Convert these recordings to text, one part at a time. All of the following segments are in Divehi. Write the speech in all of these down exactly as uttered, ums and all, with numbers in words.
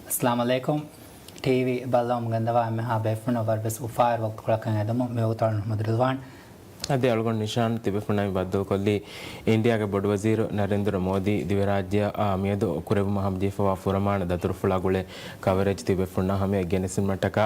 އައްސަލާމު ޢަލައިކުމް. ޓީވީ ބައްލަވަމުން ގެންދަވާ އެންމެހާ ބޭފުޅުންނަށް ވަރަށްވެސް އުފާވެރި ވަގުތުކޮޅަކަށް އެދުމުން. މިވަގުތު އަޅުގަނޑު މުޙައްމަދު ރިޟްވާން. އަދި އަޅުގަނޑު ނިޝާން ތިބޭފުޅުންނާ މި ބައްދަލުކޮށްލީ އިންޑިއާގެ ބޮޑުވަޒީރު ނަރެންދުރަ މޯދީ ދިވެހިރާއްޖެއާ މިއަދު ކުރެއްވުމަށް ހަމަޖެހިފަވާ ފުރަމާނަ ދަތުރުފުޅާ ގުޅޭ ކަވަރޭޖް ތިބޭފުޅުންނާ ހަމަޔަށް ގެނެސްދިނުމަށްޓަކާ،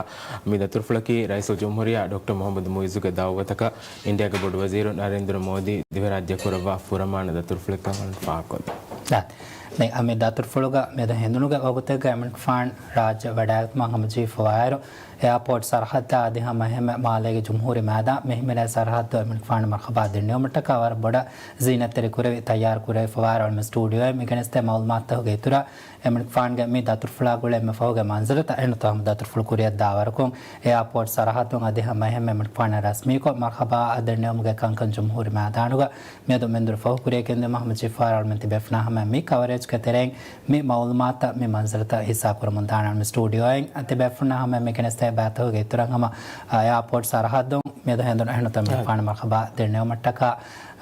މި ދަތުރުފުޅަކީ ރައީސުލްޖުމްހޫރިއްޔާ ޑޮކްޓަރ މުޙައްމަދު މުޢިއްޒުގެ ދަޢުވަތަކަށް އިންޑިއާގެ ބޮޑުވަޒީރު ނަރެންދުރަ މޯދީ ދިވެހިރާއްޖެ ކުރައްވާ ފުރަމާނަ ދަތުރުފުޅެއްކަން އަޅުގަނޑު ފާހަގަކޮށްލަން. ދެން މި ދަތުރުފުޅުގަ މިއަދު ހެނދުނުގެ ވަގުތެއްގަ އެމަނިކުފާނު ރާއްޖެ ވަޑައިގަތުމަށް ހަމަޖެހިފަވާއިރު، އެއާޕޯޓް ސަރަހައްދާ އަދި ހަމައެހެންމެ މާލޭގެ ޖުމްހޫރީ މައިދާން މިހިމެނޭ ސަރަހައްދު އެމަނިކުފާނު މަރްޙަބާ ދެންނެވުމަށްޓަކާ ވަރަށް ބޮޑަށް ޒީނަތްތެރި ކުރެވި ތައްޔާރު ކުރެވިފަވާއިރު އަޅުމެން ސްޓޫޑިއޯއިން މިގެނެސްދޭ މައުލޫމާތުތަކުގެ އިތުރަށް އެމަނިކުފާނުގެ މި ދަތުރުފުޅާ ގުޅޭ އެންމެ ފަހުގެ މަންޒަރުތައް އެހެންތޯ ހަމަ ދަތުރުފުޅު ކުރިއަށްދާ ވަރަކުން އެއާޕޯޓް ސަރަހައްދުން އަދި ހަމައެހެންމެ އެމަނިކުފާނަށް ރަސްމީކޮށް މަރްޙަބާ ދެންނެވުމުގެ ކަންކަން ޖުމްހޫރީ މައިދާނުގަ މިއަދު މެންދުރު ފަހު ކުރިއަށް ގެންދިއުމަށް ހަމަޖެހިފަވާއިރު އަޅުމެން ތިބޭފުޅުންނާ ހަމަ މި ކަވަރޭޖްގެ ތެރެއިން މި މައުލޫމާތުތައް މި މަންޒަރުތައް ހިއްސާ ކުރަމުން ދާނެ. އަޅުމެން ސްޓޫޑިއޯއިން ތިބޭފުޅުންނާ ހަމަ މިގެނެސްދޭ ބައިތަކުގެ އިތުރަށް ހަމަ އެއާޕޯޓް ސަރަހައްދުން މިއަދު ހެނދުނު އެހެންތޯ އެމަނިކުފާނަށް މަރްޙަބާ ދެންނެވުމަށްޓަކާ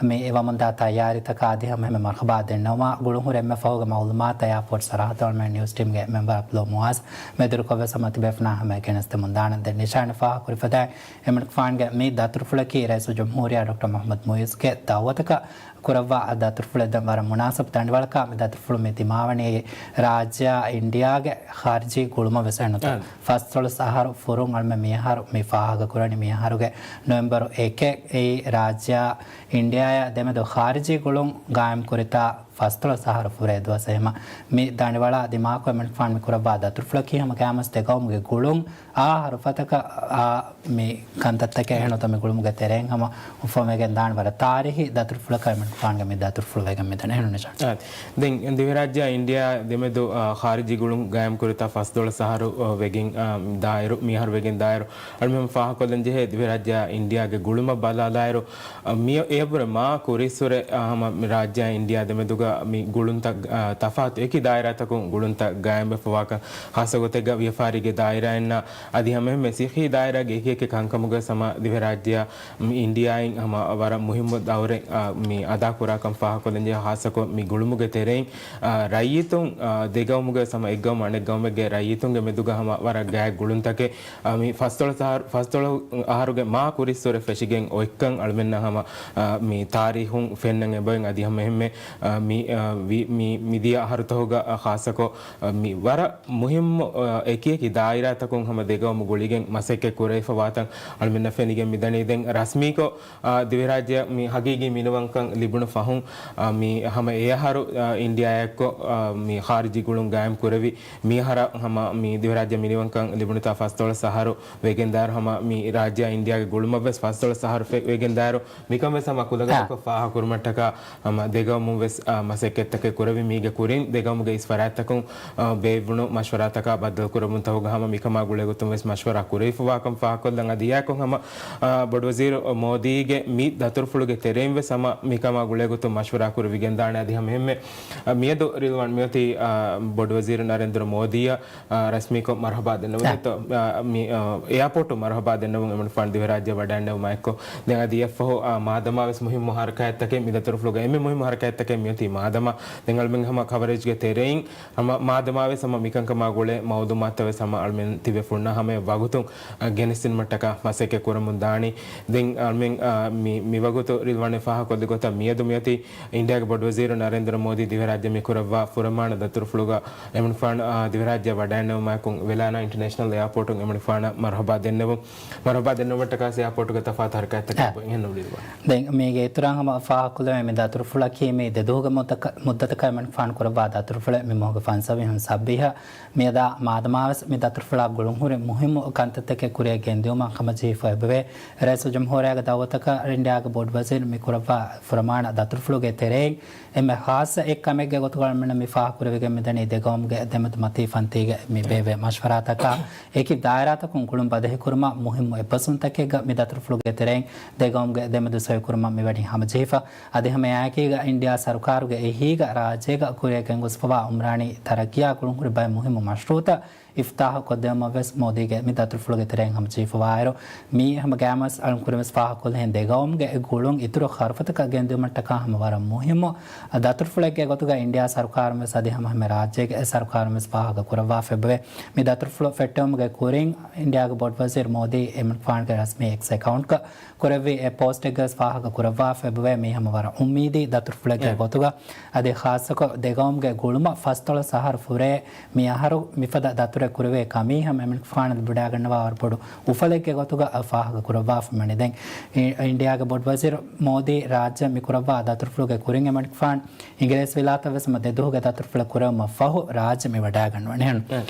މި އެވަމުންދާ ތައްޔާރީތަކާ އަދި ހަމައެހެންމެ މަރްޙަބާ ދެންނެވުމާ ގުޅުންހުރި އެންމެ ފަހުގެ މައުލޫމާތު އެއާޕޯޓް ސަރަހައްދުން އަޅުމެން ނިއުސް ޓީމްގެ މެމްބަރ އަބްދުﷲ މުޢާޒް މެދުވެރިކޮށްވެސް ހަމަ ތިބޭފުޅުންނާ ހަމަޔަށް ގެނެސްދެމުން ދާނަން. ދެން ނިޝާން ފާހަގަކުރި ފަދައިން އެމަނިކުފާނުގެ މި ދަތުރުފުޅަކީ ރައީސުލްޖުމްހޫރިއްޔާ ޑޮކްޓަރ މުޙައްމަދު މުޢިއްޒުގެ ދަޢުވަތަކަށް ކުރައްވާ ދަތުރުފުޅެއް. ދެން ވަރަށް މުނާސަބު ދަނޑިވަޅަކަށް މި ދަތުރުފުޅު މި ދިމާވަނީ ރާއްޖެއާ އިންޑިއާގެ ޚާރިޖީ ގުޅުމަށް ވެސް އެންމެ ފަސްދޮޅަސް އަހަރު ފުރުން އަޅުމެން މިއަހަރު މި ފާހަގަކުރަނީ މިއަހަރުގެ ނޮވެމްބަރު އެކެއް އެއީ ރާއްޖެއާ އިންޑިއާއާ ދެމެދު ޚާރިޖީ ގުޅުން ގާއިމް ކުރިތާ ފަސްދޮޅަސް އަހަރު ފުރޭ ދުވަސް. އެހެންމަ މި ދަނޑިވަޅާ ދިމާކޮށް އެމަނިކުފާނު މި ކުރައްވާ ދަތުރުފުޅަކީ ހަމަ ގާމަސް ދެގައުމުގެ ގުޅުން އާ ހަރުފަތަކަށް އާ މި ކަންތައްތަކެއް އެހެންތޯ މި ގުޅުމުގެ ތެރެއިން ހަމަ އުފަންވެގެން ދާން ވަރަށް ތާރީހީ ދަތުރުފުޅަކަށް އެމަނިކުފާނުގެ މި ދަތުރުފުޅު ވެގެން މިދަނީ. އެހެން ނިޝާން. އާ، ދެން ދިވެހިރާއްޖެއާ އިންޑިއާ ދެމެދު، އާ، ޚާރިޖީ ގުޅުން ގާއިމް ކުރިތާ ފަސްދޮޅަސް އަހަރު، އާ، ވެގެން، އާ، ދާއިރު، މިއަހަރު ވެގެން ދާއިރު، އަޅުމެން ފާހަގަކޮށްލަން ޖެހޭ ދިވެހިރާއްޖެއާ އިންޑިއާގެ ގުޅުމަށް ބަލާލާއިރު، އާ، މި އެއަށްވުރެ މާ ކުރިއްސުރެ، އާ، ހަމަ މި ރާއްޖެއާ އިންޑިއާ ދެމެދުގަ މި ގުޅުންތައް، އާ، ތަފާތު އެކި ދާއިރާތަކުން ގުޅުންތައް ގާއިމްވެފަވާކަން ހާއްސަ ގޮތެއްގަ ވިޔަފާރީގެ ދާއިރާއިންނާ އަދި ހަމައެހެންމެ ސިއްހީ ދާއިރާގެ އެކިއެކި ކަންކަމުގަ ހަމަ ދިވެހިރާއްޖެއާ މި އިންޑިއާއިން ހަމަ ވަރަށް މުހިއްމު ދައުރެއް، އާ، މި އަދާކުރާކަން ފާހަގަކޮށްލަންޖެހޭ. ހާއްސަކޮށް މި ގުޅުމުގެ ތެރެއިން، އާ، ރައްޔިތުން، އާ، ދެގައުމުގެ ހަމަ އެއްގައުމު އަނެއް ގައުމެއްގެ ރައްޔިތުންގެ މެދުގަ ހަމަ ވަރަށް ގާތް ގުޅުންތަކެއް، އާ، މި ފަސްދޮޅަސް އަހަރު، ފަސްދޮޅަސް އަހަރުގެ މާ ކުރިއްސުރެ ފެށިގެން އޮތްކަން އަޅުމެންނަށް ހަމަ، އާ، މި ތާރީހުން ފެންނަން އެބައޮތް. އަދި ހަމައެހެންމެ، އާ، މި، އާ، ވި-، މި، މިދިޔަ އަހަރުތަކުގަ، އާ، ހާއްސަކޮށް، އާ، މި ވަރަށް މުހިއްމު، އާ، އެކިއެކި ދާއިރާތަކުން ހަމަ ދެގައުމު ގުޅިގެން މަސައްކަތް ކުރެވިފަވާތަން އަޅުމެންނަށް ފެނިގެން މިދަނީ. ދެން ރަސްމީކޮށް، އާ، ދިވެހިރާއްޖެއަށް މި ހަގީގީ މިނިވަންކަން ލިބުނު ފަހުން، އާ، މި ހަމަ އެއަހަރު، އާ، އިންޑިއާއާއެއްކޮށް، އާ، މި ޚާރިޖީ ގުޅުން ގާއިމް ކުރެވި މިއަހަރަށް ހަމަ މި ދިވެހިރާއްޖެ މިނިވަންކަން ލިބުނުތާ ފަސްދޮޅަސް އަހަރު ވެގެންދާއިރު ހަމަ މި ރާއްޖެއާ އިންޑިއާގެ ގުޅުމަށްވެސް ފަސްދޮޅަސް އަހަރު ފެ-، ވެގެންދާއިރު މިކަން ވެސް ހަމަ ކުލަގަދަކޮށް ފާހަގަކުރުމަށްޓަކާ ހަމަ ދެގައުމުން ވެސް، އާ، މަސައްކަތްތަކެއް ކުރެވި މީގެ ކުރިން ދެގައުމުގެ އިސް ފަރާތްތަކުން، އާ، ބޭއްވުނު މަޝްވަރާތަކާ ބައްދަލުކުރެވުންތަކުގަ ހަމަ މިކަމާ ގުޅޭގޮތުން ވެސް މަޝްވަރާ ކުރެވިފަވާކަން ފާހަގަކޮށްލަން. އަދި އެއާއެކު ހަމަ، އާ، ބޮޑުވަޒީރު މޯދީގެ މި ދަތުރުފުޅުގެ ތެރެއިން ވެސް ހަމަ މިކަމާ ގުޅޭގޮތުން މަޝްވަރާ ކުރެވިގެންދާނެ. އަދި ހަމައެހެންމެ، އާ، މިއަދު ރިލްވާން މިއޮތީ، އާ، ބޮޑުވަޒީރު ނަރެންދުރަ މޯދީއަށް އާ، ރަސްމީކޮށް މަރުޙަބާ ދެންނެވުން. އާ. އެތޯ، އާ، މި، އާ، އެއާޕޯޓު މަރުޙަބާ ދެންނެވުން އެމަނިކުފާނު ދިވެހިރާއްޖެ ވަޑައިންނެވުމާއެއްކޮށް، ދެން އަދި އެއަށްފަހު، އާ، މާދަމާވެސް މުހިއްމު ހަރަކާތްތަކެއް، މި ދަތުރުފުޅުގަ އެންމެ މުހިއްމު ހަރަކާތްތަކެއް މިއޮތީ މާދަމާ. ދެން އަޅުމެން ހަމަ ކަވަރޭޖްގެ ތެރެއިން، ހަމަ މާދަމާވެސް ހަމަ މިކަންކަމާ ގުޅޭ މައުލޫމާތުތައް ވެސް ހަމަ އަޅުމެން ތިބޭފުޅުންނަށް ހަމަ ވަގުތުން، އާ، ގެނެސްދިނުމަށްޓަކާ މަސައްކަތް ކުރަމުން ދާނީ. ދެން އަޅުމެން، އާ، މި، މިވަގުތު ރިލްވާނެ ފާހަގަކޮށްލި ގޮތަށް މިއަދު މިއޮތީ އިންޑިއާގެ ބޮޑުވަޒީރު ނަރެންދުރަ މޯދީ ދިވެހިރާއްޖެ މި ކުރައްވާ ފުރަމާނަ ދަތުރުފުޅުގަ އެމަނިކުފާނު، އާ، ދިވެހިރާއްޖެ ވަޑައިންނެވުމާއެކު ވެލާނާ އިންޓަރނޭޝަނަލް އެއާޕޯޓުން އެމަނިކުފާނަށް މަރުޙަބާ ދެންނެވުން. މަރުޙަބާ ދެންނެވުމަށްޓަކާ އެއާޕޯޓުގެ ތަފާތު ހަރަކާތްތަކެއް އާ. އެބަ އެހެން ނުލިބުވާ. ދެން މީގެ އިތުރަށް ހަމަ ފާހަގަކޮށްލެވޭ މި ދަތުރުފުޅަކީ މި ދެދުވަހުގެ މުއްދަތަކަށް އެމަނިކުފާނު ކުރައްވާ ދަތުރުފުޅެއް. މި މަހުގެ ފަންސަވީހުން ސައްބީހަށް މިއަދާ މާދަމާވެސް މި ދަތުރުފުޅާ ގުޅުންހުރި މުހިއްމު ކަންތައްތަކެއް ކުރިއަށް ގެންދިއުމަށް ހަމަޖެހިފަ އެބަވޭ. ރައީސުލްޖުމްހޫރިއްޔާގެ ދައުވަތަކަށް އިންޑިއާގެ ބޮޑުވަޒީރު މި ކުރައްވާ ފުރަމާނަ ދަތުރުފުޅުގެ ތެރެއިން އެންމެ ޚާއްޞަ އެއް ކަމެއްގެ ގޮތުގަ އަޅުމެންނަށް މި ފާހަގަކުރެވިގެން މިދަނީ ދެގައުމުގެ ދެމެދު މަތީ ފަންތީގެ މި ބޭއްވޭ މަޝްވަރާތަކާ އެކި ދާއިރާތަކުން ގުޅުން ބަދަހިކުރުމަށް މުހިއްމު އެއްބަސްވުންތަކެއްގަ މި ދަތުރުފުޅުގެ ތެރެއިން ދެގައުމުގެ ދެމެދު ސޮއިކުރުމަށް މިވަނީ ހަމަޖެހިފަ. އަދި ހަމައެއާއެކީގަ އިންޑިއާ ސަރުކާރުގެ އެހީގަ ރާއްޖޭގަ ކުރިއަށް ގެންގޮސްފަވާ އުމްރާނީ ތަރައްގީއާ ގުޅުންހުރި ބައެއް މުހިއްމު މަޝްރޫޢުތައް އިފްތާޙު ކޮށްދެއްވުމަށް ވެސް މޯދީގެ މި ދަތުރުފުޅުގެ ތެރެއިން ހަމަ ޖެހިފަވާއިރު، މިއީ ހަމަ ގައިމުވެސް އަޅުން ކުރިން ވެސް ފާހަގަކޮށްލިހެން ދެގައުމުގެ ގުޅުން އިތުރު ހަރުފަތަކަށް ގެންދިއުމަށްޓަކާ ހަމަ ވަރަށް މުހިއްމު ދަތުރުފުޅެއްގެ ގޮތުގަ އިންޑިއާ ސަރުކާރުން ވެސް އަދި ހަމަ ހަމަ ރާއްޖޭގެ ސަރުކާރުން ވެސް ފާހަގަ ކުރައްވާފަ އެބަވޭ. މި ދަތުރުފުޅު ފެއްޓެވުމުގެ ކުރިން އިންޑިއާގެ ބޮޑުވަޒީރު މޯދީ އިމްރާން ޚާންގެ ރަސްމީ އެކްސް އެކައުންޓްގަ ކުރެއްވި އެއް ޕޯސްޓެއްގަވެސް ފާހަގަ ކުރައްވާފަ އެބަވޭ. މީ ހަމަ ވަރަށް އުއްމީދީ ދަތުރުފުޅެއްގެ ގޮތުގަ އަދި ޚާއްޞަކޮށް ދެގައުމުގެ ގުޅުމަށް ފަސްދޮޅަސް އަހަރު ފުރޭ މި އަހަރު މިފަދަ ދަތުރެއް ކުރެވޭ ކަމީ ހަމަ އެމަނިކުފާނަށް ވަޑައިގަންނަވާ ވަރަށް ބޮޑު އުފަލެއްގެ ގޮތުގަ ފާހަގަ ކުރައްވާފަ ވަނީ. ދެން އި-، އިންޑިއާގެ ބޮޑުވަޒީރު މޯދީ ރާއްޖެ މި ކުރައްވާ ދަތުރުފުޅުގެ ކުރިން އެމަނިކުފާނު އިނގިރޭސި ވިލާތަށް ވެސް ހަމަ ދެދުވަހުގެ ދަތުރުފުޅެއް ކުރެވުމަށް ފަހު ރާއްޖެ މި ވަޑައިގަންނަވަނީ.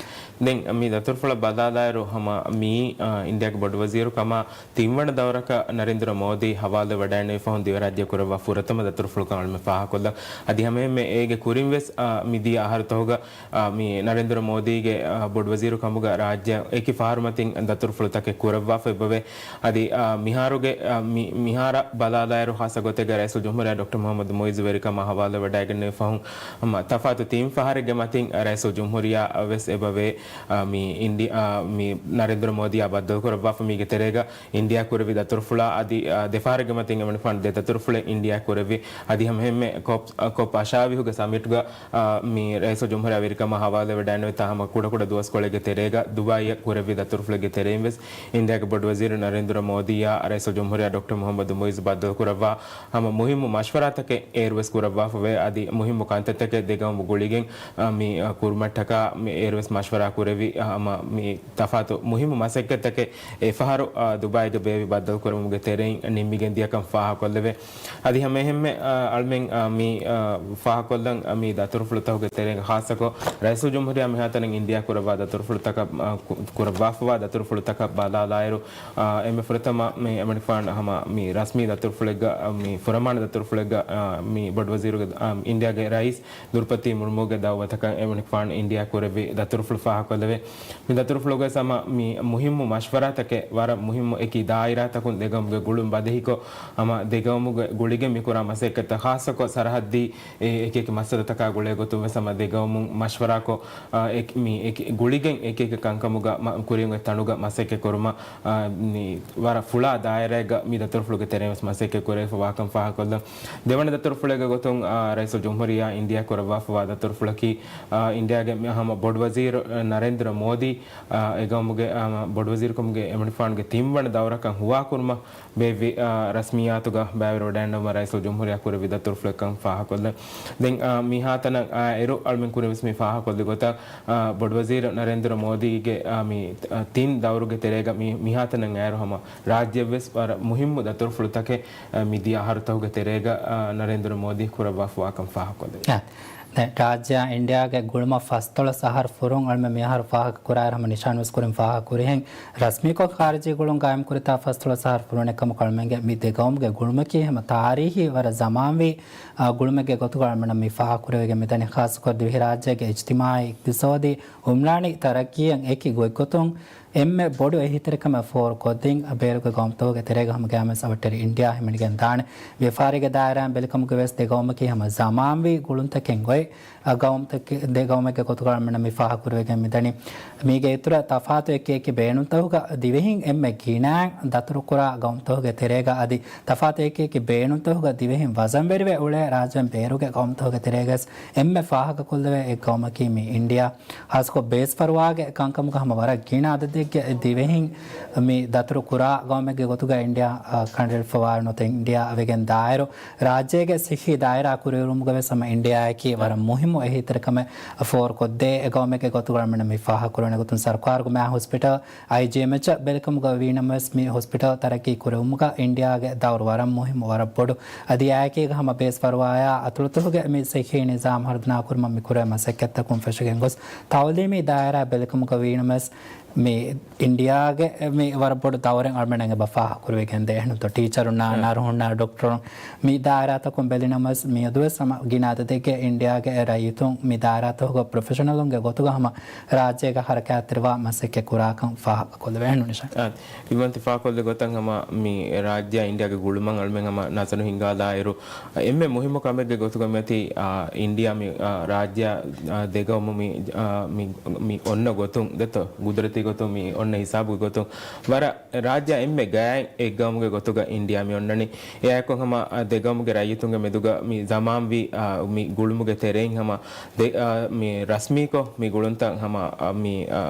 ދެން މި ދަތުރުފުޅަށް ބަލާލާއިރު ހަމަ މިއީ، އާ، އިންޑިއާގެ ބޮޑުވަޒީރު ކަމަށް ތިންވަނަ ދައުރަކަށް ނަރެންދުރަ މޯދީ ހަވާލުވެވަޑައިގެންނެވި ފަހުން ދިވެހިރާއްޖެ ކުރައްވާ ފުރަތަމަ ދަތުރުފުޅުކަން އަޅުމެން ފާހަގަކޮށްލަން. އަދި ހަމައެހެންމެ އޭގެ ކުރިން ވެސް، އާ، މިދިޔަ އަހަރުތަހުގަ، އާ، މި ނަރެންދުރަ މޯދީގެ، އާ، ބޮޑުވަޒީރު ކަމުގަ ރާއްޖެ އެކި ފަހަރު މަތިން ދަތުރުފުޅުތަކެއް ކުރައްވާފަ އެބަވޭ. އަދި، އާ، މިހާރުގެ، އާ، މި-، މިހާރަށް ބަލާލާއިރު ޚާއްޞަ ގޮތެއްގަ ރައީސުލްޖުމްހޫރިއްޔާ ޑޮކްޓަރ މުޙައްމަދު މުޢިއްޒު ވެރިކަމަށް ހަވާލުވެވަޑައިގެންނެވި ފަހުން، އަމަ ތަފާތު ތިން ފަހަރެއްގެ މަތިން ރައީސުލްޖުމްހޫރިއްޔާ ވެސް އެބަވޭ، އާ، މި އިންޑި-، އާ، މި ނަރެންދުރަ މޯދީއާ ބައްދަލުކުރައްވާފަ. މީގެ ތެރޭގަ އިންޑިއާ ކުރެއްވި ދަތުރުފުޅާ އަދި، އާ، ދެފަހަރެއްގެ މަތިން އެމަނިކުފާނު ދެ ދަތުރުފުޅެއް އިންޑިއާ ކުރެއްވި. އަދި ހަމައެހެންމެ ކޮޕް، އާ، ކޮޕް އަށާވީހުގެ ސަމިޓްގަ، އާ، މި ރައީސުލްޖުމްހޫރިއްޔާ ވެރިކަމަށް ހަވާލުވެވަޑައިގެންނެވި ތާ ހަމަ ކުޑަކުޑަ ދުވަސްކޮޅެއްގެ ތެރޭގަ ދުބާއީއަށް ކުރެއްވި ދަތުރުފުޅެއްގެ ތެރެއިން ވެސް އިންޑިއާގެ ބޮޑުވަޒީރު ނަރެންދުރަ މޯދީއާ ރައީސުލްޖުމްހޫރިއްޔާ ޑޮކްޓަރ މުޙައްމަދު މުޢިއްޒު ބައްދަލުކުރައްވާ ހަމަ މުހިއްމު މަޝްވަރާތަކެއް އޭރުވެސް ކުރައްވާފަވޭ. އަދި މުހިއްމު ކަންތައްތަކެއް ދެގައުމު ގުޅިގެން، އާ، މި، އާ، ކުރުމަށްޓަކާ މި އޭރުވެސް މަޝްވަރާ ކުރެވި، އާ، ހަމަ މި ތަފާތު މުހިއްމު މަސައްކަތްތަކެއް އެފަހަރު، އާ، ދުބާއީގަ ބޭއްވި ބައްދަލުކުރުމުގެ ތެރެއިން ނިންމިގެން ދިޔަކަން ފާހަގަކޮށްލެވޭ. އަދި ހަމައެހެންމެ، އާ، އަޅުމެން، އާ، މި، އާ، ފާހަގަކޮށްލަން، އާ، މި ދަތުރުފުޅުތަކުގެ ތެރޭގަ ޚާއްޞަކޮށް ރައީސުލްޖުމްހޫރިއްޔާ މިހާތަނަށް އިންޑިއާ ކުރައްވާ ދަތުރުފުޅުތަކަށް، އާ، ކު-، ކުރައްވާފަވާ ދަތުރުފުޅުތަކަށް ބަލާލާއިރު، އާ، އެންމެ ފުރަތަމަ މި އެމަނިކުފާނު ހަމަ މި ރަސްމީ ދަތުރުފުޅެއްގަ، އާ، މި ފުރަމާނަ ދަތުރުފުޅެއްގަ، އާ، މި ބޮޑުވަޒީރުގެ، އާ، އިންޑިއާގެ ރައީސް ދުރުޕަތީ މުރްމޫގެ ދައުވަތަކަށް އެމަނިކުފާނު އިންޑިއާ ކުރެއްވި ދަތުރުފުޅު ފާހަގަކޮށްލެވޭ. މި ދަތުރުފުޅުގައި ހަމަ މި މުހިއްމު މަޝްވަރާތަކެއް ވަރަށް މުހިއްމު އެކި ދާއިރާތަކުން ދެގައުމުގެ ގުޅުން ބަދަހިކޮށް، ހަމަ ދެގައުމުގެ ގުޅިގެން މި ކުރާ މަސައްކަތްތައް ޚާއްޞަކޮށް ސަރަހައްދީ އެ އެކި އެކި މައްސަލަތަކާ ގުޅޭ ގޮތުން ވެސް ހަމަ ދެގައުމުން މަޝްވަރާކޮށް، އާ، އެ-، މި އެކި ގުޅިގެން އެކި އެކި ކަންކަމުގަ މަ-، ކުރިން އޮތް ތަނުގަ މަސައްކަތް ކުރުމަށް، އާ، މި ވަރަށް ފުޅާ ދާއިރާއެއްގަ މި ދަތުރުފުޅުގެ ތެރެއިން ވެސް މަސައްކަތް ކުރެވިފަ ވާކަން ފާހަގަކޮށްލަން. ދެވަނަ ދަތުރުފުޅެއްގެ ގޮތުން، އާ، ރައީސުލްޖުމްހޫރިއްޔާ އިންޑިއާ ކުރައްވާފަވާ ދަތުރުފުޅަކީ، އާ، އިންޑިއާގެ މި ހަމަ ބޮޑުވަޒީރު، އާ، ނަރެންދުރަ މޯދީ، އާ، އެގައުމުގެ، އާ، ބޮޑުވަޒީރުކަމުގެ އެމަނިކުފާނުގެ ތިންވަނަ ދައުރަކަށް ހުވާކުރުމަށް ބޭއްވި، އާ، ރަސްމިއްޔާތުގަ ބައިވެރިވަޑައިގަންނަވުމަށް ރައީސުލްޖުމްހޫރިއްޔާ ކުރެއްވި ދަތުރުފުޅެއްކަން ފާހަގަކޮށްލަން. ދެން، އާ، މިހާތަނަށް، އާ، އޭރު އަޅުމެން ކުރިން ވެސް މި ފާހަގަކޮށްލި ގޮތަށް، އާ، ބޮޑުވަޒީރު ނަރެންދުރަ މޯދީގެ، އާ، މި، އާ، ތިން ދައުރުގެ ތެރޭގަ މި، މިހާތަނަށް އޭރު ހަމަ ރާއްޖެއަށްވެސް ވަރަށް މުހިއްމު ދަތުރުފުޅުތަކެއް، އާ، މިދިޔަ އަހަރުތަކުގެ ތެރޭގަ، އާ، ނަރެންދުރަ މޯދީ ކުރައްވާފަވާކަން ފާހަގަކޮށްލެވެ. އެ، ދެން ރާއްޖެއާ އިންޑިއާގެ ގުޅުމަށް ފަސްދޮޅަސް އަހަރު ފުރުން އަޅުމެން މިއަހަރު ފާހަގަކުރާއިރު ހަމަ ނިޝާންވެސް ކުރިން ފާހަގަކުރިހެން، ރަސްމީކޮށް ޚާރިޖީ ގުޅުން ގާއިމްކުރިތާ ފަސްދޮޅަސް އަހަރު ފުރުނެއްކަމަކު އަޅުމެންގެ މި ދެގައުމުގެ ގުޅުމަކީ ހަމަ ތާރީހީ ވަރަށް ޒަމާންވީ، އާ، ގުޅުމެއްގެ ގޮތުގަ އަޅުމެންނަށް މި ފާހަގަކުރެވިގެން މިދަނީ. ޚާއްޞަކޮށް ދިވެހިރާއްޖޭގެ އިޖްތިމާޢީ، އިޤްތިޞާދީ، އުމްރާނީ ތަރައްޤީއަށް އެކި ގޮތްގޮތުން އެންމެ ބޮޑު އެހީތެރިކަމެއް ފޯރުކޮށްދިން، ބޭރުގެ ގައުމުތަކުގެ ތެރޭގަ ހަމަ ގާމިސް އަވަށްޓެރި އިންޑިއާ ހިމެނިގެން ދާނެ. ވިޔަފާރީގެ ދާއިރާއިން ބެލިކަމުގަ ވެސް ދެގައުމަކީ ހަމަ ޒަމާންވީ ގުޅުންތަކެއް އޮތް، އަ، ގައުމުތަކެއް، ދެ ގައުމެއްގެ ގޮތުގަ އަޅުމެންނަށް މި ފާހަގަކުރެވިގެން މިދަނީ. މީގެ އިތުރަށް ތަފާތު އެކި އެކި ބޭނުންތަކުގަ ދިވެހިން އެންމެ ގިނައިން ދަތުރުކުރާ ގައުމުތަކުގެ ތެރޭގަ އަދި ތަފާތު އެކި އެކި ބޭނުންތަކުގަ ދިވެހިން ވަޒަންވެރިވެ އުޅޭ ރާއްޖޭން ބޭރުގެ ގައުމުތަކުގެ ތެރޭގަސް އެންމެ ފާހަގަކޮށްލެވޭ އެއް ގައުމަކީ މި އިންޑިއާ. ހާއްސަކޮށް ބޭސްފަރުވާގެ ކަންކަމުގަ ހަމަ ވަރަށް ގިނަ އަދަދެއްގެ ދިވެހިން މި ދަތުރު ކުރާ ގައުމެއްގެ ގޮތުގަ އިންޑިއާ، އަ، ކަނޑައެޅިފަވާ ނުވަތަ އިންޑިއާ ވެގެން ދާއިރު، ރާއްޖޭގެ ސިއްހީ ދާއިރާ ކުރިއެރުމުގަ ވެސް ހަމަ އިންޑިއާއަކީ ވަރަށް މުހިއްމު އެހީތެރިކަމެއް ފޯރުކޮށްދޭ އެ ގައުމެއްގެ ގޮތުގަ އަޅުމެންނަށް މި ފާހަގަކުރެވޭނެ ގޮތުން ސަރުކާރުގެ މާ ހޮސްޕިޓަލް، އައިޖީއެމްއެޗް ބެލިކަމުގަ ވީނަމަވެސް މި ހޮސްޕިޓަލް ތަރައްޤީ ކުރެވުމުގަ އިންޑިއާގެ ދައުރު ވަރަށް މުހިއްމު، ވަރަށް ބޮޑު. އަދި އެއާއެކީގަ ހަމަ ބޭސްފަރުވާޔާ އަތޮޅުތަކުގެ މި ސިއްހީ ނިޒާމް ހަރުދަނާ ކުރުމަށް މި ކުރެވޭ މަސައްކަތްތަކުން ފެށިގެން ގޮސް، ތައުލީމީ ދާއިރާ ބެލިކަމުގަ ވީނަމަވެސް މި އިންޑިއާގެ މި ވަރަށް ބޮޑު ދައުރެއް އަޅުމެންނަށް އެބަ ފާހަގަކުރެވިގެންދޭ. އެހެންތޯ ޓީޗަރުންނާ، ނަރުހުންނާ، ޑޮކްޓަރުން މި ދާއިރާތަކުން ބެލިނަމަވެސް، މިއަދުވެސް ހަމަ ގިނަ އަދަދެއްގެ އިންޑިއާގެ ރައްޔިތުން މި ދާއިރާތަކުގަ ޕްރޮފެޝަނަލުންގެ ގޮތުގަ ހަމަ ރާއްޖޭގަ ހަރަކާތްތެރިވާ މަސައްކަތް ކުރާކަން ފާހަގަކޮށްލެވޭ ނޫނިޝާ. އާ، އިވަންތި ފާހަގަކޮށްލި ގޮތަށް ހަމަ މި ރާއްޖެއާ އިންޑިއާގެ ގުޅުމަށް އަޅުމެން ހަމަ ނަޒަރު ހިންގާލާއިރު، އެންމެ މުހިއްމު ކަމެއްގެ ގޮތުގަ މިއޮތީ، އާ، އިންޑިއާ މި، އާ، ރާއްޖެއާ، އާ، ދެގައުމު މި، އާ، މި، މި އޮންނަ ގޮތުން ދެތޯ، ގުދުރަތީ ގޮތުން މި އޮންނަ ހިސާބުގެ ގޮތުން ވަރަށް ރާއްޖެއާ އެންމެ ގަޔަށް އެއްގައުމުގެ ގޮތުގަ އިންޑިއާ މި އޮންނަނީ. އެއާއެކު ހަމަ، އާ، ދެގައުމުގެ ރައްޔިތުންގެ މެދުގަ މި ޒަމާންވީ، އާ، މި ގުޅުމުގެ ތެރެއިން ހަމަ ދެ-، އާ، މި ރަސްމީކޮށް މި ގުޅުންތައް ހަމަ، އާ، މި، އާ،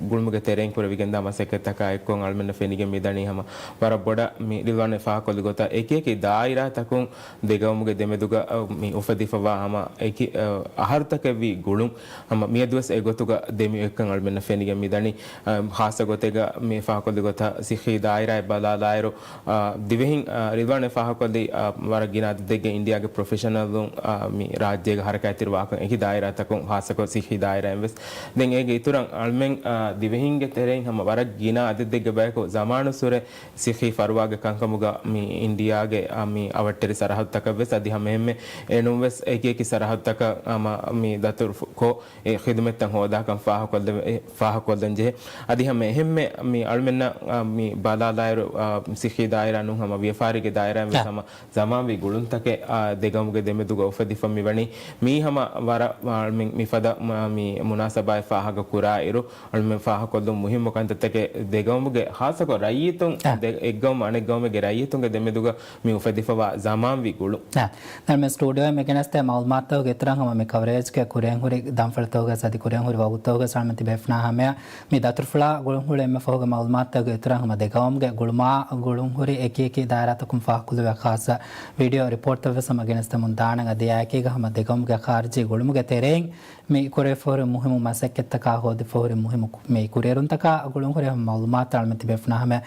ގުޅުމުގެ ތެރެއިން ކުރެވިގެންދާ މަސައްކަތްތަކާ އެއްކޮށް އަޅުމެންނަށް ފެނިގެން މިދަނީ ހަމަ ވަރަށް ބޮޑަށް މި ރިލްވާން ފާހަގަކޮށްލި ގޮތަށް އެކި އެކި ދާއިރާތަކުން ދެގައުމުގެ ދެމެދުގަ، އަ، މި އުފެދިފަވާ ހަމަ އެކި، އަ، އަހަރުތަކެއްވީ ގުޅުން. ހަމަ މިއަދުވެސް އެގޮތުގަ ދެމިއޮތްކަން އަޅުމެންނަށް ފެނިގެން މިދަނީ. އަ، ޚާއްޞަ ގޮތެއްގަ މި ފާހަގަކޮށްލި ގޮތަށް ސިއްހީ ދާއިރާއެއް ބަލާލާއިރު، އަ، ދިވެހިން، އަ، ރިލްވާން ފާހަގަކޮށްލީ، އަ، ވަރަށް ގިނަ އަދަދެއްގެ އިންޑިއާގެ ޕްރޮފެޝަނަލުން، އަ، މި ރާއްޖޭގަ ހަރަކާތްތެރިވާކަން އެކި ދާއިރާތަކުން، ޚާއްޞަކޮށް ސިއްހީ ދާއިރާއިން ވެސް. ދެން އޭގެ އިތުރަށް އަޅުމެން، އަ، ދިވެހިންގެ ތެރެއިން ހަމަ ވަރަށް ގިނަ އަދަދެއްގެ ބަޔަކު ޒަމާނުއްސުރެ ސިއްހީ ފަރުވާގެ ކަންކަމުގަ މި އިންޑިއާގެ، އަ، މި އަވަށްޓެރި ސަރަހައްދުތަކަށް ވެސް އަދި ހަމައެހެންމެ އެނޫން ވެސް އެކި އެކި ސަރަހައްދުތަކަށް ހަމަ މި ދަތުރުފު-، ކޮށް އެ ޚިދުމަތްތައް ހޯދާކަން ފާހަގަކޮށްލެ-، އެ ފާހަގަކޮށްލަން ޖެހޭ. އަދި ހަމަ އެހެންމެ މި އަޅުމެންނަށް، އަ، މި ބަލާލާއިރު، އަ، ސިއްހީ ދާއިރާ ނޫން ހަމަ ވިޔަފާރީގެ ދާއިރާއިން ވެސް ހަމަ ޒަމާންވީ ގުޅުންތަކެއް، އާ، ދެގައުމުގެ ދެމެދުގަ އުފެދިފަ މިވަނީ. މީ ހަމަ ވަރަށް، އަ، މި-، މިފަދަ މަ-، މި މުނާސަބާތް ފާހަގަ ކުރާއިރު، އަޅުމެން ފާހަގަކޮށްލުން މުހިއްމު ކަންތައްތަކެއް ދެގައުމުގެ ޚާއްޞަކޮށް ރައްޔިތުން، އަ، ދެ-، އެއްގައުމު އަނެއްގައުމެއްގެ ރައްޔިތުންގެ ދެމެދުގަ މި އުފެދިފަވާ ޒަމާންވީ ގުޅުން. އަ، ދެން މި ސްޓޫޑިއޯއިން މި ގެނެސްދޭ މައުލޫމާތުގެ އިތުރަށް ހަމަ މި ކަވަރޭޖްގެ ކުރިން ހުރި ދަންފަޅިތަކުގަސް އަދި ކުރިން ހުރި ވަގުތުތަކުގަސް އަޅުމެން ތިބޭފުޅުންނާ ހަމަޔަށް މި ދަތުރުފުޅާ ގުޅުން ހުރި އެންމެ ފަހުގެ މައުލޫމާތުގެ އިތުރަށް ހަމަ ދެގައުމުގެ ގުޅުމާ ގުޅުން ހުރި އެކި އެކި ދާއިރާތަކުން ފާހަގަކޮށްލެވޭ ޚާއްޞަ ވީޑިއޯ ރިޕޯޓްތައް ވެސް ހަމަ ގެނެސްދެމުން ދާނަން. އަދި އެއާއެކީގަ ހަމަ ދެގައުމުގެ ޚާރިޖީ ގުޅުމުގެ ތެރެއިން މި ކުރެވިފަހުރި މުހިއްމު މަސައްކަތްތަކާ ހޯދިފަހުރި މުހިއްމު ކު-، މި ކުރިއެރުންތަކާ ގުޅުން ހުރި ހަމަ މައުލޫމާތު އަޅުމެން ތިބޭފުޅުންނާ ހަމަ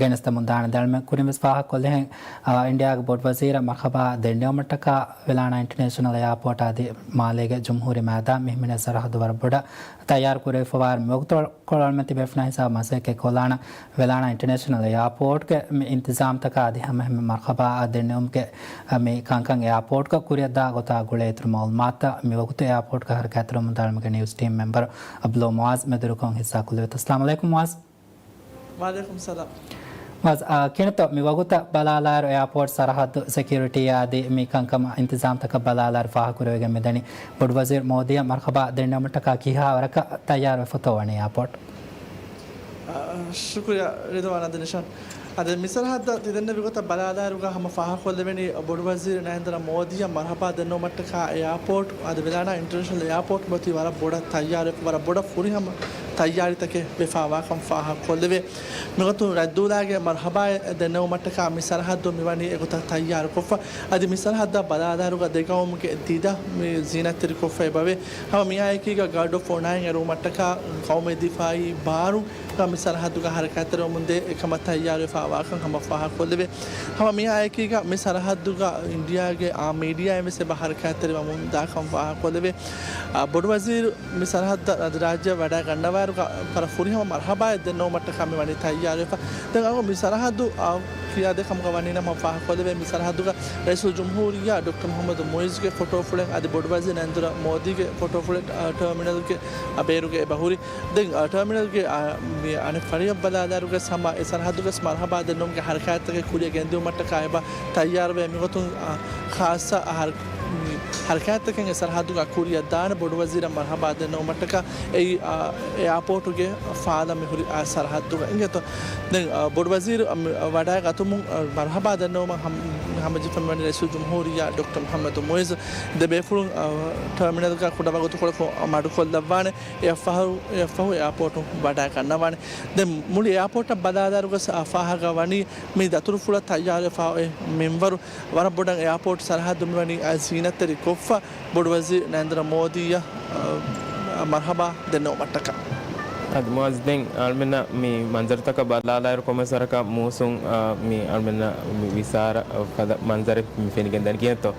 ގެނެސްދެމުން ދާނަން. ދެން އަޅުމެން ކުރިން ވެސް ފާހަގަކޮށްލިހެން، އާ، އިންޑިއާގެ ބޮޑުވަޒީރަށް މަރްޙަބާ ދެންނެވުމަށްޓަކާ ވެލާނާ އިންޓަރނޭޝަނަލް އެއާޕޯޓް އަދި މާލޭގެ ޖުމްހޫރީ މައިދާން މި ހިމެނޭ ސަރަހައްދު ވަރަށް ބޮޑަށް ތައްޔާރު ކުރެވިފަވާ މިވަގުތު ކޮޅަށް އަޅުމެން ތިބޭފުޅުންނާ ހިސާބު މަސައްކަތް ކޮށްލާނަން. ވެލާނާ އިންޓަރނޭޝަނަލް އެއާޕޯޓްގެ މި އިންތިޒާމްތަކާ އަދި ހަމަ އެހެންމެ މަރްޙަބާއަށް ދެންނެވުމުގެ މި ކަންކަން އެއާޕޯޓްގަ ކުރިއަށްދާ ގޮތާ ގުޅޭ އިތުރު މައުލޫމާތުތައް މިވަގުތު އެއާޕޯޓްގަ ހަރަކާތްތެރިވަމުންދާ އަޅުމެންގެ ނިއުސް ޓީމް މެމްބަރު އަބްދުﷲ މުޢާޒް މެދުވެރިކޮށް ހިއްސާކޮށްލެވޭތޯ. އައްސަލާމު ޢަލައިކުމް މުޢާޒް. ވަޢަލައިކުމް ސަލާމް. މުޢާޒް، އާ، ކިހިނެއްތޯ މިވަގުތަށް ބަލާލާއިރު އެއާޕޯޓް ސަރަހައްދު ސެކިއުރިޓީއާ އަދި މި ކަންކަމަށް އިންތިޒާމްތަކަށް ބަލާލާއިރު ފާހަގަކުރެވިގެން މިދަނީ ބޮޑުވަޒީރު މޯދީއަށް މަރްޙަބާ ދެންނެވުމަށްޓަކާ ކިހާވަރަކަށް ތައްޔާރުވެފަތޯ ވަނީ އެއާޕޯޓް؟ އާ، ޝުކުރިއްޔާ ރިޟްވާން އަދި ނިޝާން. އަދި މި ސަރަހައްދަށް ތިދެންނެވި ގޮތަށް ބަލާލާއިރުގަ ހަމަ ފާހަގަކޮށްލެވެނީ ބޮޑުވަޒީރު ނަރެންދްރަ މޯދީއަށް މަރްޙަބާ ދެންނެވުމަށްޓަކާ އެއާޕޯޓް އަދި ވެލާނާ އިންޓަރނޭޝަނަލް އެއާޕޯޓް މިއޮތީ ވަރަށް ބޮޑަށް ތައްޔާރުވެފަ، ވަރަށް ބޮޑަށް ފުރިހަމަ ތައްޔާރީތަކެއް ވެފަވާކަން ފާހަގަކޮށްލެވޭ. މިގޮތުން ރައްދޫލާގެ މަރްޙަބާއެއް ދެންނެވުމަށްޓަކާ މި ސަރަހައްދު މިވަނީ އެގޮތަށް ތައްޔާރުކޮށްފަ. އަދި މި ސަރަހައްދަށް ބަލާލާއިރުގަ ދެގައުމުގެ ދިދަ މި ޒީނަތްތެރިކޮށްފަ އެބަވޭ. ހަމަ މިއާއެކީގަ ގާޑް އޮފް އޮނާއިން އެރުވުމަށްޓަކާ ޤައުމީ ދިފާއީ ބާރު މި ސަރަހައްދުގަ ހަރަކާތްތެރިވަމުންދޭ އެކަމަށް ތައްޔާރުވެފަވާކަން ހަމަ ފާހަގަކޮށްލެވޭ. ހަމަ މިއާއެކީގަ މި ސަރަހައްދުގަ އިންޑިއާގެ އާ މީޑިއާއިން ވެސް އެބަ ހަރަކާތްތެރިވަމުންދާކަން ފާހަގަކޮށްލެވޭ. އާ، ބޮޑުވަޒީރު މި ސަރަހައްދަށް އަދި ރާއްޖެއަށް ވަޑައިގަންނަވާއިރުގަ ވަރަށް ފުރިހަމަ މަރްޙަބާއެއް ދެންނެވުމަށްޓަކާ މި ވަނީ ތައްޔާރުވެފަ. ދެން އަޅުގަނޑު މި ސަރަހައްދު، އާ، ކިޔާދޭ ކަމުގަ ވަނީ ނަމަ ފާހަގަކޮށްލެވޭ މި ސަރަހައްދުގަ ރައީސުލްޖުމްހޫރިއްޔާ ޑޮކްޓަރ މުޙައްމަދު މުޢިއްޒުގެ ފޮޓޯފުޅެއް އަދި ބޮޑުވަޒީރު ނަރެންދްރަ މޯދީގެ ފޮޓޯފުޅެއް، އާ، ޓާމިނަލްގެ، އާ، ބޭރުގަ އެބަހުރި. ދެން، އާ، ޓާމިނަލްގެ، އާ، މި އަނެއް ފަރިޔަށް ބަލާލާއިރުގަސް ހަމަ އެ ސަރަހައްދުގަސް މަރްޙަބާ ދެންނެވުމުގެ ހަރަކާތްތަކެއް ކުރިއަށް ގެންދިއުމަށްޓަކާ އެބަ ތައްޔާރުވޭ. މިގޮތުން، އާ، ޚާއްޞަ ހަރަ-، މި ހަރަކާތްތަކެއް އެ ސަރަހައްދުގަ ކުރިއަށް ދާނެ ބޮޑުވަޒީރަށް މަރްޙަބާ ދެންނެވުމަށްޓަކާ އެއީ، އާ، އެއާޕޯޓުގެ ފާލަށް މިހުރި އާ ސަރަހައްދުގަ. އިނގޭތޯ. ދެން، އާ، ބޮޑުވަޒީރު، އާ، މި، އާ، ވަޑައިގަތުމުން، އާ، މަރްޙަބާ ދެންނެވުމަށް ހަމަ-، ހަމަޖެހިފަ މިވަނީ ރައީސުލްޖުމްހޫރިއްޔާ ޑޮކްޓަރ މުޙައްމަދު މުޢިއްޒު. ދެ ބޭފުޅުން، އާ، ޓާމިނަލްގަ ކުޑަ ވަގުތުކޮޅަކު މަޑުކޮށްލައްވާނެ. އެއަށްފަހު، އެއަށްފަހު އެއާޕޯޓު ވަޑައިގަންނަވާނެ. ދެން މުޅި އެއާޕޯޓަށް ބަލާލާއިރުގަސް އާ ފާހަގަ ވަނީ މި ދަތުރުފުޅަށް ތައްޔާރުވެފަ އޮތް މިންވަރު. ވަރަށް ބޮޑަށް އެއާޕޯޓް ސަރަހައްދު މިވަނީ އާ ޒީނަތްތެރި ކޮށްފަ ބޮޑުވަޒީރު ނަރެންދްރަ މޯދީއަށް، އާ، މަރްޙަބާ ދެންނެވުމަށްޓަކާ. އަދި މުޢައްޒިޒް، ދެން އަޅުމެންނަށް މި މަންޒަރުތަކަށް ބަލާލާއިރު ކޮންމެސް ވަރަކަށް މޫސުން، އާ، މި އަޅުމެންނަށް މި ވިސާރަ ފަދަ މަންޒަރެއް މި ފެނިގެން ދަނީ ކިހިނެއްތޯ؟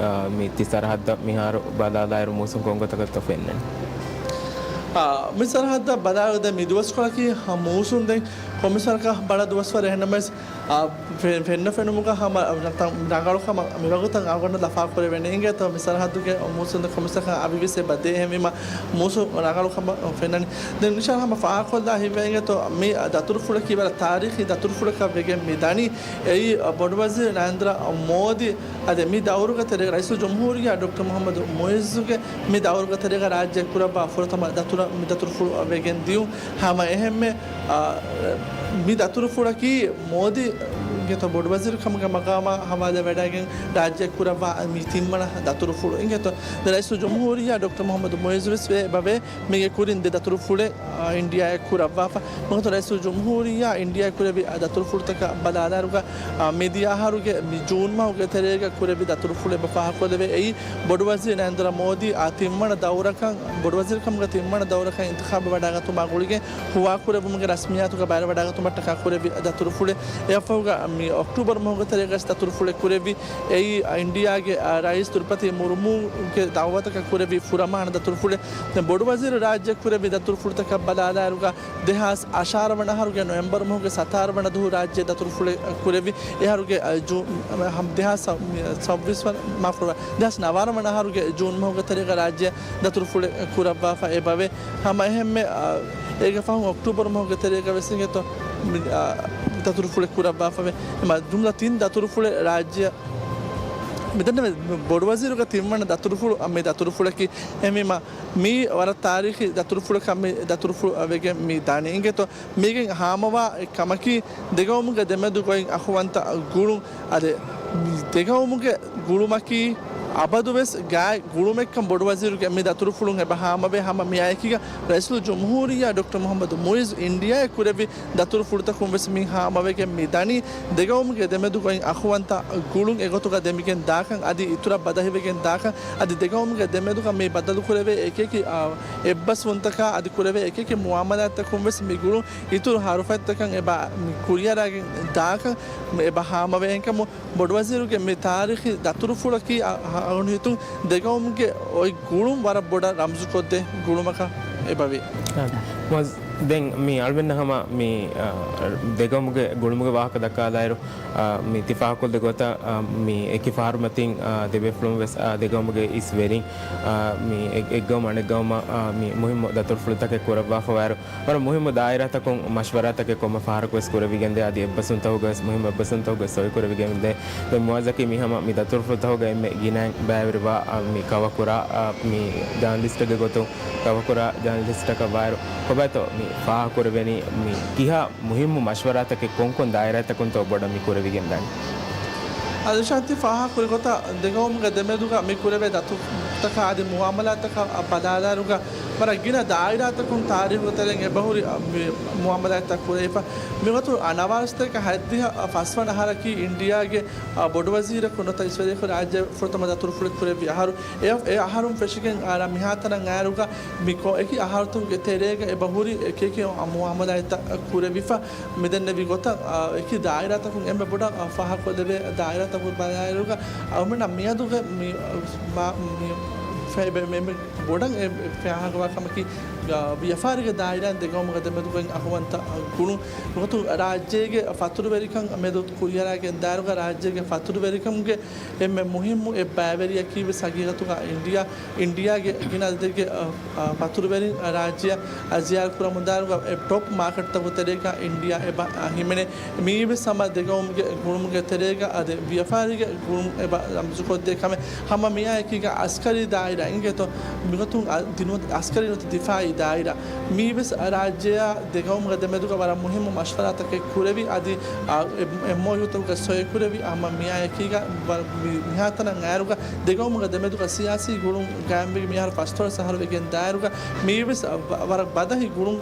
އާ، މި ތި ސަރަހައްދަށް މިހާރު ބަލާލާއިރު މޫސުން ކޮންގޮތަކަށްތޯ ފެންނަނީ؟ އާ، މި ސަރަހައްދަށް ބަލާލުދެ މި ދުވަސްކޮޅަކީ މޫސުން ދެން ކޮންމެސް ވަރަކަށް ބަލަ ދުވަސްވަރެއް. އެހެންނަމަވެސް، އާ، ފެ-، ފެންނަ ފެނުމުގަ ހަމަ ނަތަ-، ރަނގަޅު ކަމަށް މިވަގުތަށް އަޅުގަނޑަށް ލަފާކުރެވޭނެ. އިނގޭތޯ މި ސަރަހައްދުގެ މޫސުން ދެން ކޮންމެސް ވަރަކަށް އަވިވެސް އެބަ ދޭ. އެހެންވީމަ މޫސުން ރަނގަޅު ކަމަށް ފެންނަނީ. ދެން އިންޝާ އަﷲ ހަމަ ފާހަގަކޮށްލާ ހިތްވޭ އިނގޭތޯ މި ދަތުރުފުޅަކީ ވަރަށް ތާރީޚީ ދަތުރުފުޅަކަށް ވެގެން މި ދަނީ. އެއީ، އަ، ބޮޑުވަޒީރު ނަރެންދްރަ މޯދީ އަދި މި ދައުރުގެ ތެރޭގަ ރައީސުލްޖުމްހޫރިއްޔާ ޑޮކްޓަރ މުޙައްމަދު މުޢިއްޒުގެ މި ދައުރުގެ ތެރޭގަ ރާއްޖެ ކުރައްވާ ފުރަތަމަ ދަތުރަ-، މި ދަތުރުފުޅު ވެގެން ދިޔުން. ހަމަ އެހެންމެ، އާ، މި ދަތުރުފުޅަކީ މޯދީ ގެތަ ބޮޑުވަޒީރު ކަމުގެ މަގާމާ ހަވާލުވެވަޑައިގެން ރާއްޖެ ކުރައްވާ މި ތިންވަނަ ދަތުރުފުޅު އިނގޭތޯ. ދެން ރައީސުލްޖުމްހޫރިއްޔާ ޑޮކްޓަރ މުޙައްމަދު މުޢިއްޒުވެސް ވެ އެބަވޭ. މީގެ ކުރިން ދެ ދަތުރުފުޅެއް، އާ، އިންޑިއާއަށް ކުރައްވާފަ. މިގޮތުން ރައީސުލްޖުމްހޫރިއްޔާ އިންޑިއާއަށް ކުރެއްވި އަ، ދަތުރުފުޅުތަކަށް ބަލާލާއިރުގަ، އާ، މިދިޔަ އަހަރުގެ މި ޖޫން މަހުގެ ތެރޭގަ ކުރެއްވި ދަތުރުފުޅެއް އެބަ ފާހަގަކޮށްލެވޭ. އެއީ، ބޮޑުވަޒީރު ނަރެންދްރަ މޯދީ އާ ތިންވަނަ ދައުރަކަށް، ބޮޑުވަޒީރުކަމުގެ ތިންވަނަ ދައުރަކަށް އިންތިޚާބު ވަޑައިގަތުމާ ގުޅިގެން ހުވާކުރެއްވުމުގެ ރަސްމިއްޔާތުގަ ބައިވެރިވަޑައިގަތުމަށްޓަކާ ކުރެއްވި ދަތުރުފުޅެއް. އެއަށްފަހުގަ މި އޮކްޓޫބަރު މަހުގެ ތެރޭގަ ދަތުރުފުޅެއް ކުރެއްވި. އެއީ، އާ، އިންޑިއާގެ، އާ، ރައީސް ދުރުޕަތި މުރުމޫގެ ދައުވަތަކަށް ކުރެއްވި ފުރަމާނަ ދަތުރުފުޅެއް. ދެން ބޮޑުވަޒީރު ރާއްޖެ ކުރެއްވި ދަތުރުފުޅުތަކަށް ބަލާލާއިރުގަ، ދެހާސް އަށާރަ ވަނަ އަހަރުގެ ނޮވެމްބަރު މަހުގެ ސަތާރަ ވަނަ ދުހު ރާއްޖެ ދަތުރުފުޅެއް ކުރެއްވި. އެ އަހަރުގެ، އަ، ޖޫ-، ހަމް-، ދެހާސް ސައް-، ސައްބީސް ވަނަ، މާފު ކުރައްވާ، ދެހާސް ނަވާރަ ވަނަ އަހަރުގެ ޖޫން މަހުގެ ތެރޭގަ ރާއްޖެ ދަތުރުފުޅެއް ކުރައްވާފަ އެބަވޭ. ހަމަ އެހެންމެ، އަ، އޭގެ ފަހުން އޮކްޓޫބަރު މަހުގެ ތެރޭގަ ވެސް އިނގޭތޯ، މި، އަ، ދަތުރުފުޅެއް ކުރައްވާފަވޭ. އެމަ ޖުމްލަ ތިން ދަތުރުފުޅެއް ރާއްޖެ މިދެންނެވި ބޮޑުވަޒީރުގެ ތިންވަނަ ދަތުރުފުޅު، މި ދަތުރުފުޅަކީ. އެހެންވީމަ، މީ ވަރަށް ތާރީޚީ ދަތުރުފުޅަކަށް މި ދަތުރުފުޅު ވެގެން މި ދާނީ. އިނގޭތޯ، މީގެން ހާމަވާ ކަމަކީ، ދެގައުމުގެ ދެމެދު ގޮތް އަޚުވަންތަ ގުޅުން. އަދި ދެގައުމުގެ ގުޅުމަކީ އަބަދުވެސް ގާތް ގުޅުމެއްކަން ބޮޑުވަޒީރުގެ މި ދަތުރުފުޅުން އެބަ ހާމަވޭ. ހަމަ މިއާ އެކީގަ ރައީސުލްޖުމްހޫރިއްޔާ ޑޮކްޓަރ މުޙައްމަދު މުޢިއްޒު އިންޑިއާއަށް ކުރެއްވި ދަތުރުފުޅުތަކުން ވެސް މި ހާމަވެގެން މި ދަނީ. ދެގައުމުގެ ދެމެދު ގޮތް އަޚުވަންތަ ގުޅުން އެގޮތުގަ ދެމިގެން ދާކަން އަދި އިތުރަށް ބަދަހިވެގެން ދާކަން އަދި ދެގައުމުގެ ދެމެދުގަ މި ބައްދަލުކުރެވޭ އެކިއެކި، އާ، އެއްބަސްވުންތަކާ އަދި ކުރެވޭ އެކިއެކި މުއާމަލާތްތަކުން ވެސް މި ގުޅުން އިތުރު ހަރުފަތްތަކަށް އެބަ މި ކުރިއަރާގެން ދާކަން އެބަ ހާމަވޭ. އެހެންކަމުން ބޮޑުވަޒީރުގެ މި ތާރީޚީ ދަތުރުފުޅަކީ އަ-، އަ-، އަޅުގަނޑު ހިތުން ދެގައުމުގެ އޮތް ގުޅުން ވަރަށް ބޮޑަށް ރަމްޒުކޮށްދޭ ގުޅުމަކަށް އެބަވޭ. މުއައްޒަ، ދެން މި އަޅުމެންނަށް ހަމަ މި، އަ، ދެގައުމުގެ ގުޅުމުގެ ވާހަކަ ދައްކާލާއިރު، އަ، މި ތި ފާހަގަކޮށްދޭ ގޮތަށް، އަ، މި އެކި ފަހަރު މަތިން، އަ، ދެބޭފުޅުން ވެސް، އަ، ދެގައުމުގެ އިސް ވެރިން، އަ، މި އެ-، އެއްގައުމަށް އަނެއްގައުމަށް، އަ، މި މުހިއްމު ދަތުރުފުޅުތަކެއް ކުރައްވާފަވާއިރު، ވަރަށް މުހިއްމު ދާއިރާތަކުން މަޝްވަރާތަކެއް ކޮންމެ ފަހަރަކު ވެސް ކުރެވިގެންދޭ. އަދި އެއްބަސްވުންތަކުގަ ވެސް މުހިއްމު އެއްބަސްވުންތަކުގަ ވެސް ސޮއި ކުރެވިގެންދޭ. ދެން މުއައްޒަކީ މި ހަމަ މި ދަތުރުފުޅުތަކުގަ އެންމެ ގިނައިން ބައިވެރިވާ، އަ، މި ކަވަކުރާ، އަ، މި ޖާނަލިސްޓެއްގެ ގޮތުން ކަވަކުރާ ޖާނަލިސްޓަކަށް ވާއިރު، ކޮބާތޯ މި ފާހަގަކުރެވެނީ މި ކިހާ މުހިއްމު މަޝްވަރާތަކެއް ކޮންކޮން ދާއިރާތަކުންތޯ ބޮޑަށް މި ކުރެވިގެންދާނީ؟ އަދި ޝާންތި ފާހަގަކުރި ގޮތަށް ދެގައުމުގެ ދެމެދުގަ މި ކުރެވޭ ދަތުރުތަކާ އަދި މުއާމަލާތަކަށް ބަލާލާއިރުގަ ވަރަށް ގިނަ ދާއިރާތަކުން ތާރީޚުގެ ތެރެއިން އެބަހުރި، އަ، މި މުއާމަލާތްތައް ކުރެވިފަ. މިގޮތުން، އަ، ނަވާރަ ސަތޭކަ ހަތްދިހަ ފަސްވަނަ އަހަރަކީ އިންޑިއާގެ، އަ، ބޮޑުވަޒީރަކު ނުވަތަ އިސްވެރިޔަކު ރާއްޖެ ފުރަތަމަ ދަތުރުފުޅެއް ކުރެއްވި އަހަރު. އެ، އެ އަހަރުން ފެށިގެން، އަ، މިހާތަނަށް އައިރުގަ މި ކޮ-، އެކި އަހަރުތަކުގެ ތެރޭގަ އެބަހުރި އެކިއެކި މުއާމަލާތްތައް ކުރެވިފަ. މިދެންނެވި ގޮތަށް، އާ، އެކި ދާއިރާތަކުން އެންމެ ބޮޑަށް، އާ، ފާހަގަކޮށްލެވޭ ދާއިރާތަކު ބަލާއިރުގަ، އަޅުމެންނަށް މިއަދުގެ މި، އާ، މާ-، މި ފެ-، ބެ-، މެ-، މެ-، ބޮޑަށް އެ ފާހަގަވާ ކަމަކީ، އާ، ވިޔަފާރިގެ ދާއިރާއިން ދެގައުމުގެ ދެމެދުގައި އަޚުވަންތައް ގުޅުން. ނުވަތަ ރާއްޖޭގެ ފަތުރުވެރިކަން މެދު ކުރިއަރާގެން ދާއިރުގަ ރާއްޖޭގެ ފަތުރުވެރިކަމުގެ އެންމެ މުހިއްމު އެއް ބައިވެރިއަކީ ވެސް ހަގީގަތުގަ އިންޑިއާ، އިންޑިއާގެ ގިނަ އަދަދެއްގެ، އަ، އަ، ފަތުރުވެރިން ރާއްޖެއަށް ޒިޔާރަތް ކުރަމުންދާއިރުގަ އެ ޓޮޕް މާކެޓްތަކުގެ ތެރޭގަ އިންޑިއާ އެބަ، އަ، ހިމެނޭ. މިއީވެސް ހަމަ ދެގައުމުގެ ގުޅުމުގެ ތެރޭގަ އަދި ވިޔަފާރީގެ ގުޅުމު އެބަ ރަމްޒުކޮށްދޭ ކަމެއް. ހަމަ މިއާ އެކީގަ އަސްކަރީ ދާއިރާ އިނގޭތޯ، މިގޮތުން އަ، ދިނު-، އަސްކަރީ ނުވަތަ ދިފާއީ ދާއިރާ. މީވެސް ރާއްޖެއާ ދެގައުމުގެ ދެމެދުގަ ވަރަށް މުހިއްމު މަޝްވަރާތަކެއް ކުރެވި، އަދި، އާ، އެ-، އެމްއޯޔޫތަކުގަ ސޮއި ކުރެވި. ހަމަ މިއާ އެކީގަ ވަ-، މި-، މިހާތަނަށް އައިރުގަ ދެގައުމުގެ ދެމެދުގަ ސިޔާސީ ގުޅުން ގާއިމްވެގެން މިހާރު ފަސްދޮޅަސް އަހަރު ވެގެން ދާއިރުގަ މީވެސް ވަ-، ވަރަށް ބަދަހި ގުޅުން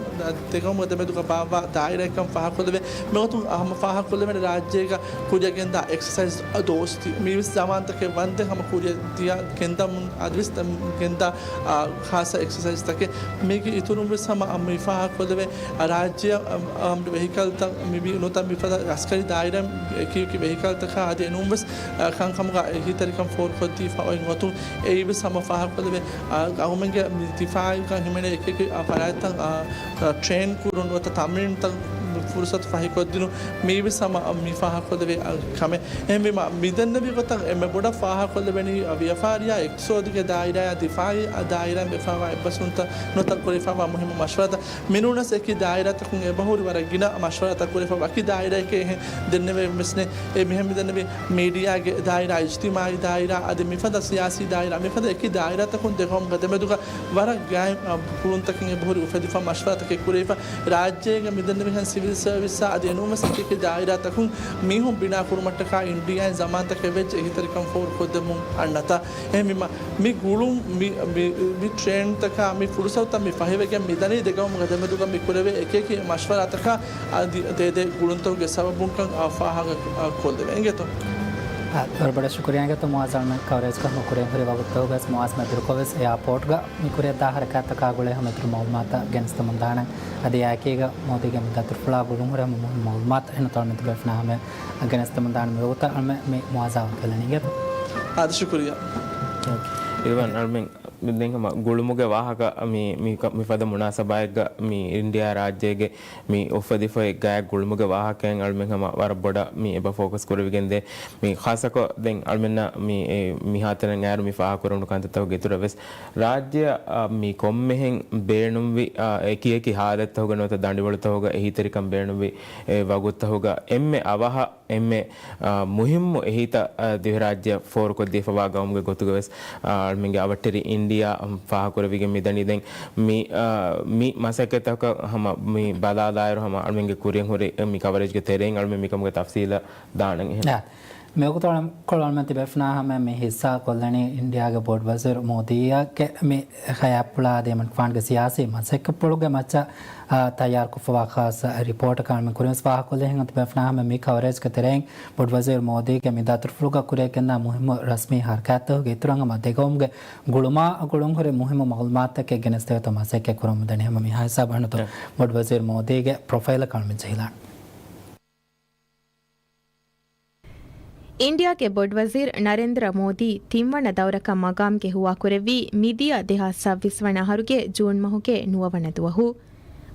ދެގައުމުގެ ދެމެދުގަ ބާއްވާ ދާއިރާއެއްކަން ފާހަގަކޮށްލެވޭ. މިގޮތުން ހަމަ ފާހަގަކޮށްލެވޭނެ ރާއްޖޭގަ ކުރިއަށް ގެންދާ އެކްސަސައިޒް ދޯސްތި. މީވެސް ޒަމާންތަކެއް ވަންދެން ހަމަ ކުރިއަށް ދިޔަ ގެންދަމުން އަދިވެސް ގެންދާ، އާ، ޚާއްސަ އެކްސަސައިޒްތަކެއް. މީ އިތުރުން ވެސް ހަމަ މި ފާހަގަކޮށްލެވޭ، ރާއްޖެއަށް އަމް، ވެހިކަލްތައް މި ނުވަތަ މިފަދަ އަސްކަރީ ދާއިރާ އެކި އެކި ވެހިކަލްތަކާ އަދި އެނޫން ވެސް ކަންކަމުގަ އެހީތެރިކަން ފޯރުކޮށްދީފަ އޮތް ގޮތުން އެއީ ވެސް ހަމަ ފާހަގަކޮށްލެވޭ. އަ، ގައުމެއްގެ މި ދިފާއީގަ ހިމެނޭ އެކި އެކި ފަރާތްތައް، އަ، އަ، ޓްރޭން ކުރުން ނުވަތަ ތަމްރީންތައް ފުރުސަތު ފަހިކޮށްދިނުން މީވެސް ހަމަ މި ފާހަގަކޮށްލެވޭ ކަމެއް. އެހެންވީމަ، މިދެންނެވި ގޮތަށް އެންމެ ބޮޑަށް ފާހަގަކޮށްލެވެނީ ވިޔަފާރިއާ އިޤްތިޞާދުގެ ދާއިރާއާ ދިފާއީ ދާއިރާއިން ވެފައިވާ އެއްބަސްވުންތައް ނުވަތަ ކުރެވިފައިވާ މުހިއްމު މަޝްވަރާތައް. މިނޫނަސް އެކި ދާއިރާތަކުން އެބަހުރި ވަރަށް ގިނަ މަޝްވަރާތައް ކުރެވިފަ ވަކި ދާއިރާއެކޭ އެހެން ދެންނެވެން ވެސް ނެތް. އެ މިހެން މިދެންނެވި މީޑިއާގެ ދާއިރާ، އިޖްތިމާޢީ ދާއިރާ އަދި މިފަދަ ސިޔާސީ ދާއިރާ، މިފަދަ އެކި ދާއިރާތަކުން ދެގައުމުގެ ދެމެދުގަ ވަރަށް ގާތް، އަ، ކުޅުންތަކެއް އެބަހުރި އުފެދިފަ މަޝްވަރާތަކެއް ކުރެވިފަ. ރާއްޖޭގެ މިދެންނެވިހެން ސިވިލް ސަރވިސްއާ އަދި އެނޫންވެސް އެކި އެކި ދާއިރާތަކުން މީހުން ބިނާ ކުރުމަށްޓަކާ އިންޑިއާއިން ޒަމާންތަކެއް ވެއްޖެ އެހީތެރިކަން ފޯރުކޮށްދެމުން އަންނަތާ. އެހެންވީމަ، މި ގުޅުން، މި، މި، މި ޓްރޭންތަކާ މި ފުރުސަތުތައް މި ފަހިވެގެން މިދަނީ ދެގައުމުގެ ދެމެދުގަ މި ކުރެވޭ އެކި އެކި މަޝްވަރާތަކާ އަދި ދޭދޭ ގުޅުންތަކުގެ ސަބަބުންކަން އާ ފާހަގަ، އާ، ކޮށްލެވޭ. އިނގޭތޯ؟ އާ، ވަރަށް ބޮޑަށް ޝުކުރިއްޔާ އިނގޭތޯ މުއާޒް އަޅުމެން ކަވަރޭޖްގަ ހަމަ ކުރިއަށް ހުރި ވަގުތުތަކުގަސް މުއާޒް މެދުވެރިކޮށް ވެސް އެއާޕޯޓްގަ މި ކުރިއަށްދާ ހަރަކާތްތަކާ ގުޅޭ ހަމަ އިތުރު މައުލޫމާތުތައް ގެނެސްދެމުން ދާނަން. އަދި އެއާއެކީގަ މޯދީގެ މި ދަތުރުފުޅާ ގުޅުންހުރި ހަމަ މުހިންމު މައުލޫމާތު އެހެން ތައުނެތި ބޭފުނާ ހަމަ ގެނެސްދެމުން ދާނަން. މިވަގުތަށް އަޅުމެން މި މުއާޒާ ވަކިވެލަނީ އިނގޭތޯ؟ އާދެ، ޝުކުރިއްޔާ. އިވަން އަޅުމެން މި ދެން ހަމަ ގުޅުމުގެ ވާހަކަ މި، މި ކަ-، މިފަދަ މުނާސަބާއެއްގަ މި އިންޑިއާ ރާއްޖޭގެ މި އުފެދިފައި ގާތް ގުޅުމުގެ ވާހަކައިން އަޅުމެން ހަމަ ވަރަށް ބޮޑަށް މި އެބަ ފޯކަސް ކުރެވިގެންދޭ. މި ޚާއްޞަކޮށް ދެން އަޅުމެންނަށް މި، އެ، މިހާތަނަށް އައިރު މި ފާހަގަކުރެވުނު ކަންތައްތަކުގެ އިތުރަށް ވެސް ރާއްޖެއަށް، އަ، މި ކޮންމެހެން ބޭނުންވި، އަ، އެކި އެކި ހާލަތްތަކުގަ ނުވަތަ ދަނޑިވަޅުތަކުގަ އެހީތެރިކަން ބޭނުންވި، އެ، ވަގުތުތަކުގަ އެންމެ އަވަހަށް އެންމެ، އާ، މުހިއްމު އެހީތައް، އާ، ދިވެހިރާއްޖެއަށް ފޯރުކޮށްދީފަވާ ގައުމުގެ ގޮތުގަވެސް، އާ، އަޅުމެންގެ އަވަށްޓެރި އިންޑިއާ، އަމް، ފާހަގަކުރެވިގެން މިދަނީ. ދެން މި، އާ، މި މަސައްކަތްތަކަށް ހަމަ މި ބަލާލާއިރު ހަމަ އަޅުމެންގެ ކުރިއަށް ހުރި މި ކަވަރޭޖްގެ ތެރެއިން އަޅުމެން މިކަމުގެ ތަފްސީލަށް ދާނަން އެހެން. އާ، މިވަގުތު އަޅަން ކޮޅު އަޅުމެން ތިބޭފުނާ ހަމަ މި ހިއްސާ ކޮށްލަނީ އިންޑިއާގެ ބޮޑު ވަޒީރު މޯދީއަށް މި ހަޔާތްޕުޅާ އަދި އެމަނިކުފާނުގެ ސިޔާސީ މަސައްކަތްޕުޅުގެ މައްޗަށް އާ، ތައްޔާރުކޮށްފަވާ ޚާއްޞަ ރިޕޯޓަކަށް އަޅުމެން ކުރިންވެސް ފާހަގަކޮށްލި ހިނގަން ތިބޭފުނާ ހަމަ މި ކަވަރޭޖްގެ ތެރެއިން ބޮޑުވަޒީރު މޯދީގެ މި ދަތުރުފުޅުގަ ކުރިއަށްގެންދާ މުހިއްމު ރަސްމީ ހަރަކާތްތަކުގެ އިތުރަށް ހަމަ ދެގައުމުގެ ގުޅުމާ ގުޅުންހުރި މުހިއްމު މައުލޫމާތުތަކެއް ގެނެސްދެވޭތޯ މަސައްކަތް ކުރަމުންދަނީ. ހަމަ މިހާ ހިސާބަށް އަންނަތޯ ބޮޑުވަޒީރު މޯދީގެ ޕްރޮފައިލަކަށް އަޅުމެން ޖެހިލާނަން. އިންޑިއާގެ ބޮޑުވަޒީރު ނަރެންދްރަ މޯދީ ތިންވަނަ ދައުރަކަށް މަގާމްގެ ހުވާކުރެއްވީ މިދިޔަ ދެހާސް ސައްބީސް ވަނަ އަހަރުގެ ޖޫން މަހުގެ ނުވަވަނަ ދުވަހު.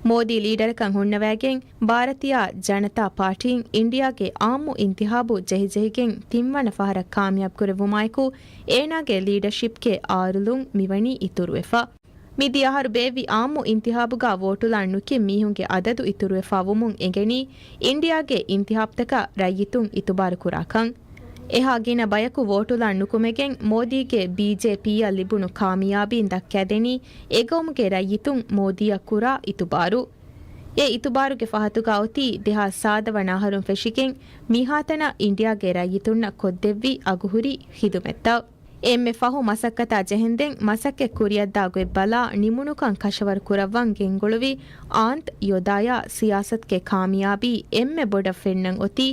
މޯދީ ލީޑަރަކަށް ހުންނަވައިގެން ބާރަތިޔާ ޖަނަތާ ޕާޓީން އިންޑިއާގެ އާއްމު އިންތިހާބު ޖެހިޖެހިގެން ތިންވަނަ ފަހަރަށް ކާމިޔާބުކުރެއްވުމާއެކު، އޭނާގެ ލީޑަޝިޕްގެ އާރުލުން މިވަނީ އިތުރުވެފަ. މިދިޔަ އަހަރު ބޭއްވި އާއްމު އިންތިހާބުގަ ވޯޓުލާން ނުކި މީހުންގެ އަދަދު އިތުރުވެފަ ވުމުން އެނގެނީ، އިންޑިއާގެ އިންތިހާބުތަކަށް ރައްޔިތުން އިތުބާރު ކުރާކަން. އެހާ ގިނަ ބަޔަކު ވޯޓުލާން ނުކުމެގެން މޯދީގެ ބީޖޭޕީއަށް ލިބުނު ކާމިޔާބީން ދައްކައިދެނީ، އެގައުމުގެ ރައްޔިތުން މޯދީއަށް ކުރާ އިތުބާރު. އެ އިތުބާރުގެ ފަހަތުގަ އޮތީ ދެހާސް ސާދަ ވަނަ އަހަރުން ފެށިގެން މިހާތަނަށް އިންޑިއާގެ ރައްޔިތުންނަށް ކޮށްދެއްވި އަގުހުރި ޚިދުމަތްތައް. އެންމެ ފަހު މަސައްކަތާ ޖެހެންދެން މަސައްކަތް ކުރިއަށްދާ ގޮތްބަލާ ނިމުނުކަން ކަށަވަރު ކުރައްވަން ގެންގުޅުވި އާންތް ޔޮދާޔާ ސިޔާސަތުގެ ކާމިޔާބީ އެންމެ ބޮޑަށް ފެންނަން އޮތީ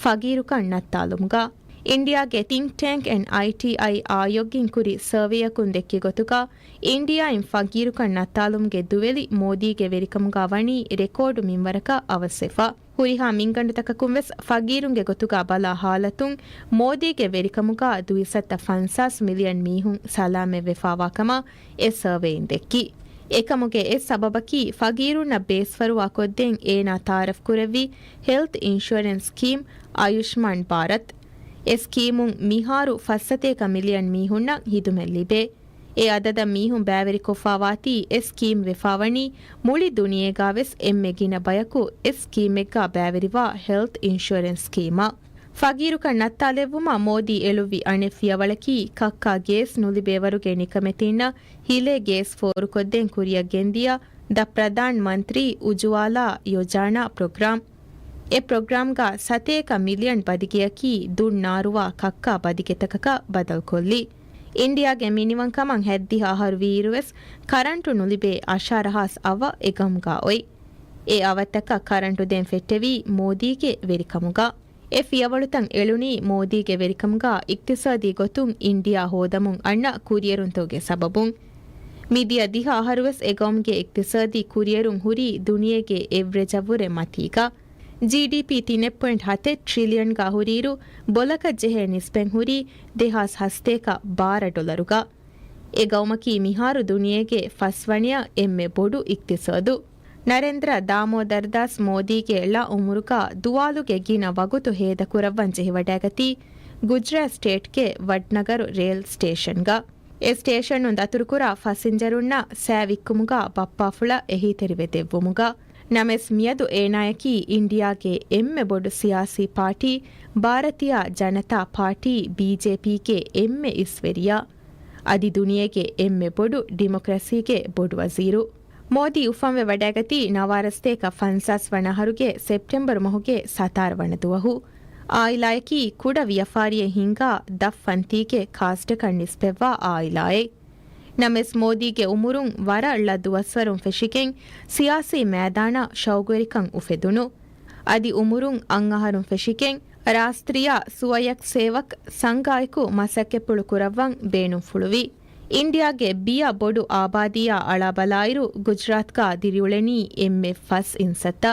ފަގީރުކަން ނައްތާލުމުގަ. އިންޑިއާގެ ތިންކް ޓޭންކް އެންޑް އައިޓީއައި އާޔޮގްއިން ކުރި ސަރވޭއަކުން ދެއްކި ގޮތުގަ، އިންޑިއާއިން ފަގީރުކަން ނައްތާލުމުގެ ދުވެލި މޯދީގެ ވެރިކަމުގަ ވަނީ ރެކޯޑު މިންވަރަކަށް އަވަސްވެފަ. ހުރިހާ މިންގަނޑުތަކަކުން ވެސް ފަގީރުންގެ ގޮތުގަ ބަލާ ހާލަތުން މޯދީގެ ވެރިކަމުގަ ދުއިސައްތަ ފަންސާސް މިލިއަން މީހުން ސަލާމަތްވެފަވާ ކަމަށް އެ ސަރވޭއިން ދެއްކި. އެކަމުގެ އެއް ސަބަބަކީ ފަގީރުންނަށް ބޭސްފަރުވާ ކޮށްދޭން އޭނާ ތައާރަފް ކުރެއްވި ހެލްތް އިންޝުއަރެންސް ސްކީމް އާޔުޝްމާން ބާރަތް. އެ ސްކީމުން މިހާރު ފައްސަތޭކަ މިލިއަން މީހުންނަށް ހިދުމަތް ލިބޭ. އެ އަދަދަށް މީހުން ބައިވެރިކޮށްފަވާތީ އެ ސްކީމް ވެފަވަނީ މުޅި ދުނިޔޭގަ ވެސް އެންމެ ގިނަ ބަޔަކު އެ ސްކީމެއްގަ ބައިވެރިވާ ހެލްތް އިންޝުއަރެންސް ސްކީމަށް. ފަގީރުކަން ނައްތާލެއްވުމަށް މޯދީ އެޅުއްވި އަނެއް ފިޔަވަޅަކީ ކައްކާ ގޭސް ނުލިބޭވަރުގެ ނިކަމެތީންނަށް ހިލޭ ގޭސް ފޯރުކޮށްދޭން ކުރިއަށް ގެންދިޔަ ދަ ޕްރަދާން މަންތްރީ އުޖުވާލާ ޔޮޖާނާ ޕްރޮގްރާމް. އެ ޕްރޮގްރާމްގަ ސަތޭކަ މިލިއަން ބަދިގެއަކީ ދުން ނާރުވާ ކައްކާ ބަދިގެތަކަކަށް ބަދަލުކޮށްލީ. އިންޑިއާގެ މިނިވަންކަމަށް ހަތްދިހަ އަހަރު ވީއިރުވެސް ކަރަންޓު ނުލިބޭ އަށާރަ ހާސް އަވަށް އެ ގައުމުގަ އޮތް. އެ އަވަށްތަކަށް ކަރަންޓު ދޭން ފެއްޓެވީ މޯދީގެ ވެރިކަމުގަ. އެ ފިޔަވަޅުތައް އެޅުނީ މޯދީގެ ވެރިކަމުގަ އިޤްތިޞާދީ ގޮތުން އިންޑިއާ ހޯދަމުން އަންނަ ކުރިއެރުންތަކުގެ ސަބަބުން. މިދިޔަ ދިހަ އަހަރުވެސް އެގައުމުގެ އިޤްތިޞާދީ ކުރިއެރުން ހުރީ ދުނިޔޭގެ އެވްރެޖަށްވުރެ މަތީގަ. ޖީޑީޕީ ތިނެއް ޕޮއިންޓް ހަތެއް ޓްރިލިއަންގަ ހުރިއިރު، ބޮލަކަށް ޖެހޭ ނިސްބަތް ހުރީ ދެހާސް ހަސަތޭކަ ބާރަ ޑޮލަރުގަ. އެގައުމަކީ މިހާރު ދުނިޔޭގެ ފަސްވަނަޔަށް އެންމެ ބޮޑު އިޤްތިޞާދު. ނަރެންދްރަ ދާމޯދަރްދާސް މޯދީގެ ޅަ އުމުރުގަ ދުވާލުގެ ގިނަ ވަގުތު ހޭދަކުރައްވަން ޖެހިވަޑައިގަތީ ގުޖްރާތް ސްޓޭޓްގެ ވަޑްނަގަރު ރޭލް ސްޓޭޝަންގަ. އެ ސްޓޭޝަނުން ދަތުރުކުރާ ފަސިންޖަރުންނަށް ސައި ވިއްކުމުގަ ބައްޕާފުޅަށް އެހީތެރިވެ ދެއްވުމުގަ. ނަމަވެސް މިއަދު އޭނާޔަކީ އިންޑިއާގެ އެންމެ ބޮޑު ސިޔާސީ ޕާޓީ ބާރަތިޔާ ޖަނަތާ ޕާޓީ، ބީޖޭޕީގެ އެންމެ އިސްވެރިޔާ. އަދި ދުނިޔޭގެ އެންމެ ބޮޑު ޑިމޮކްރަސީގެ ބޮޑު ވަޒީރު. މޯދީ އުފަންވެ ވަޑައިގަތީ ނަވާރަ ސަތޭކަ ފަންސާސް ވަނަ އަހަރުގެ ސެޕްޓެމްބަރު މަހުގެ ސަތާރަ ވަނަ ދުވަހު. އާއިލާޔަކީ ކުޑަ ވިޔަފާރިއެއް ހިންގާ ދަށް ފަންތީގެ ކާސްޓަކަށް ނިސްބަތްވާ އާއިލާއެއް. ނަމަވެސް މޯދީގެ އުމުރުން ވަރަށް ޅަ ދުވަސްވަރުން ފެށިގެން ސިޔާސީ މައިދާނަށް ޝައުގުވެރިކަން އުފެދުނު. އަދި އުމުރުން އަށް އަހަރުން ފެށިގެން ރާސްޓްރިޔާ ސުވަޔަކް ސޭވަކް ސަންގާއެކު މަސައްކަތްޕުޅު ކުރައްވަން ބޭނުންފުޅުވި. އިންޑިއާގެ ބިޔަ ބޮޑު އާބާދީއާ އަޅާބަލާއިރު، ގުޖްރާތްގަ ދިރިއުޅެނީ އެންމެ ފަސް އިންސައްތަ.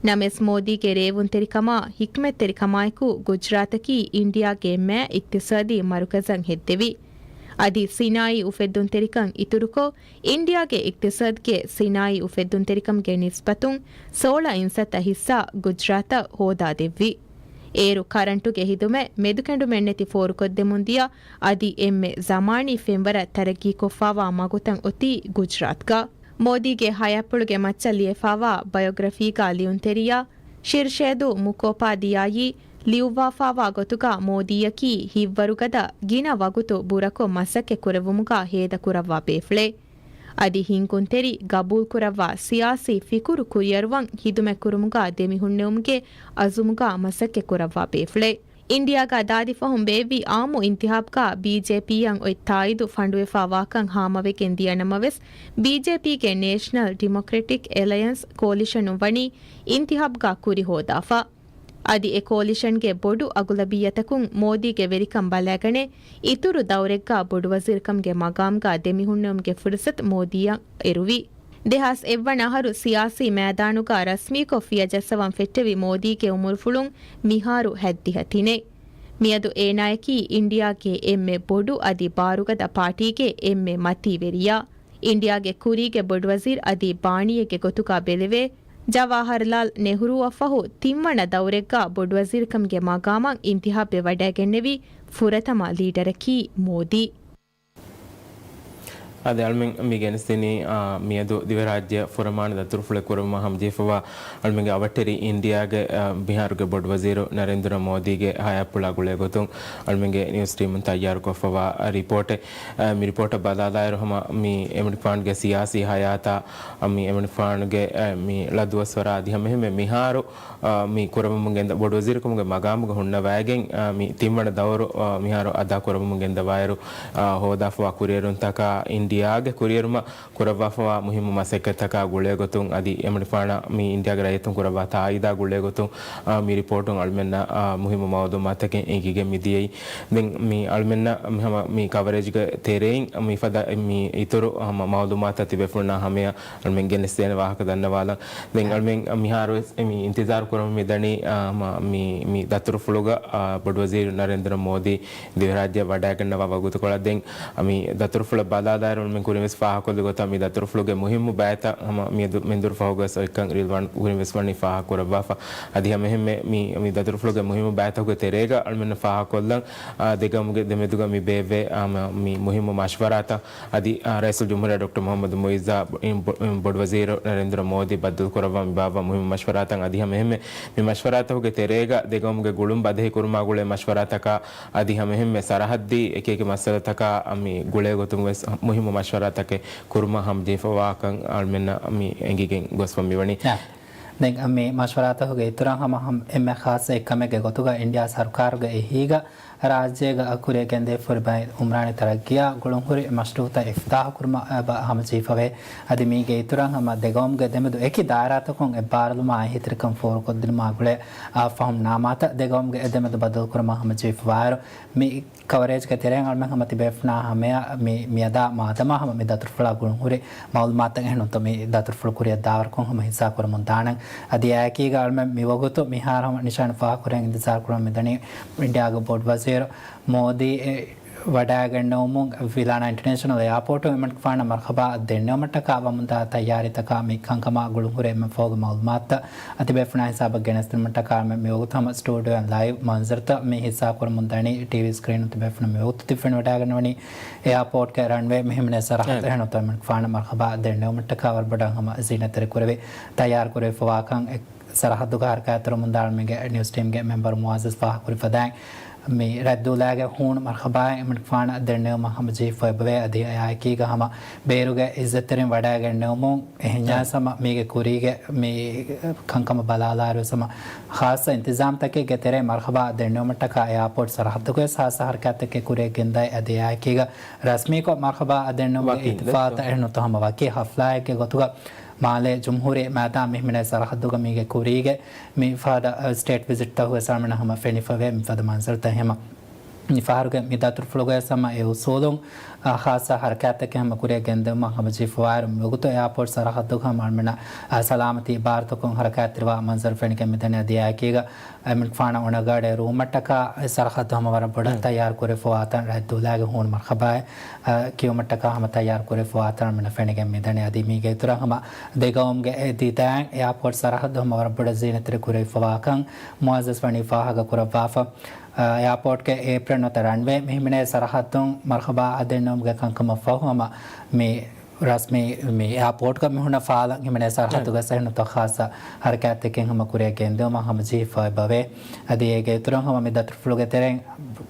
ނަމަވެސް މޯދީގެ ރޭވުންތެރިކަމާ، ހިކްމަތްތެރިކަމާއެކު ގުޖްރާތަކީ އިންޑިއާގެ މާ އިޤްތިޞާދީ މަރުކަޒަށް ހެއްދެވި. އަދި ސިނާއީ އުފެއްދުންތެރިކަން އިތުރުކޮށް، އިންޑިއާގެ އިޤްތިޞާދުގެ ސިނާއީ އުފެއްދުންތެރިކަމުގެ ނިސްބަތުން ސޯޅަ އިންސައްތަ ހިއްސާ ގުޖްރާތަށް ހޯދާދެއްވި. އޭރު ކަރަންޓުގެ ހިދުމަތް، މެދުކެނޑުމެއްނެތި ފޯރުކޮށްދެމުންދިޔަ އަދި އެންމެ ޒަމާނީ ފެންވަރަށް ތަރައްގީކޮށްފާވާ މަގުތައް އޮތީ ގުޖްރާތްގަ. މޯދީގެ ހަޔާތްޕުޅުގެ މައްޗަށް ލިޔެފާވާ ބަޔޮގްރަފީގަ ލިޔުންތެރިޔާ ޝިރްޝޭދު މުކޯޕާދިޔާއީ ލިޔުއްވާފާވާ ގޮތުގަ މޯދީއަކީ ހިތްވަރުގަދަ ގިނަ ވަގުތު ބުރަކޮށް މަސައްކަތް ކުރެއްވުމުގަ ހޭދަކުރައްވާ ބޭފުޅެއް. އަދި ހިންގުންތެރި ގަބޫލުކުރައްވާ ސިޔާސީ ފިކުރު ކުރިއަރުވަން ޚިދުމަތްކުރުމުގަ ދެމިހުންނެވުމުގެ އަޒުމުގަ މަސައްކަތްކުރައްވާ ބޭފުޅެއް. އިންޑިއާގަ ދާދި ފަހުން ބޭއްވި އާއްމު އިންތިހާބްގަ ބީޖޭޕީއަށް އޮތް ތާއީދު ފަނޑުވެފާ ވާކަން ހާމަވެގެން ދިޔަ ނަމަވެސް، ބީޖޭޕީގެ ނޭޝަނަލް ޑިމޮކްރެޓިކް އެލަޔަންސް ކޯލިޝަނުން ވަނީ އިންތިހާބްގަ ކުރި ހޯދާފަ. އަދި އެ ކޯލިޝަންގެ ބޮޑު އަޣުލަބިއްޔަތަކުން މޯދީގެ ވެރިކަން ބަލައިގަނެ، އިތުރު ދައުރެއްގަ ބޮޑުވަޒީރުކަމުގެ މަގާމްގަ ދެމިހުންނެވުމުގެ ފުރުސަތު މޯދީއަށް އެރުވި. ދެހާސް އެއްވަނަ އަހަރު ސިޔާސީ މައިދާނުގަ ރަސްމީކޮށް ފިޔަޖައްސަވަން ފެއްޓެވި މޯދީގެ އުމުރުފުޅުން މިހާރު ހަތްދިހަ ތިނެއް. މިއަދު އޭނާޔަކީ އިންޑިއާގެ އެންމެ ބޮޑު އަދި ބާރުގަދަ ޕާޓީގެ އެންމެ މަތީވެރިޔާ. އިންޑިއާގެ ކުރީގެ ބޮޑުވަޒީރު އަދި ބާނީއެއްގެ ގޮތުގަ ބެލެވޭ، ޖަވާހަރްލާލް ނެހްރޫއަށް ފަހު ތިންވަނަ ދައުރެއްގަ ބޮޑުވަޒީރުކަމުގެ މަގާމަށް އިންތިހާބްވެ ވަޑައިގެންނެވި ފުރަތަމަ ލީޑަރަކީ މޯދީ. އަދި އަޅުމެން މި ގެނެސްދިނީ، އާ، މިއަދު ދިވެހިރާއްޖެ ފުރަމާނަ ދަތުރުފުޅެއް ކުރައްވުމަށް ހަމަޖެހިފައިވާ އަޅުމެންގެ އަވަށްޓެރި އިންޑިއާގެ، އާ، މިހާރުގެ ބޮޑުވަޒީރު ނަރެންދުރަ މޯދީގެ ހަޔާތްޕުޅާ ގުޅޭގޮތުން އަޅުމެންގެ ނިއުސް ޓީމުން ތައްޔާރުކޮށްފައިވާ ރިޕޯޓެއް. އާ، މި ރިޕޯޓަށް ބަލާލާއިރު ހަމަ މި އެމަނިކުފާނުގެ ސިޔާސީ ހަޔާތާ، އާ، މި އެމަނިކުފާނުގެ، އާ، މި ޅަ ދުވަސްވަރާ އަދި ހަމައެހެންމެ މިހާރު އާ، މި ކުރައްވަމުން ގެންދަ-، ބޮޑުވަޒީރުކަމުގެ މަގާމުގަ ހުންނަވައިގެން، އާ، މި ތިންވަނަ ދައުރު، އާ، މިހާރު އަދާކުރައްވަމުން ގެންދަވާއިރު، އާ، ހޯދާފަވާ ކުރިއެރުންތަކާ އިންޑިއާގެ ކުރިއެރުމަށް ކުރައްވާފަވާ މުހިއްމު މަސައްކަތްތަކާ ގުޅޭގޮތުން އަދި އެމަނިކުފާނަށް މި އިންޑިއާގެ ރައްޔިތުން ކުރައްވާ ތާއީދާ ގުޅޭގޮތުން، އާ، މި ރިޕޯޓުން އަޅުމެންނަށް، އާ، މުހިއްމު މައުލޫމާތަކެއް އެނގިގެން މިދިޔައީ. ދެން މި އަޅުމެންނަށް މި ހަމަ މި ކަވަރޭޖްގެ ތެރެއިން މިފަދަ މި އިތުރު ހަމަ މައުލޫމާތަށް ތިބޭފުޅުންނާ ހަމަޔަށް އަޅުމެން ގެނެސްދޭނެ ވާހަކަ ދަންނަވާލަން. ދެން އަޅުމެން މިހާރުވެސް މި އިންތިޒާރު ކުރަމުން މިދަނީ، އާ، މި، މި ދަތުރުފުޅުގަ، އާ، ބޮޑުވަޒީރު ނަރެންދުރަ މޯދީ ދިވެހިރާއްޖެ ވަޑައިގަންނަވާ ވަގުތުކޮޅަށް. ދެން މި ދަތުރުފުޅަށް ބަލާލާއިރު އަޅުމެން ކުރިންވެސް ފާހަގަކޮށްލި ގޮތަށް މި ދަތުރުފުޅުގެ މުހިއްމު ބައިތައް ހަމަ މިއަދު މެންދުރު ފަހުގަވެސް އޮތްކަން ރިލްވާން ކުރިންވެސް ވަނީ ފާހަގަކުރައްވާފަ. އަދި ހަމައެހެންމެ މި، މި ދަތުރުފުޅުގެ މުހިއްމު ބައިތަކުގެ ތެރޭގަ އަޅުމެންނަށް ފާހަގަކޮށްލަން، އާ، ދެގައުމުގެ ދެމެދުގަ މި ބޭއްވޭ، އާ، މި މުހިއްމު މަޝްވަރާތައް. އަދި، އާ، ރައީސުލްޖުމްހޫރިއްޔާ ޑޮކްޓަރ މުޙައްމަދު މުޢިއްޒާ ބޮ-، އިން ބޮ-، އިން ބޮޑުވަޒީރު ނަރެންދުރަ މޯދީ ބައްދަލުކުރައްވާ މި ބާއްވާ މުހިއްމު މަޝްވަރާތައް އަދި ހަމައެހެންމެ މި މަޝްވަރާތަކުގެ ތެރޭގަ ދެގައުމުގެ ގުޅުން ބަދަހި ކުރުމާ ގުޅޭ މަޝްވަރާތަކާ އަދި ހަމައެހެންމެ ސަރަހައްދީ އެކިއެކި މައްސަލަތަކާ މި ގުޅޭ ގޮތުން ވެސް މުހިއްމު މަޝްވަރާތަކެއް ކުރުމަށް ހަމަޖެހިފަވާކަން އަޅުމެންނަށް މި އެނގިގެން ގޮސްފަ މިވަނީ. އެ. ދެން މި މަޝްވަރާތަކުގެ އިތުރަށް ހަމަ ހަމަ އެންމެ ޚާއްޞަ އެއްކަމެއްގެ ގޮތުގަ އިންޑިއާ ސަރުކާރުގެ އެހީގަ ރާއްޖޭގަ ކުރިއަށް ގެންދެވިފަ ހުރި ބައެއް އުމްރާނީ ތަރައްގީއާ ގުޅުންހުރި މަޝްރޫއުތައް އިފްތިތާޙު ކުރުމަށް އެބަ ހަމަޖެހިފަވޭ. އަދި މީގެ އިތުރަށް ހަމަ ދެގައުމުގެ ދެމެދު އެކި ދާއިރާތަކުން އެއްބާރުލުމާ އެހީތެރިކަން ފޯރުކޮށްދިނުމާ ގުޅޭ އާ ފަހުން ނާމާތައް ދެގައުމުގެ އެ ދެމެދު ބަދަލުކުރުމަށް ހަމަޖެހިފަވާއިރު، މި ކަވަރޭޖްގެ ތެރެއިން އަޅުމެން ހަމަ ތިބޭފުނާ ހަމަޔަށް މި، މިއަދާ މާދަމާ ހަމަ މި ދަތުރުފުޅާ ގުޅުންހުރި މައުލޫމާތުތައް އެހެންނުތޯ މި ދަތުރުފުޅު ކުރިއަށް ދާވަރުކޮށް ހަމަ ހިއްސާކުރަމުން ދާނަން. އަދި އެއާއެކީގަ އަޅުމެން މިވަގުތު މިހާރު ހަމަ ނިޝާން ފާހަގަކުރަން އިންތިޒާރު ކުރަމުން މިދަނީ އިންޑިއާގެ ބޮޑު ވަޒީރު މޯދީ އެ ވަޑައިގެންނެވުމުން ވިލާނާ އިންޓަރނޭޝަނަލް އެއާޕޯޓުން އެމަނިކުފާނަށް މަރުޙަބާ ދެންނެވުމަށްޓަކާ ވަމުންދާ ތައްޔާރީތަކާ މި ކަންކަމާ ގުޅުންހުރި އެންމެ ފަހުގެ މައުލޫމާތުތައް އަދި ބޭފުޅުންނާ ހިސާބަށް ގެނެސްދިނުމަށްޓަކާ މި ވަގުތު ހަމަ ސްޓޫޑިއޯއިން ލައިވް މަންޒަރުތައް މި ހިއްސާކުރަމުން ދަނީ. ޓީވީ ސްކްރީނުން ތިބޭފުޅުން މި ވަގުތު ތި ފެނިވަޑައިގަންނަވަނީ އެއާޕޯޓްގެ ރަންވޭ މި ހިމެނޭ ސަރަހައްދު އެހެންނުތޯ އެމަނިކުފާނަށް މަރުޙަބާ ދެންނެވުމަށްޓަކާ ވަރަށް ބޮޑަށް ހަމަ ޒީނަތްތެރިކުރެވި ތައްޔާރުކުރެވިފަވާކަން ސަރަހައްދުގަ ހަރަކާތްތެރިވަމުންދާ އަޅުމެންގެ ނިއުސް ޓީމްގެ މެމްބަރު މުއައްޒަޒް ފާހަގަކުރި ފަދައިން، މި ރައްދޫލާގެ ހޫނު މަރުޙަބާއެއް އެމަނިކުފާނަށް ދެންނެވުމަށް ހަމަޖެހިފައިބަވޭ. އަދި އެއާއެކީގަ ހަމަ ބޭރުގެ އިއްޒަތްތެރިން ވަޑައިގެންނެވުމުން އެހެންޏާސް ހަމަ މީގެ ކުރީގެ މި ކަންކަމަށް ބަލާލާއިރުވެސް ހަމަ ޚާއްޞަ އިންތިޒާމްތަކެއްގެ ތެރޭ މަރުޙަބާ ދެންނެވުމަށްޓަކާ އެއާޕޯޓް ސަރަހައްދުގަވެސް ޚާއްޞަ ހަރަކާތްތަކެއް ކުރިއަށް ގެންދައި އަދި އެއާއެކީގަ ރަސްމީކޮށް މަރުޙަބާ ދެންނެވުމުގެ އިޙްތިފާލްތައް އެހެންނުތޯ ހަމަ ވަކި ޙަފްލާއެއްގެ ގޮތުގަ މާލޭ ޖުމްހޫރީ މައިދާން މި ހިމެނޭ ސަރަހައްދުގަ މީގެ ކުރީގެ މި ފަހަތަށް ސްޓޭޓް ވިޒިޓްތަކުގެ ސަމިނަ ހަމަ ފެނިފަވޭ. މިފަދަ މަންޒަރުތައް ހަމަ މި ފަހަރުގެ މި ދަތުރުފުޅުގައި ހަމަ އެ އުސޫލުން އާ، ޚާއްޞަ ހަރަކާތްތަކެއް ހަމަ ކުރިއަށް ގެންދެވުމަށް ހަމަޖެހިފަވާއިރު، މިވަގުތު އެއާޕޯޓް ސަރަހައްދުގަ ހަމަ އަޅުމެންނަށް އާ، ސަލާމަތީ އިބާރަތަކުން ހަރަކާތްތެރިވާ މަންޒަރު ފެނިގެން މިދަނީ. އަދި އެއާއެކީގަ އެމަނިކުފާނަށް އޮނަގާޑޭ ރޫމަށްޓަކާ އެ ސަރަހައްދު ހަމަ ވަރަށް ބޮޑަށް ތައްޔާރު ކުރެފަވާތަން ރައްދޫލާގެ ހޫނު މަރުޙަބާއެއް އާ، ކިޔުމަށްޓަކާ ހަމަ ތައްޔާރު ކުރެފަވާތަން އަޅުމެންނަށް ފެނިގެން މިދަނީ. އަދި މީގެ އިތުރަށް ހަމަ ދެގައުމުގެ އެ ދިދައިން އެއާޕޯޓް ސަރަހައްދު ހަމަ ވަރަށް ބޮޑަށް ޒީނަތްތެރި ކުރެވިފަވާކަން މުއައްޒަޒް ވަނީ ފާހަގަ ކުރައްވާފަ. އާ، އެއާޕޯޓްގެ އޭޕްރަން ނުވަތަ ރަންވޭ މި ހިމެނޭ ސަރަހައްދުން މަރުޙަބާ އާ ދެންނެވުމުގެ ކަންކަމަށް ފަހު ހަމަ މި ރަސްމީ މި އެއާޕޯޓްގަ މި ހުންނަ ފާލަން ހިމެނޭ ސަރަހައްދުގަ އެހެންނުތޯ ޚާއްޞަ ހަރަކާތްތަކެއް ހަމަ ކުރިއަށް ގެންދެވުމަށް ހަމަޖެހިފައިބަވޭ. އަދި އޭގެ އިތުރުން ހަމަ މި ދަތުރުފުޅުގެ ތެރެއިން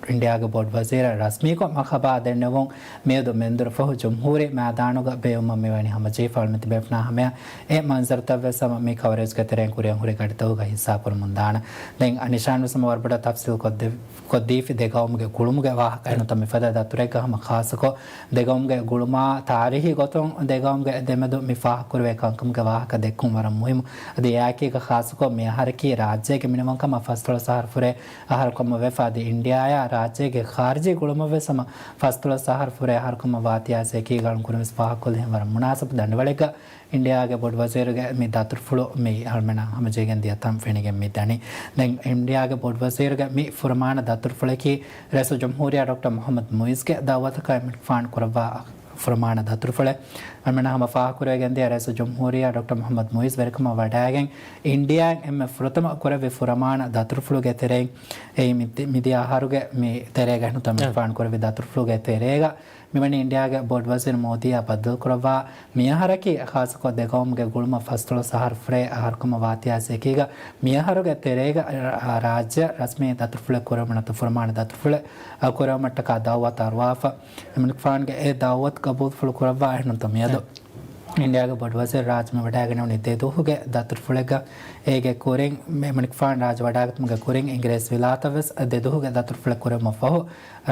އިންޑިއާގެ ބޮޑު ވަޒީރަށް ރަސްމީކޮށް މަރުޙަބާ ދެންނެވުން މިއަދު މެންދުރު ފަހު ޖުމްހޫރީ މައިދާނުގަ ބޭއްވުމަށް މިވަނީ ހަމަޖެހިފަ. އަޅުމެން ތިބޭފުނާ ހަމަޔަށް އެ މަންޒަރުތައްވެސް ހަމަ މި ކަވަރޭޖްގެ ތެރެއިން ކުރިއަށް ހުރި ގަޑިތަކުގަ ހިއްސާކުރަމުން ދާނަން. ދެން އަ، ނިޝާންވެސް ހަމަ ވަރަށް ބޮޑަށް ތަފްސީލް ކޮށްދެ-، ކޮށްދީފި ދެގައުމުގެ ގުޅުމުގެ ވާހަކަ އެހެންނުތަ މިފަދަ ދަތުރެއްގަ ހަމަ ޚާއްޞަކޮށް ދެގައުމުގެ ގުޅުމާ ތާރީހީ ގޮތުން ދެގައުމުގެ ދެމެދު މި ފާހަގަކުރެވޭ ކަންކަމުގެ ވާހަކަ ދެއްކުން ވަރަށް މުހިއްމު. އަދި އެއާއެކީގަ ޚާއްޞަކޮށް މި އަހަރަކީ ރާއްޖޭގެ މިނިވަންކަމަށް ފަސްދޮޅަސް އަހަރު ފުރޭ އަހަރުކަމަށް ވެފަ އަދި އިންޑިއާއާ ރާއްޖޭގެ ޚާރިޖީ ގުޅުމަށްވެސް ހަމަ ފަސްދޮޅަސް އަހަރު ފުރޭ އަހަރުކަމަށް ވާތީއާ އެކީގަ އަޅުން ކުރިންވެސް ފާހަގަކޮށްލި ހެން ވަރަށް މުނާސަބު ދަނޑިވަޅެއްގަ އިންޑިއާގެ ބޮޑުވަޒީރުގެ މި ދަތުރުފުޅު މި އަޅުމެންނަށް ހަމަޖެހިގެން ދިޔަ ތަން ފެނިގެން މި ދަނީ. ދެން އިންޑިއާގެ ބޮޑުވަޒީރުގެ މި ފުރަމާނަ ދަތުރުފުޅަކީ ރައީސުލްޖުމްހޫރިއްޔާ ޑޮކްޓަރ މުޙައްމަދު މުއިޒްގެ ދައުވަތަކަށް އެމަނިކުފާނު ކުރައްވާ ފުރަމާނަ ދަތުރުފުޅެއް. އަޅުމެންނަށް ހަމަ ފާހަގަކުރެވިގެން ދިޔަ ރައީސުލްޖުމްހޫރިއްޔާ ޑޮކްޓަރ މުޙައްމަދު މުއިޒް ވެރިކަމަށް ވަޑައިގެން އިންޑިއާއިން އެންމެ ފުރަތަމަ ކުރެއްވި ފުރަމާނަ ދަތުރުފުޅުގެ ތެރެއިން އެއީ މި-، މިދިޔަ އަހަރުގެ މި ތެރޭގަ އެހެންނުތަ އެމަނިކުފާނު ކުރެއްވި ދަތުރުފުޅުގެ ތެރޭގަ މިވަނީ އިންޑިއާގެ ބޮޑުވަޒީރު މޯދީއާ ބައްދަލުކުރައްވާ މިއަހަރަކީ ޚާއްޞަކޮށް ދެގައުމުގެ ގުޅުމަށް ފަސްދޮޅަސް އަހަރު ފުރޭ އަހަރުކަމަށް ވާތީއާ އެކީގަ މިއަހަރުގެ ތެރޭގަ ރާ-، ރާއްޖެއަށް ރަސްމީ ދަތުރުފުޅެއް ކުރެވުމަށް ނަތު ފުރަމާނަ ދަތުރުފުޅެއް ކުރެވުމަށްޓަކާ ދައުވަތު އަރުވާފަ. އެމަނިކުފާނުގެ އެ ދައުވަތު ގަބޫލުފުޅު ކުރައްވާ އެހެންނުތަ މިއަދު އިންޑިއާގެ ބޮޑުވަޒީރު ރާޖަށް މިވަޑައިގެންނެވުނީ ދެ ދުވަހުގެ ދަތުރުފުޅެއްގަ. އޭގެ ކުރިން މި-، އެމަނިކުފާނު ރާޖަށް ވަޑައިގަތުމުގެ ކުރިން އިނގިރޭސި ވިލާތަށް ވެސް ދެ ދުވަހުގެ ދަތުރުފުޅެއް ކުރެވުމަށް ފަހު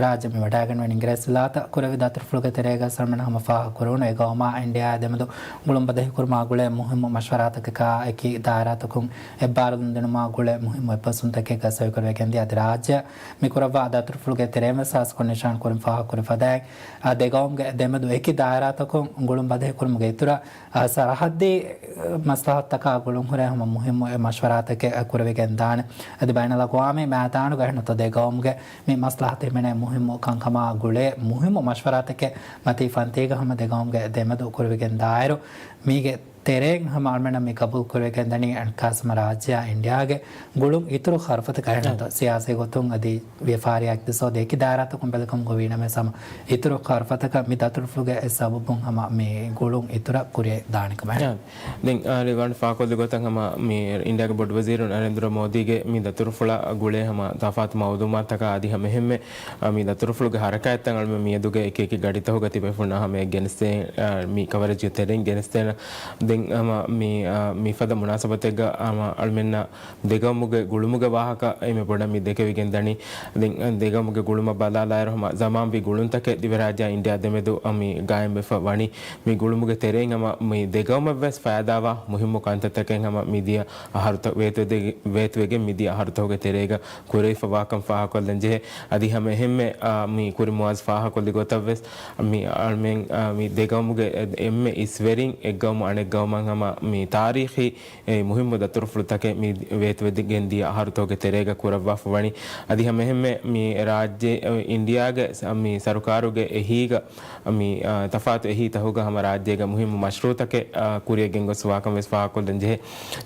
ރާއްޖެ މި ވަޑައިގެންނެވި އިނގިރޭސި ވިލާތަށް ކުރެވި ދަތުރުފުޅުގެ ތެރޭގަ އަޅުމެން ހަމަ ފާހަގަކުރެވުނު އެ ގައުމާ އިންޑިއާއާ ދެމެދު ގުޅުން ބަދަހިކުރުމާ ގުޅޭ މުހިއްމު މަޝްވަރާތަކަކާ އެކި ދާއިރާތަކުން އެއްބާރުލުން ދިނުމާ ގުޅޭ މުހިއްމު އެއްބަސްވުންތަކެއްގަ ސޮއިކުރެވިގެންދިޔަ އަދި ރާއްޖެ މި ކުރައްވާ ދަތުރުފުޅުގެ ތެރެއިން ވެސް ހާއްސަކޮށް ނިޝާން ކުރިން ފާހަގަކުރި ފަދައިން އާ، ދެގައުމުގެ ދެމެދު އެކި ދާއިރާތަކުން ގުޅުން ބަދަހިކުރުމުގެ އިތުރަށް، އާ، ސަރަހައްދީ، އަ، މަސްލަހަތުތަކާ ގުޅުންހުރޭ ހަމަ މުހިއްމު އެއް މަޝްވަރާތަކެއް ކުރެވިގެން ދާނެ. އަދި ބައިނަލްއަގްވާމީ މައިދާނުގަ އެހެންނުތޯ ދެގައުމުގެ މި މަސްލަހަތު ހިމެނޭ މުހިއްމު ކަންކަމާ ގުޅޭ މުހިއްމު މަޝްވަރާތަކެއް މަތީ ފަންތީގަ ހަމަ ދެގައުމުގެ ދެމެދު ކުރެވިގެން ދާއިރު، މީގެ ތެރެއިން ހަމަ އަޅުމެންނަށް މި ގަބޫލު ކުރެވިގެންދަނީ އަނެއްކާސް ހަމަ ރާއްޖެއާ އިންޑިއާގެ ގުޅުން އިތުރު ޚަރުފަތަކަށް އެހެންތޯ ސިޔާސީ ގޮތުން އަދި ވިޔަފާރި އިޤްތިޞާދީ އެކި ދާއިރާތަކުން ބެލިކަމުގަ ވީނަމަވެސް ހަމަ އިތުރު ޚަރުފަތަކަށް މި ދަތުރުފުޅުގެ އެއް ސަބަބުން ހަމަ މި ގުޅުން އިތުރަށް ކުރިއަށް ދާނެ ކަމަށް. ދެން އާ، ރިވާން ފާކޮށްލި ގޮތަށް ހަމަ މި އިންޑިއާގެ ބޮޑުވަޒީރު ނަރެންދުރަ މޯދީގެ މި ދަތުރުފުޅާ ގުޅޭ ހަމަ ތަފާތު މައުލޫމާތުތަކާ އަދި ހަމަ އެހެންމެ އާ، މި ދަތުރުފުޅުގެ ހަރަކާތްތައް އަޅުމެން މިއަދުގެ އެކި އެކި ގަޑިތަކުގަ ތިބޭފުޅުންނާ ހަމަޔަށް ގެނެސްދޭ، އާ، މި ކަވަރޭޖްގެ ތެރެއިން ގެނެސްދޭނަ. ދެން ހަމަ މި، އާ، މިފަދަ މުނާސަބަތެއްގަ ހަމަ އަޅުމެންނަށް ދެގައުމުގެ ގުޅުމުގެ ވާހަކަ އެންމެ ބޮޑަށް މި ދެކެވިގެން ދަނީ. ދެން ދެގައުމުގެ ގުޅުމަށް ބަލާލާއިރު ހަމަ ޒަމާންވީ ގުޅުންތަކެއް ދިވެހިރާއްޖެއާ އިންޑިއާ ދެމެދު މި ގާއިމްވެފަ ވަނީ. މި ގުޅުމުގެ ތެރެއިން ހަމަ މި ދެގައުމަށްވެސް ފައިދާވާ މުހިއްމު ކަންތައްތަކެއް ހަމަ މިދިޔަ އަހަރުތަ-، ވޭތުވެދެ-، ވޭތުވެގެން މިދިޔަ އަހަރުތަކުގެ ތެރޭގަ ކުރެވިފަވާކަން ފާހަގަކޮށްލަން ޖެހޭ. އަދި ހަމަ އެހެންމެ، އާ، މި ކުރިން މުއާޒް ފާހަގަކޮށްލި ގޮތަށްވެސް، މި އަޅުމެން، އާ، މި ދެގައުމުގެ އެ-، އެންމެ އިސްވެރިން އެއްގައުމު އަނެއްގައުމަށް ހަމަ މި ތާރީޚީ އެ މުހިއްމު ދަތުރުފުޅުތަކެއް މި ވޭތުވެގެން ދިޔަ އަހަރުތަކުގެ ތެރޭގަ ކުރައްވާފަ ވަނީ. އަދި ހަމަ އެހެންމެ މި ރާއްޖެ، އެ، އިންޑިއާގެ ސަ-، މި ސަރުކާރުގެ އެހީގަ މި، އާ، ތަފާތު އެހީތަކުގަ ހަމަ ރާއްޖޭގެ މުހިއްމު މަޝްރޫއުތަކެއް، އާ، ކުރިއަށް ގެންގޮސްފަވާކަން ވެސް ފާހަގަކޮށްލަން ޖެހޭ.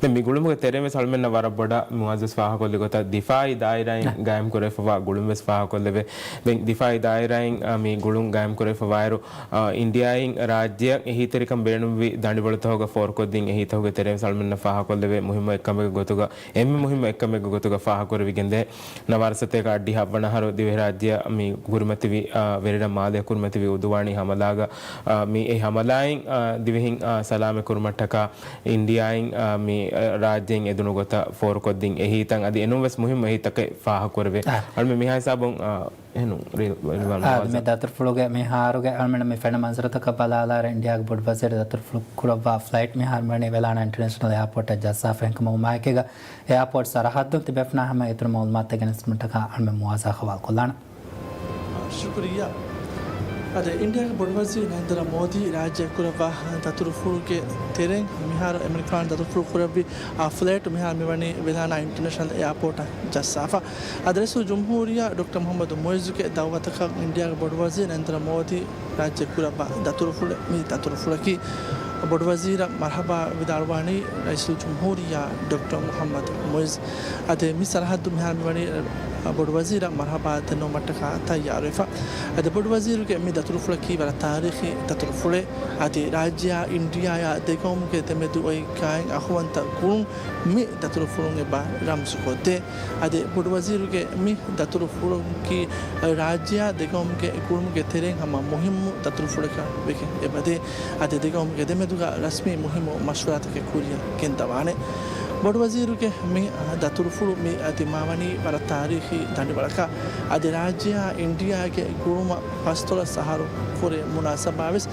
ދެން މި ގުޅުމުގެ ތެރެއިން ވެސް އަޅުމެންނަށް ވަރަށް ބޮޑަށް މުއާޒް ވެސް ފާހަގަކޮށްލި ގޮތަށް ދިފާއީ ދާއިރާއިން ގާއިމް ކުރެވިފަވާ ގުޅުން ވެސް ފާހަގަކޮށްލެވޭ. ދެން ދިފާއީ ދާއިރާއިން، އާ، މި ގުޅުން ގާއިމް ކުރެވިފަވާއިރު، އާ، އިންޑިއާއިން ރާއްޖެއަށް އެހީތެރިކަން ބޭނުންވި ދަނޑިވަޅުތަކުގަ ފޯރުކޮށްދިން އެހީތަކުގެ ތެރެއިން ވެސް އަޅުމެންނަށް ފާހަގަކޮށްލެވޭ. މުހިއްމު އެއްކަމެއްގެ ގޮތުގަ، އެންމެ މުހިއްމު އެއްކަމެއްގެ ގޮތުގަ ފާހަގަކުރެވިގެންދޭ. ނަވާރަ ސަތޭކަ އަށްޑިހަ އަށްވަނަ އަހަރު ދިވެހިރާއްޖެއަށް މި ކުރިމަތިވި، އާ، ވެރިރަށް މާލެއަށް ކުރިމަތިވި އުދުވާނީ ހަމަލާގަ، އާ، މި އެ ހަމަލާއިން، އާ، ދިވެހިން، އާ، ސަލާމަތް ކުރުމަށްޓަކާ އިންޑިއާއިން، އާ، މި، އާ، ރާއްޖެއިން އެދުނު ގޮތަށް ފޯރުކޮށްދިން އެހީތައް އަދި އެނޫން ވެސް މުހިއްމު އެހީތަކެއް ފާހަގަކުރެވޭ. އާ. އަޅުމެން މިހާ ހިސާބުން، އާ، އެހެނު ރި-، ރިވާ މި ދަތުރުފުޅުގެ މިހާރުގެ އަޅުމެން މި ފެންނަ މަންޒަރުތަކަށް ބަލާލާއިރު އިންޑިއާގެ ބޮޑުވަޒީރު ދަތުރުފުޅު ކުރައްވާ ފްލައިޓް މިހާރު ވަނީ ވެލާނާ އިންޓަރނޭޝަނަލް އެއާޕޯޓަށް ޖައްސާފަ. އެހެންކަމުން މާއެކީގަ އެއާޕޯޓް ސަރަހައްދުން ތިބޭފުޅުންނާ ހަމަ އިތުރު މައުލޫމާތުތައް ގެނެސްދިނުމަށްޓަކާ އަޅުމެން މުއާޒާ ހަވާލުކޮށްލާނަން. ޝުކުރިއްޔާ. އަދި އިންޑިއާގެ ބޮޑުވަޒީރު ނަރެންދްރަ މޯދީ ރާއްޖެ ކުރައްވާ ދަތުރުފުޅުގެ ތެރެއިން މިހާރު އެމެރިކާން ދަތުރުފުޅު ކުރެއްވި އާ ފްލައިޓް މިހާރު މިވަނީ ވެލާނާ އިންޓަރނޭޝަނަލް އެއާޕޯޓަށް ޖައްސާފަ. އަދި ރައީސުލްޖުމްހޫރިއްޔާ ޑޮކްޓަރ މުޙައްމަދު މުޢިއްޒުގެ ދަޢުވަތަކަށް އިންޑިއާގެ ބޮޑުވަޒީރު ނަރެންދްރަ މޯދީ ރާއްޖެ ކުރައްވާ ދަތުރުފުޅެއް. މި ދަތުރުފުޅަކީ ބޮޑުވަޒީރަށް މަރްޙަބާ ވިދާޅުވާނީ ރައީސުލްޖުމްހޫރިއްޔާ ޑޮކްޓަރ މުޙައްމަދު މުޢިއްޒު. އަދި މި ސަރަހައްދު މިހާރު މިވަނީ ބޮޑުވަޒީރަށް މަރްޙަބާ ދެންނެވުމަށްޓަކާ ތައްޔާރުވެފަ. އަދި ބޮޑުވަޒީރުގެ މި ދަތުރުފުޅަކީ ވަރަށް ތާރީޚީ ދަތުރުފުޅެއް. އަދި ރާއްޖެއާ އިންޑިއާއާ ދެގައުމުގެ ދެމެދު އޮތް ގާތް އަޚުވަންތަ ގުޅުން މި ދަތުރުފުޅުން އެބަ ރަމްޒުކޮށްދޭ. އަދި ބޮޑުވަޒީރުގެ މި ދަތުރުފުޅަކީ ރާއްޖެއާ ދެގައުމުގެ ގުޅުމުގެ ތެރެއިން ހަމަ މުހިއްމު ދަތުރުފުޅަކަށް ވެގެން އެބަދޭ. އަދި ދެގައުމުގެ ދެމެދުގަ ރަސްމީ މުހިއްމު މަޝްވަރާތަކެއް ކުރިއަށް ގެންދަވާނެ. ބޮޑުވަޒީރުގެ މި ދަތުރުފުޅު މި ދިމާވަނީ ވަރަށް ތާރީޚީ ދަނޑިވަޅަކަށް. އަދި ރާއްޖެއާ އިންޑިއާގެ ގުޅުމަށް ފަސްދޮޅަސް އަހަރު ކުރެ މުނާސަބާވެސް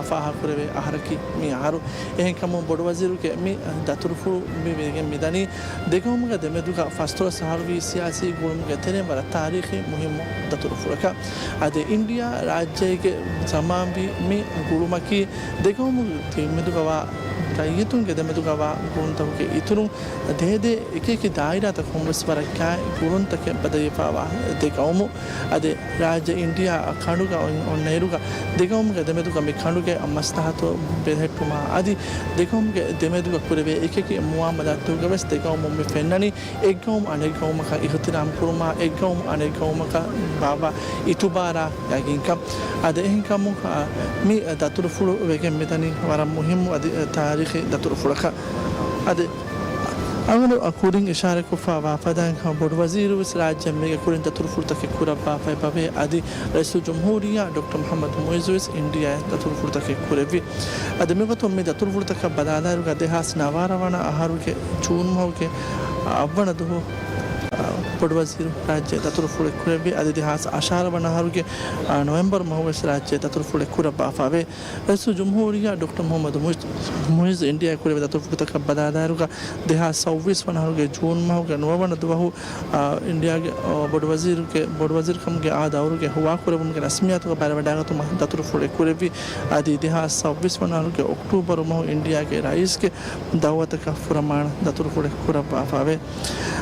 ފާހަގަކުރެވޭ އަހަރަކީ މި އަހަރު. އެހެންކަމުން ބޮޑުވަޒީރުގެ މި ދަތުރުފުޅު މި ވެގެން މިދަނީ ދެގައުމުގެ ދެމެދުގަ ފަސްދޮޅަސް އަހަރުވީ ސިޔާސީ ގުޅުމުގެ ތެރެއިން ވަރަށް ތާރީޚީ މުހިއްމު ދަތުރުފުޅަކަށް. އަދި އިންޑިއާ ރާއްޖޭގެ ޒަމާންވީ މި ގުޅުމަކީ ދެގައުމުގެ ދެމެދުގަވާ ރައްޔިތުންގެ ދެމެދުގަވާ ގުޅުންތަކުގެ އިތުރުން ދޭދޭ އެކިއެކި ދާއިރާތަކުން ވެސް ވަރަށް ގާތް ގުޅުންތަކެއް ބަދަހިވެފަވާ ދެ ގައުމު. އަދި ރާއްޖެ އިންޑިއާ ކަނޑުގަ އޮން-، އޮންނައިރުގަ ދެގައުމުގެ ދެމެދުގަ މި ކަނޑުގެ މަސްލަހަތު ބެލެހެއްޓުމާ އަދި ދެގައުމުގެ ދެމެދުގަ ކުރެވޭ އެކިއެކި މުއާމަލާތުގަ ވެސް ދެގައުމުން މި ފެންނަނީ އެއްގައުމު އަނެއްގައުމަކަށް އިޙްތިރާމް ކުރުމާ، އެއްގައުމު އަނެއްގައުމަކަށް ބާއްވާ އިތުބާރާ ޔަގީންކަން. އަދި އެހެންކަމުން، އާ، މި ދަތުރުފުޅު ވެގެން މިދަނީ ވަރަށް މުހިއްމު އަދި ތާރީޚީ ދަތުރުފުޅަކަށް. އަދި އަޅުގަނޑު ކުރިން އިޝާރަތްކޮށްފަ ވާފަދައިން ބޮޑުވަޒީރު ވެސް ރާއްޖެ މީގެ ކުރިން ދަތުރުފުޅުތަކެއް ކުރައްވާފައި ބަވޭ. އަދި ރައީސުލްޖުމްހޫރިއްޔާ ޑޮކްޓަރ މުޙައްމަދު މުޢިއްޒު ވެސް އިންޑިއާއަށް ދަތުރުފުޅުތަކެއް ކުރެއްވި. އަދި މިގޮތުން މި ދަތުރުފުޅުތަކަށް ބަލާލާއިރުގަ ދެހާސް ނަވާރަ ވަނަ އަހަރުގެ ޖޫން މަހުގެ އަށްވަނަ ދުވަހު، އާ، ބޮޑުވަޒީރު ރާއްޖެ ދަތުރުފުޅެއް ކުރެއްވި. އަދި ދެހާސް އަށާރަ ވަނަ އަހަރުގެ، އާ، ނޮވެމްބަރު މަހު ވެސް ރާއްޖެ ދަތުރުފުޅެއް ކުރައްވާފަވޭ. ރައީސުލްޖުމްހޫރިއްޔާ ޑޮކްޓަރ މުޙައްމަދު މުޢިއްޒު، މުޢިއްޒު އިންޑިއާއަށް ކުރެވޭ ދަތުރުފުޅުތަކަށް ބަލާލާއިރުގަ ދެހާސް ސައުވީސް ވަނަ އަހަރުގެ ޖޫން މަހުގެ ނުވަވަނަ ދުވަހު، އާ، އިންޑިއާގެ، އާ، ބޮޑުވަޒީރުގެ، ބޮޑުވަޒީރުކަމުގެ އާ ދައުރުގެ ހުވާކުރެވުމުގެ ރަސްމިއްޔާތުގަ ބައިވެވަޑައިގަތުމަށް ދަތުރުފުޅެއް ކުރެއްވި. އަދި ދެހާސް ސައުވީސް ވަނަ އަހަރުގެ އޮކްޓޫބަރު މަހު އިންޑިއާގެ ރައީސްގެ ދައުވަތަކަށް ފުރަމާނަ ދަތުރުފުޅެއް ކުރައްވާފަވޭ.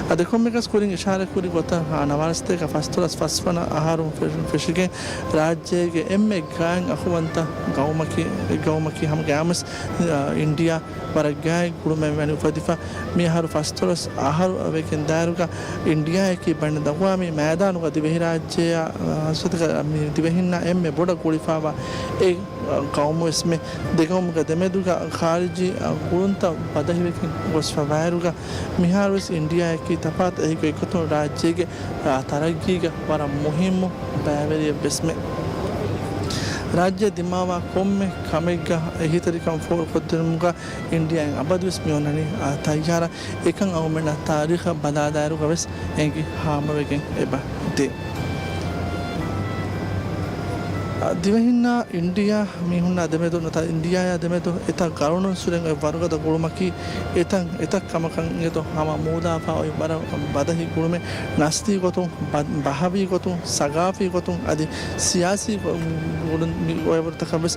އަދި ކޮންމެއަކަސް ކުރިން އިޝާރަތްކުރި ގޮތަށް، އާ، ނަވާރަ ސަތޭކަ ފަސްދޮޅަސް ފަސްވަނަ އަހަރުން ފެށި-، ފެށިގެން ރާއްޖޭގެ އެންމެ ގާތް އަޚުވަންތަ ގައުމަކީ، ގައުމަކީ ހަމަ ގައިމުވެސް، އާ، އިންޑިއާ ވަރަށް ގާތް ގުޅުމެއް ވަނީ އުފެދިފަ. މި އަހަރު ފަސްދޮޅަސް އަހަރު ވެގެން ދާއިރުގަ އިންޑިއާއަކީ ބައިނަލްއަގްވާމީ މައިދާނުގަ ދިވެހިރާއްޖެއާ، އާ، މި ދިވެހިންނާ އެންމެ ބޮޑަށް ގުޅިފަވާ އެއް ގައުމުވެސް މި ދެގައުމުގެ ދެމެދުގަ ޚާރިޖީ ގުޅުންތައް ބަދަހިވެގެން ގޮސްފަ ވާއިރުގަ މިހާރުވެސް އިންޑިއާއަކީ ތަފާތު އެހީގެ އެއްގޮތުން ރާއްޖޭގެ ތަރައްގީގެ ވަރަށް މުހިއްމު ބައިވެރިއެއްވެސް މެ. ރާއްޖެ ދިމާވާ ކޮންމެ ކަމެއްގަ އެހީތެރިކަން ފޯރުކޮށްދިނުމުގަ އިންޑިއާއިން އަބަދުވެސް މި އޮންނަނީ، އާ، ތައްޔާރަށް. އެކަން އަޅުމެންނަށް ތާރީޚަށް ބަލާލާއިރުގަވެސް އެނގި ހާމަވެގެން އެބަ ދޭ. އާ، ދިވެހިންނާ އިންޑިއާ މީހުންނާ ދެމެދު ނުވަތަ އިންޑިއާއާ ދެމެދު އެތައް ގަރުނުން ސުރެން އޮތް ވަރުގަދަ ގުޅުމަކީ އެތަން އެތައް ކަމަކަށް އިނގޭތޯ ހަމަ މޫލާފާ އޮތް ވަރަށް ބަދަހި ގުޅުމެއް. ނަސްލީ ގޮތުން، ބަ-، ބަހަވީ ގޮތުން، ސަގާފީ ގޮތުން އަދި ސިޔާސީ ގޮ-، ގުޅުން މި އޮއިވަރުތަކަށް ވެސް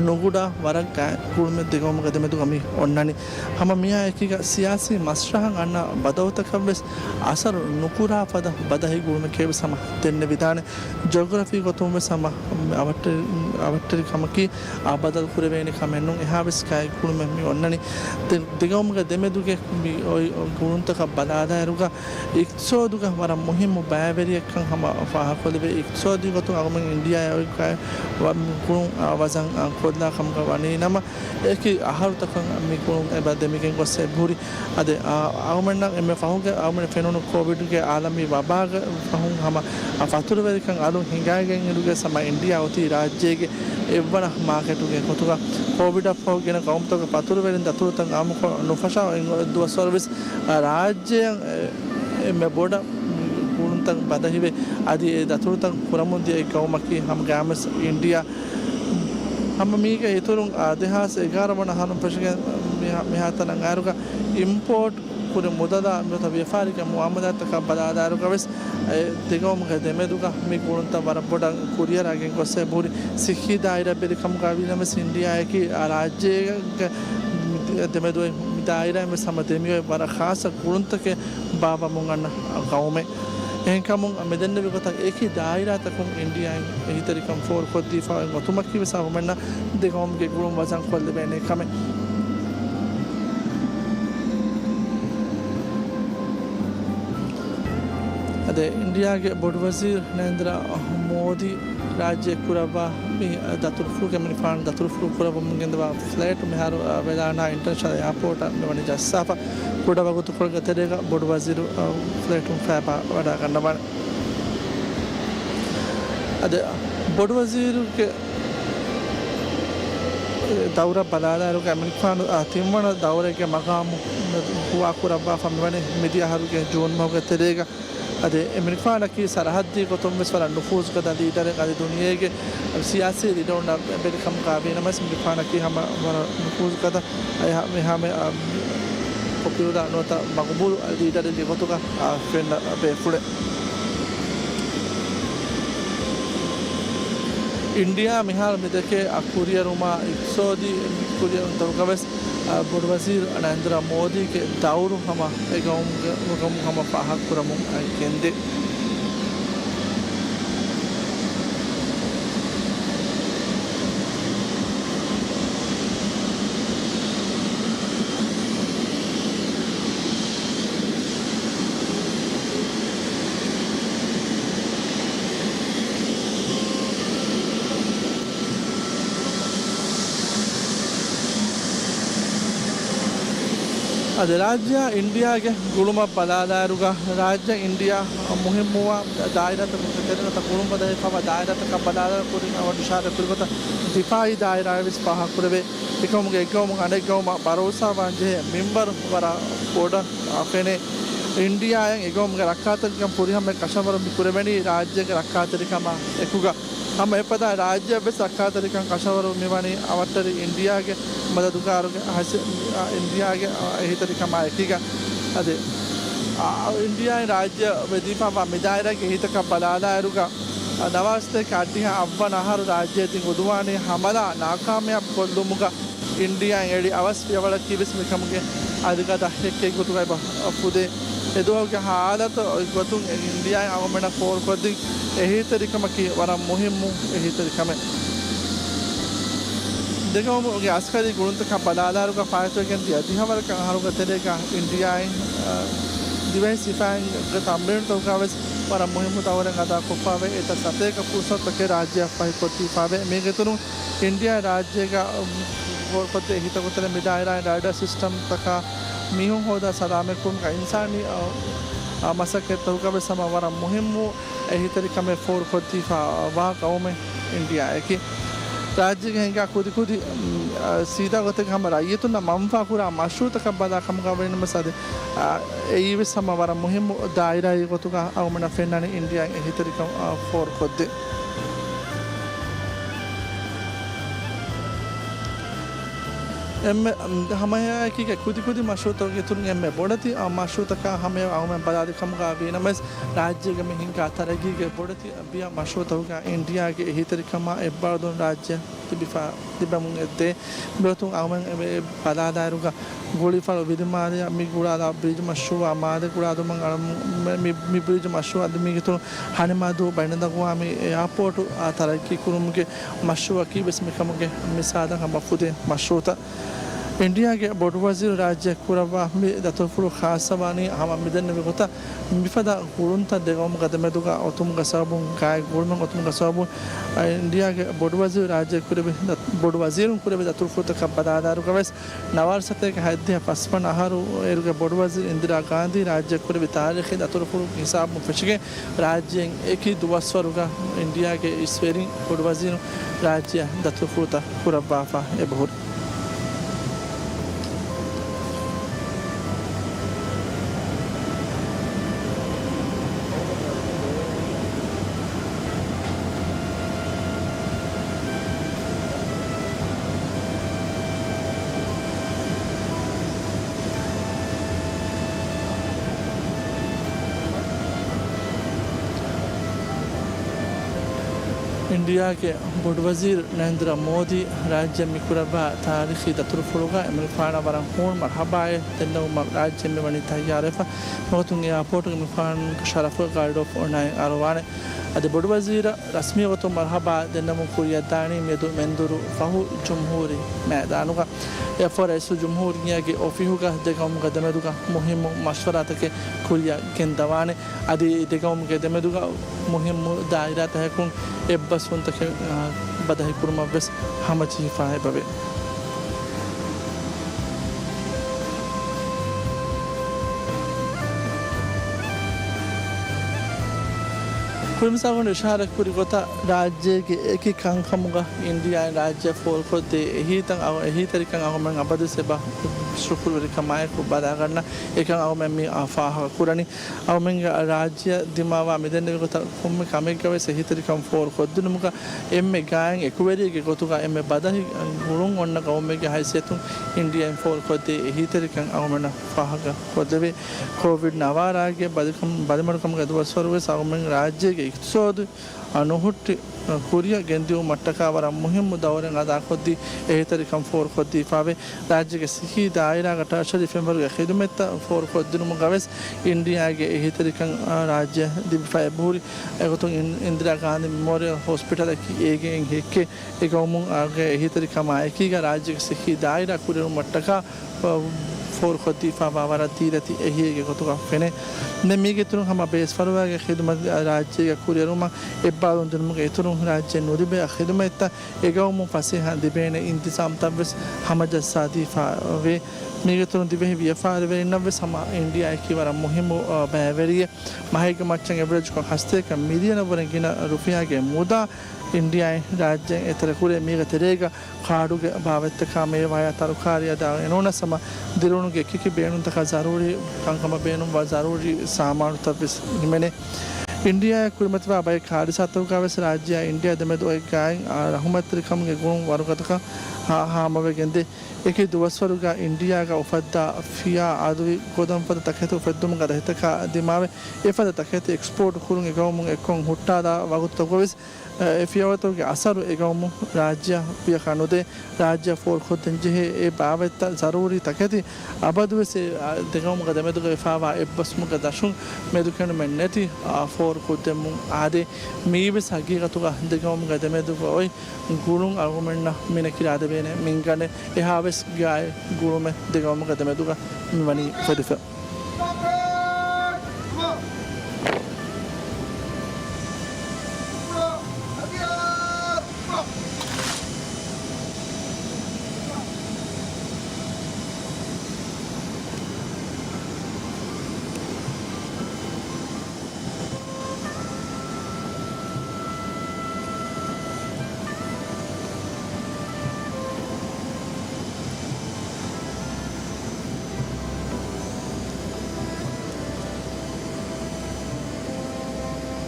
ނުގުޑާ ވަރަށް ގާތް ގުޅުމެއް ދެގައުމުގެ ދެމެދުގަ މި އޮންނަނީ. ހަމަ މިއާ އެކީގަ ސިޔާސީ މަސްރަހަށް އަންނަ ބަދަލުތަކަށް ވެސް އަސަރު ނުކުރާ ފަދަ ބަދަހި ގުޅުމެކޭ ވެސް ހަމަ ދެންނެވިދާނެ. ޖޮގްރަފީ ގޮތުން ވެސް ހަމަ އަވަށްޓެރި-، އަވަށްޓެރި ކަމަކީ އާ ބަދަލު ކުރެވޭނެ ކަމެއް ނޫން. އެހާވެސް ގާތް ގުޅުމެއް މި އޮންނަނީ. ދެ-، ދެގައުމުގެ ދެމެދުގެ މި އޮތް ގުޅުންތަކަށް ބަލާލާއިރުގަ އިޤްތިޞާދުގަ ވަރަށް މުހިއްމު ބައިވެރިއެއްކަން ހަމަ ފާހަގަކޮށްލެވޭ. އިޤްތިޞާދީ ގޮތުން އަޅުމެން އިންޑިއާއާ އޮތް ގާތް ވަ-، ގުޅުން، އާ، ވަޒަން، އާ، ކޮށްލާ ކަމުގަ ވަނީ ނަމަ، އެކި އަހަރުތަކަށް މި ގުޅުން އެބަ ދެމިގެން ގޮސް އެބަހުރި. އަދި، އާ، އަޅުމެންނަށް އެންމެ ފަހުގެ އަޅުމެން ފެނުނު ކޯވިޑްގެ އާލަމީ ވަބާގެ ފަހުން ހަމަ، އާ، ފަތުރުވެރިކަން އަލުން ހިނގައިގެން އިރުގެ ހަމަ އިންޑިއާ އޮތީ ރާއްޖޭގެ އެއްވަނަ މާކެޓުގެ ގޮތުގަ. ކޯވިޑަށް ފަހު ގިނަ ގައުމުތަކުގެ ފަތުރުވެރިން ދަތުރުތައް އާއްމުކޮށް ނުފަށާ އޮތް ދުވަސްވަރު ވެސް، އާ، ރާއްޖެއަށް އެ-، އެންމެ ބޮޑަށް ގުޅުންތައް ބަދަހިވެ، އަދި އެ ދަތުރުތައް ކުރަމުން ދިޔަ އެއް ގައުމަކީ ހަމަ ގާމިސް އިންޑިއާ. ހަމަ މީގެ އިތުރުން، އާ، ދެހާސް އެގާރަ ވަނަ އަހަރުން ފެށިގެން މިހާ-، މިހާތަނަށް އައިރުގަ އިމްޕޯޓް ކުރި މުދަލާ ނުވަތަ ވިޔަފާރިގެ މުއާމަލާތްތަކަށް ބަލާލާއިރުގަވެސް، އެ ދެގައުމުގެ ދެމެދުގަ މި ގުޅުންތައް ވަރަށް ބޮޑަށް ކުރިއަރާގެން ގޮސް އެބަހުރި. ސިއްހީ ދާއިރާ ބެލި ކަމުގަ ވީނަމަވެސް އިންޑިއާއަކީ އާ ރާއްޖޭގެ ދެމެދު އޮތް ދާއިރާއިން ވެސް ހަމަ ދެމިއޮތް ވަރަށް ޚާއްޞަ ގުޅުންތަކެއް ބާއްވަމުން އަންނަ ގައުމެއް. އެހެންކަމުން މިދެންނެވި ގޮތަށް އެކި ދާއިރާތަކުން އިންޑިއާއިން އެހީތެރިކަން ފޯރުކޮށްދީފަ އޮތް ގޮތުމަކީ ވެސް އަޅުގަނޑުމެންނަށް ދެގައުމުގެ ގުޅުން ވަޒަން ކޮށްލެވޭނެ ކަމެއް. އަދި އިންޑިއާގެ ބޮޑުވަޒީރު ނަރެންދްރަ މޯދީ ރާއްޖެ ކުރައްވާ މި ދަތުރުފުޅުގެ މިނިފާނު ދަތުރުފުޅު ކުރައްވަމުން ގެންދަވާ ފްލައިޓު މިހާރު، އަ، ވެލާނާ އިންޓަރނޭޝަނަލް އެއާޕޯޓަށް މިވަނީ ޖައްސާފަ. ކުޑަ ވަގުތުކޮޅުގެ ތެރޭގަ ބޮޑުވަޒީރު، އަ، ފްލައިޓުން ފައިބާ ވަޑައިގަންނަވާނެ. އަދި ބޮޑުވަޒީރުގެ ދައުރަށް ބަލާލާއިރުގަ އެމިނިފާނު، އަ، ތިންވަނަ ދައުރެއްގެ މަގާމު ހުވާ ކުރައްވާފަ މިވަނީ މިދިޔަ އަހަރުގެ ޖޫން މަހުގެ ތެރޭގަ. އަދި އެމިނިފާނަކީ ސަރަހައްދީ ގޮތުން ވެސް ވަރަށް ނުފޫޒުގަދަ ލީޑަރެއް. އަދި ދުނިޔޭގެ ސިޔާސީ ލީޑަރުންނާ ބެލި ކަމުގަ ވީނަމަވެސް އެމިނިފާނަކީ ހަމަ ވަރަށް ނުފޫޒުގަދަ. އެހާ-، އެހާމެ، އާ، ޕޮޕިއުލާ ނުވަތަ މަގުބޫލު ލީޑަރެއްގެ ގޮތުގަ، އާ، ފެންނަ ބޭފުޅެއް. އިންޑިއާ މިހާރު މިދެކޭ، އާ، ކުރިއެރުމާ އިޤްތިޞާދީ ކުރިއެރުންތަކުގަވެސް، އާ، ބޮޑުވަޒީރު ނަރެންދްރަ މޯދީގެ ދައުރު ހަމަ އެ ގައުމުގެ، ގައުމު ހަމަ ފާހަގަކުރަމުން ގެންދޭ. އަދި ރާއްޖެއާ އިންޑިއާގެ ގުޅުމަށް ބަލާލާއިރުގަ، ރާއްޖެ އިންޑިއާ މުހިއްމުވާ ދާއިރާތަކުގެ ތެރެއިން ނުވަތަ ގުޅުން ބަދަހި ފަވާ ދާއިރާތަކަށް ބަލާލާއިރު ކުރިން އަވަށް އިޝާރާތް ކުރި ގޮތަށް ދިފާއީ ދާއިރާއެއް ވެސް ފާހަގަކުރެވޭ. އެކަމުގެ އެއްގައުމުން އަނެއްގައުމަށް ބަރޯސާވާން ޖެހޭ މިންވަރު ވަރަށް ބޮޑަށް ފެނޭ. އިންޑިއާއިން އެގައުމުގެ ރައްކާތެރިކަން ފުރިހަމަޔަށް ކަށަވަރު މި ކުރެވެނީ ރާއްޖޭގެ ރައްކާތެރިކަމާ އެކުގަ. ހަމަ އެފަދަ ރާއްޖެއަށްވެސް ރައްކާތެރިކަން ކަށަވަރު މިވަނީ އަވަށްޓެރި އިންޑިއާގެ މަދަދުގާރުގެ ހަސި-، އިންޑިއާގެ އެހީތެރިކަމާ އެކީގަ. އަދި އާ، އިންޑިއާއިން ރާއްޖެ ވެދީފާވާ މިދާއިރާގެ އެހީތަކަށް ބަލާލާއިރުގަ، ނަވާސްތޭކަ އަށްޑިހަ އަށްވަނަ އަހަރު ރާއްޖެ ދިން އުދުވާނީ ހަމަލާ ނާކާމިޔާބު ކޮށްލުމުގަ އިންޑިއާއިން އެޅި އަވަސް ފިޔަވަޅަކީ ވެސް މިކަމުގެ އަދި ގަދަ ހެއްކެއް ގޮތުގައި ބަ-، ފުދޭ. އެދުވަހުގެ ހާލަތު ގޮތުން އެ އިންޑިއާއިން އަޅުގަނޑަށް ފޯރުކޮށްދިން އެހީތެރިކަމަކީ ވަރަށް މުހިއްމު އެހީތެރިކަމެއް. ދެގައުމުގެ އަސްކަރީ ގުޅުންތަކަށް ބަލާލާއިރުގަ ފާއިތުވެގެން ދިޔަ ދިހަވަރަކަށް އަހަރުގެ ތެރޭގަ އިންޑިއާއިން، އަ، ދިވެހި ސިފައިންގެ ތަމްރީނުތަކުގަ ވެސް ވަރަށް މުހިއްމު ދައުރެއް އަދާކޮށްފައިވޭ. އެތައް ސަތޭކަ ފުރުސަތުތަކެއް ރާއްޖެއަށް ފަހިކޮށްދީފައިވޭ. މީގެ އިތުރުން އިންޑިއާ ރާއްޖޭގަ ފޯރުކޮށްދޭ އެހީތަކުގެ ތެރެއިން މިދާއިރާއިން ރޭޑާ ސިސްޓަމްތަކާ މީހުން ހޯދާ ސަލާމަތްކުރުމުގަ އިންސާނީ، އަ، އަ، މަސައްކަތްތަކުގަ ވެސް ހަމަ ވަރަށް މުހިއްމު އެހީތެރިކަމެއް ފޯރުކޮށްދީފަ ވާ ގައުމެއް އިންޑިއާއަކީ. ރާއްޖޭގަ ހިނގާ ކުދިކުދި، އާ، ސީދާ ގޮތެއްގަ ހަމަ ރައްޔިތުންނަށް މަންފާ ކުރާ މަޝްރޫއުތަކަށް ބަލާ ކަމުގަ ވަނީނަމަވެސް އަދި، އާ، އެއީވެސް ހަމަ ވަރަށް މުހިއްމު ދާއިރާއެއް ގޮތުގަ އަޅުގަނޑަށް ފެންނާނީ އިންޑިއާއިން އެހީތެރިކަން، އާ، ފޯރުކޮށްދޭ. އެންމެ ހަމައެއާއެކީގަ ކުދިކުދި މަޝްރޫއުތަކުގެ އިތުރުން އެންމެ ބޮޑެތި، އާ، މަޝްރޫއުތަކާ ހަމަޔަށް އަޅުގަނޑުމެން ބަލާލި ކަމުގަ ވީނަމަވެސް، ރާއްޖޭގަ މި ހިނގާ ތަރައްގީގެ ބޮޑެތި ބިޔަ މަޝްރޫއުތަކުގަ އިންޑިއާގެ އެހީތެރިކަމާ އެއްބާރުލުން ރާއްޖެ ލިބިފަ، ލިބެމުން އެއްދޭ. މިގޮތުން އަޅުގަނޑުމެން އެ ބަލާލާއިރުގަ ގުޅިފަޅު ވިލިމާލެއަށް މި ގުޅާލާ ބްރިޖް މަޝްރޫއާ މާލެ ގުޅާލުމަށް އަޅަމު، މި، މި ބްރިޖް މަޝްރޫއާ އަދި މީގެ އިތުރުން ހަނިމާދޫ ބައިނަލްއަގުވާމީ އެއާޕޯޓު، އާ، ތަރައްގީ ކުރުމުގެ މަޝްރޫއަކީ ވެސް މިކަމުގެ މިސާލަށް ހަމަ ފުދޭ މަޝްރޫއުތައް. އިންޑިއާގެ ބޮޑުވަޒީރު ރާއްޖެ ކުރައްވާ މި ދަތުރުފުޅު ޚާއްޞަވާނީ ހަމަ މިދެންނެވި ގޮތަށް މިފަދަ ގުޅުންތައް ދެގައުމުގެ ދެމެދުގަ އޮތުމުގެ ސަބަބުން، ގާތް ގުޅުމެއް އޮތުމުގެ ސަބަބުން، އަ، އިންޑިއާގެ ބޮޑުވަޒީރު ރާއްޖެ ކުރެއްވި ދަ-، ބޮޑުވަޒީރުން ކުރެއްވި ދަތުރުފުޅުތަކަށް ބަލާލާއިރުގަވެސް، ނަވާރަ ސަތޭކަ ހަތްދިހަ ފަސްވަނަ އަހަރު އޭރުގެ ބޮޑުވަޒީރު އިންދިރާ ގާންދީ ރާއްޖެ ކުރެއްވި ތާރީޚީ ދަތުރުފުޅު ހިސާބުން ފެށިގެން، ރާއްޖޭން އެކި ދުވަސްވަރުގަ އިންޑިއާގެ އިސްވެރިން ބޮޑުވަޒީރު ރާއްޖެއަށް ދަތުރުފުޅުތައް ކުރައްވާފަ އެބަހުރި. އިންޑިއާގެ ބޮޑުވަޒީރު ނަރެންދްރަ މޯދީ ރާއްޖެ މި ކުރައްވާ ތާރީޚީ ދަތުރުފުޅުގަ އެމަނިކުފާނަށް ވަރަށް ހޫނު މަރްހަބާއެއް ދެންނެވުމަށް ރާއްޖެ މި ވަނީ ތައްޔާރުވެފަ. މިގޮތުން އެއާޕޯޓުގެ އެމަނިކުފާނުގެ ޝަރަފުގަ ގާޑް އޮފް އޮނަރ އަރުވާނެ. އަދި ބޮޑުވަޒީރަށް ރަސްމީ ގޮތުން މަރްހަބާ ދެންނެވުމުން ކުރިއަށްދާނީ މިއަދު މެންދުރު ފަހު ޖުމްހޫރީ މައިދާނުގަ. އެއަށްފަހު ރައީސުލްޖުމްހޫރިއްޔާގެ އޮފީހުގަ ދެގައުމުގެ ދެމެދުގަ މުހިއްމު މަޝްވަރާތަކެއް ކުރިއަށް ގެންދަވާނެ. އަދި ދެގައުމުގެ ދެމެދުގަ މުހިއްމު ދާއިރާތަކަކުން އެއްބަސްވުންތަކެއް، އާ، ބަދަހިކުރުމަށްވެސް ހަމަޖެހިފަ އެބަވޭ. ކުރިމަސް އަޅުގަނޑު އިޝާރަތްކުރި ގޮތަށް ރާއްޖޭގެ އެކި ކަންކަމުގަ އިންޑިއާއިން ރާއްޖެ ފޯރުކޮށްދޭ އެހީތައް، އަ، އެހީތެރިކަން އަޅުގަނޑުމެން އަބަދުވެސް އެބަ ޝުކުރުވެރިކަމާއެކު ބަލާގަންނަ އެކަން އަޅުގަނޑުމެން މި ފާހަގަކުރަނީ. އަޅުގަނޑުމެންގެ ރާއްޖެއަށް ދިމާވާ މިދެންނެވި ގޮތަށް ކޮންމެ ކަމެއްގަވެސް އެހީތެރިކަން ފޯރުކޮށްދިނުމުގަ އެންމެ ގާތް އެކުވެރިއެއްގެ ގޮތުގަ އެންމެ ބަދަހި ގުޅުން އޮންނަ ގައުމެއްގެ ހައިސިއްޔަތުން އިންޑިއާއިން ފޯރުކޮށްދޭ އެހީތެރިކަން އަޅުގަނޑަށް ފާހަގަކޮށްދެވޭ. ކޯވިޑް ނަވާރާގެ ބަލިކަމް-، ބަލިމަޑުކަމުގެ ދުވަސްވަރުވެސް އަޅުގަނޑުމެން ރާއްޖޭގެ އިޤްތިޞާދު އަ، ނުހުއްޓި، އަ، ކުރިއަށް ގެންދިއުމަށްޓަކާ ވަރަށް މުހިއްމު ދައުރެއް އަދާކޮށްދީ، އެހީތެރިކަން ފޯރުކޮށްދީފާވޭ. ރާއްޖޭގެ ސިއްހީ ދާއިރާގަ ޓަރޝަރީ ފެންވަރުގެ ޚިދުމަތްތައް ފޯރުކޮށްދިނުމުގަވެސް އިންޑިއާގެ އެހީތެރިކަން، އަ، ރާއްޖެ ލިބިފަ އެބަހުރި. އެގޮތުން އިން-، އިންދިރާ ގާނދީ މެމޯރިއަލް ހޮސްޕިޓަލަކީ އޭގެއިން ހެއްކޭ. އެ ގައުމުގެ އެހީތެރިކަމާ އެކީގަ ރާއްޖޭގެ ސިއްހީ ދާއިރާ ކުރިއެރުމަށްޓަކާ ފޯރުކޮށްދީފާވާ ވަރަށް ދީލަތި އެހީއެއްގެ ގޮތުގަ ފެނޭ. ދެން މީގެ އިތުރުން ހަމަ ބޭސްފަރުވާގެ ޚިދުމަތް ރާއްޖޭގަ ކުރިއެރުމަށް އެއްބާރުލުން ދިނުމުގެ އިތުރުން ރާއްޖޭ ނުލިބޭ ޚިދުމަތްތައް އެ ގައުމުން ފަސޭހަ ލިބޭނެ އިންތިޒާމްތައްވެސް ހަމަޖައްސާދީފާވޭ. މީގެ އިތުރުން ދިވެހި ވިޔަފާރިވެރިންނަށްވެސް ހަމަ އިންޑިއާއަކީ ވަރަށް މުހިއްމު، އަ، ބައިވެރިއެއް. މަހެއްގެ މައްޗަށް އެވަރޭޖުކޮށް ހަސަތޭކަ މިލިއަނަށްވުރެ ގިނަ ރުފިޔާގެ މުދާ އިންޑިއާއިން ރާއްޖެއިން އެތެރެކުރޭ. މީގެ ތެރޭގަ ކާޑުގެ ބާވަތްތަކާ މޭވާޔާ ތަރުކާރީ އަދި އެނޫނަސް ހަމަ ދިރިއުޅުމުގެ އެކިއެކި ބޭނުންތަކާ ޒަރޫރީ ކަންކަމަށް ބޭނުންވާ ޒަރޫރީ ސާމާނުތައްވެސް ހިމެނޭ. އިންޑިއާއަށް ކުރިމަތިވާ ބައެއް ކާރިސާތަކުގަވެސް ރާއްޖެއާ އިންޑިއާ ދެމެދު އޮތް ގާތް، އާ، ރަހުމަތްތެރިކަމުގެ ގުޅުން ވަރުގަދަކަން ހާ-، ހާމަވެގެންދޭ. އެކި ދުވަސްވަރުގަ އިންޑިއާގަ އުފައްދާ ފިޔާ އަދުވި ގޮދަންފަދަ ތަކެތި އުފެއްދުމުގަ ދަތިތަކާ ދިމާވެ، އެފަދަ ތަކެތި އެކްސްޕޯޓް ކުރުން އެގައުމުން އެއްކޮށް ހުއްޓާލާ ވަގުތުތަކުގަވެސް، އެ ފިޔަވަޅުތަކުގެ އަސަރު އެގައުމު ރާއްޖެއަށް ވިޔަކާ ނުދޭ. ރާއްޖެއަށް ފޯރުކޮށްދޭންޖެހޭ އެ ބާވަތްތައް ޒަރޫރީ ތަކެތި އަބަދުވެސް އެ ދެގައުމުގެ ދެމެދުގަ ވެފާވާ އެއްބަސްވުމުގެ ދަށުން މެދުކެނޑުމެއް ނެތި، އާ، ފޯރުކޮށްދެމުން އާދޭ. މިއީވެސް ހަގީގަތުގަ ދެގައުމުގެ ދެމެދުގަ އޮތް ގުޅުން އަޅުގަނޑުމެންނަށް މިނެކި ރާދެވޭނެ މިންގަނޑެއް. އެހާވެސް ގާތް ގުޅުމެއް ދެގައުމުގެ ދެމެދުގަ މިވަނީ އުފެދިފަ.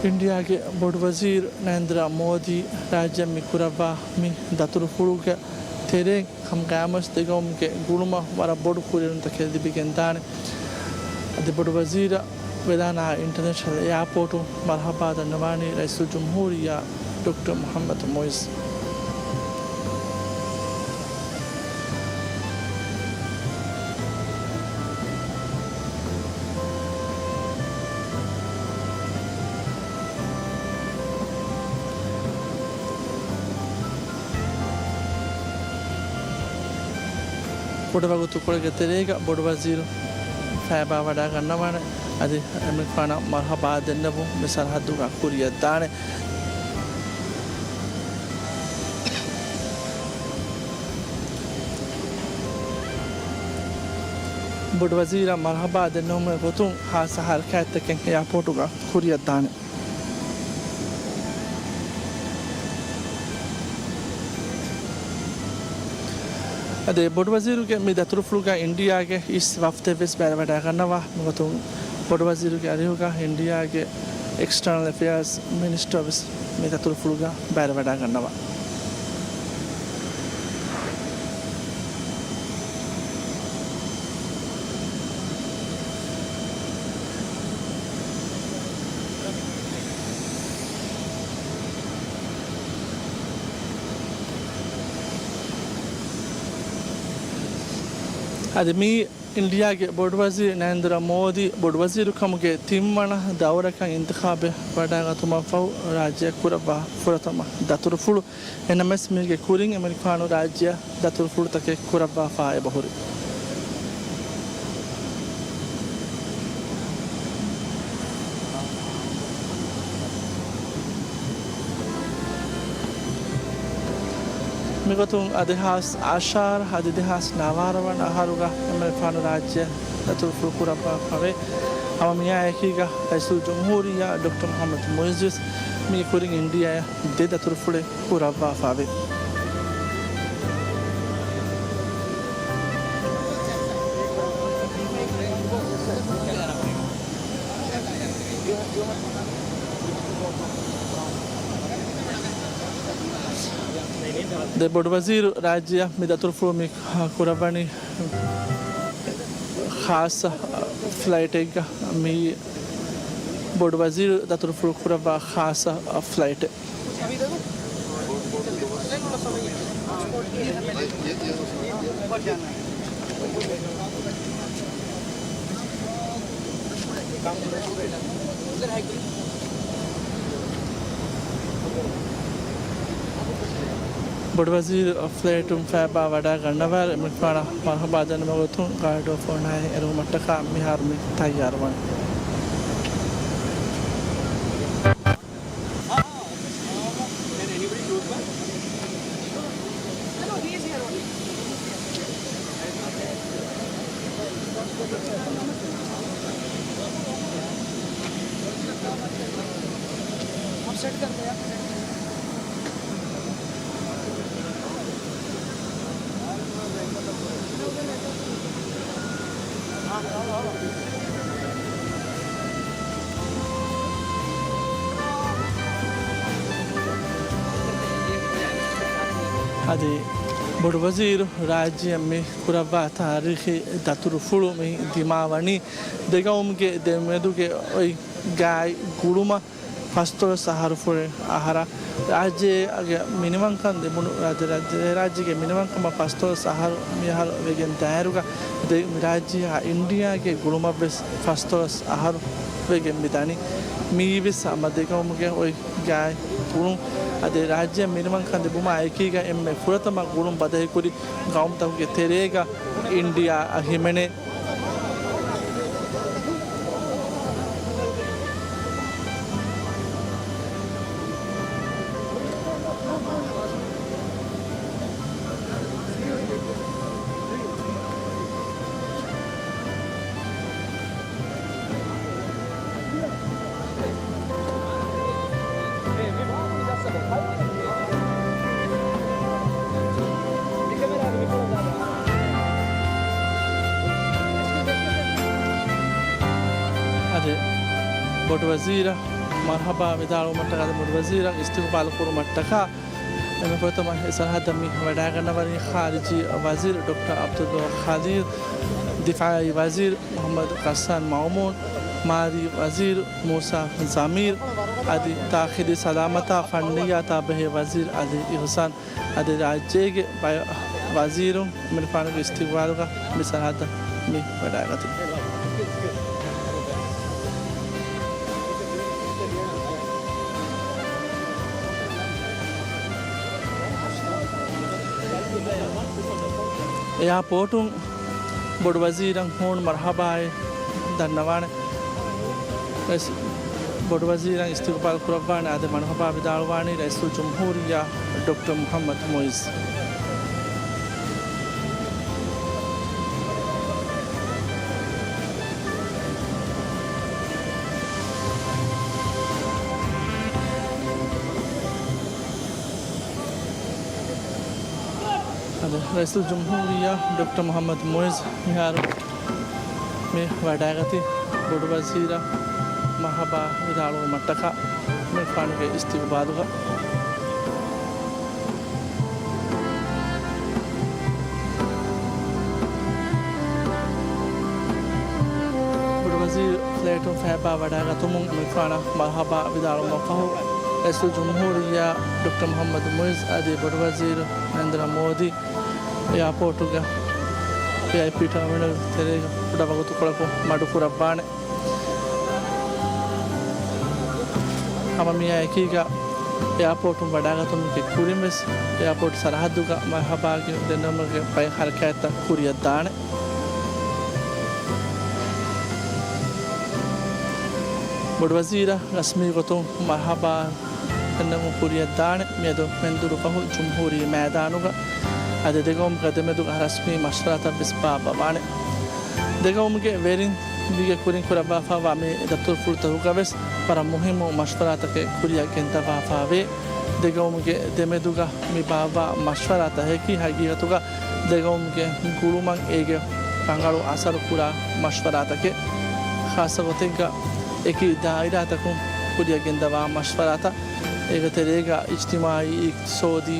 އިންޑިއާގެ ބޮޑުވަޒީރު ނަރެންދްރަ މޯދީ ރާއްޖެއަށް މި ކުރައްވާ މި ދަތުރުފުޅުގެ ތެރެއިން ހަމަ ގައިމުވެސް ދެގައުމުގެ ގުޅުމަށް ވަރަށް ބޮޑު ކުރިއެރުންތަކެއް ލިބިގެންދާނެ. އަދި ބޮޑުވަޒީރަށް ވެލާނާ އިންޓަރނޭޝަނަލް އެއާޕޯޓުން މަރުހަބާ ދަންނަވާނީ ރައީސުލްޖުމްހޫރިއްޔާ ޑޮކްޓަރ މުޙައްމަދު މުޢިއްޒު. ކުޑަވަގުތުކޮޅެއްގެ ތެރޭގަ ބޮޑުވަޒީރު ފައިބާ ވަޑައިގަންނަވާނެ. އަދި އެމަނިކުފާނަށް މަރުހަބާ ދެންނެވުން މި ސަރަހައްދުގަ ކުރިއަށްދާނެ. ބޮޑުވަޒީރަށް މަރުހަބާ ދެންނެވުމުގެ ގޮތުން ހާއްސަ ހަރަކާތްތަކެއް އެއާޕޯޓުގަ ކުރިއަށްދާނެ. އަދި ބޮޑުވަޒީރުގެ މި ދަތުރުފުޅުގަ އިންޑިއާގެ އިސް ވަފްދެއްވެސް ބައިވެވަޑައިގަންނަވާ. މިގޮތުން ބޮޑުވަޒީރުގެ އަރިހުގަ އިންޑިއާގެ އެކްސްޓަރނަލް އެފެއާޒް މިނިސްޓަރވެސް މި ދަތުރުފުޅުގަ ބައިވެވަޑައިގަންނަވާ. އަދި މި އިންޑިއާގެ ބޮޑުވަޒީރު ނަރެންދްރަ މޯދީ ބޮޑުވަޒީރުކަމުގެ ތިންވަނަ ދައުރަކަށް އިންތިޚާބެއް ވަޑައިގަތުމަށްފަހު ރާއްޖެއަށް ކުރައްވާ ފުރަތަމަ ދަތުރުފުޅު. އެނަމެސް މީގެ ކުރިން އެމަނިކުފާނު ރާއްޖެއަށް ދަތުރުފުޅުތަކެއް ކުރައްވާފަ އެބަހުރި. މިގޮތުން އަދި ދެހާސް އަށާރަ އަދި ދެހާސް ނަވާރަ ވަނަ އަހަރުގަ އެމަނިކުފާނު ރާއްޖެއަށް ދަތުރުފުޅު ކުރައްވާފަވޭ. ހަމަ މިއާއެކީގަ ރައީސުލްޖުމްހޫރިއްޔާ ޑޮކްޓަރ މުޙައްމަދު މުޢިއްޒުވެސް މި ކުރިން އިންޑިއާއަށް ދެ ދަތުރުފުޅެއް ކުރައްވާފަވޭ. ދެ ބޮޑުވަޒީރު ރާއްޖެއަށް މި ދަތުރުފުޅު މި ކުރައްވަނީ ޚާއްޞަ ފްލައިޓެއްގަ. މި ބޮޑުވަޒީރު ދަތުރުފުޅު ކުރައްވާ ޚާއްޞަ ފްލައިޓެއް. ބޮޑުވަޒީރު ފްލައިޓުން ފައިބާ ވަޑައިގަންނަވާ އެމަނިކުފާނަށް މަރުހަބާ ދަންނަވާ ގޮތުން ގާޑް އޮފް އޮނާއެއް އެރުވުމަށްޓަކާ މިހާރު މި ތައްޔާރުވަނީ. އަދި ބޮޑުވަޒީރު ރާއްޖެއަށް މި ކުރައްވާ ތާރީޚީ ދަތުރުފުޅު މި ދިމާވަނީ ދެގައުމުގެ ދެމެދުގެ އޮތް ގާތް ގުޅުމަށް ފަސްދޮޅަސް އަހަރުފުޅެއް އަހަރަށް. ރާއްޖޭގެ މިނިވަންކަން ލިބުނު ރާއްޖޭ، ރާއްޖޭގެ މިނިވަންކަމަށް ފަސްދޮޅަސް އަހަރު މިއަހަރު ވެގެން ދާއިރުގަ ދެ، ރާއްޖެއާ އިންޑިއާގެ ގުޅުމަށްވެސް ފަސްދޮޅަސް އަހަރު ވެގެން މިދަނީ. މިއީވެސް ހަމަ ދެގައުމުގެ އޮތް ގާތް ގުޅުން. އަދި ރާއްޖެ މިނިވަންކަން ލިބުމާ އެކީގަ އެންމެ ފުރަތަމަ ގުޅުން ބަދަހިކުރި ގައުމުތަކުގެ ތެރޭގަ އިންޑިއާ އަށް ހިމެނޭ. އަދި ބޮޑުވަޒީރަށް މަރުޙަބާ ވިދާޅުވުމަށްޓަކާ އަދި ބޮޑުވަޒީރަށް އިސްތިޤުބާލު ކުރުމަށްޓަކާ އެންމެ ފުރަތަމަ އެ ސަރަހައްދަށް މި ވަޑައިގަންނަވަނީ ޚާރިޖީ ވަޒީރު ޑޮކްޓަރ ޢަބްދުﷲ ޚަލީލް، ދިފާޢީ ވަޒީރު މުޙައްމަދު ޣައްސާން މައުމޫން، މާލީ ވަޒީރު މޫސާ ޒަމީރު، އަދި ދާޚިލީ ސަލާމަތާ ފަންނިއްޔާތާ ބެހޭ ވަޒީރު ޢަލީ އިޙްސާން، އަދި ރާއްޖޭގެ ބައެއް ވަޒީރުން އެމިރުފާނުގެ އިސްތިޤްބާލުގަ މި ސަރަހައްދަށް މި ވަޑައިގަތީ. އެއާޕޯޓުން ބޮޑުވަޒީރަށް ހޫނު މަރުޙަބާއެއް ދަންނަވާނެ. ރައީސް، ބޮޑުވަޒީރަށް އިސްތިޤްބާލު ކުރައްވާނެ އާދެ، މަރުޙަބާ ވިދާޅުވާނީ ރައީސުލްޖުމްހޫރިއްޔާ ޑޮކްޓަރ މުޙައްމަދު މުޢިއްޒު. އަދި، ރައީސުލްޖުމްހޫރިއްޔާ ޑޮކްޓަރ މުޙައްމަދު މުޢިއްޒު މިހާރު މި ވަޑައިގަތީ ބޮޑުވަޒީރަށް މަރުޙަބާ ވިދާޅުވުމަށްޓަކާ އެމިރުފާނުގެ އިސްތިޤްބާލުގަ. ބޮޑުވަޒީރު ފްލެޓުން ފައިބާ ވަޑައިގަތުމުން އެމިރުފާނަށް މަރުޙަބާ ވިދާޅުވުމަށްފަހު، ރައީސުލްޖުމްހޫރިއްޔާ ޑޮކްޓަރ މުޙައްމަދު މުޢިއްޒު އަދި ބޮޑުވަޒީރު ނަރެންދްރަ މޯދީ އެއާޕޯޓުގެ ވީއައިޕީ ޓާމިނަލް ތެރޭގަ ކުޑަ ވަގުތުކޮޅަކު މަޑުކުރައްވާނެ. ހަމަ މިއާ އެކީގަ އެއާޕޯޓުން ވަޑައިގަތުމުގެ ކުރިން ވެސް އެއާޕޯޓް ސަރަހައްދުގަ މަރުޙަބާގެ ދެންނެވުމުގެ ބައެއް ހަރަކާތްތައް ކުރިއަށް ދާނެ. ބޮޑުވަޒީރަށް ރަސްމީ ގޮތުން މަރުޙަބާ ދެންނެވުން ކުރިއަށް ދާނެ. މިއަދު މެންދުރު ފަހު ޖުމްހޫރީ މައިދާނުގަ އަދި ދެގައުމުގެ ދެމެދުގަ ރަސްމީ މަޝްވަރާތައް ވެސް ބާއްވަވާނެ. ދެގައުމުގެ ވެރިން މީގެ ކުރިން ކުރައްވާފައިވާ މި ދަތުރުފުޅުތަކުގަ ވެސް ވަރަށް މުހިއްމު މަޝްވަރާތަކެއް ކުރިއަށް ގެންދަވާފައިވޭ. ދެގައުމުގެ ދެމެދުގަ މި ބާއްވާ މަޝްވަރާތަކަކީ ހަގީގަތުގަ ދެގައުމުގެ ގުޅުމަށް އޭގެ ރަނގަޅު އަސަރު ކުރާ މަޝްވަރާތަކެއް. ޚާއްޞަ ގޮތެއްގަ އެކި ދާއިރާތަކުން ކުރިއަށް ގެންދަވާ މަޝްވަރާތައް، އޭގެ ތެރޭގަ އިޖްތިމާޢީ، އިޤްތިޞާދީ،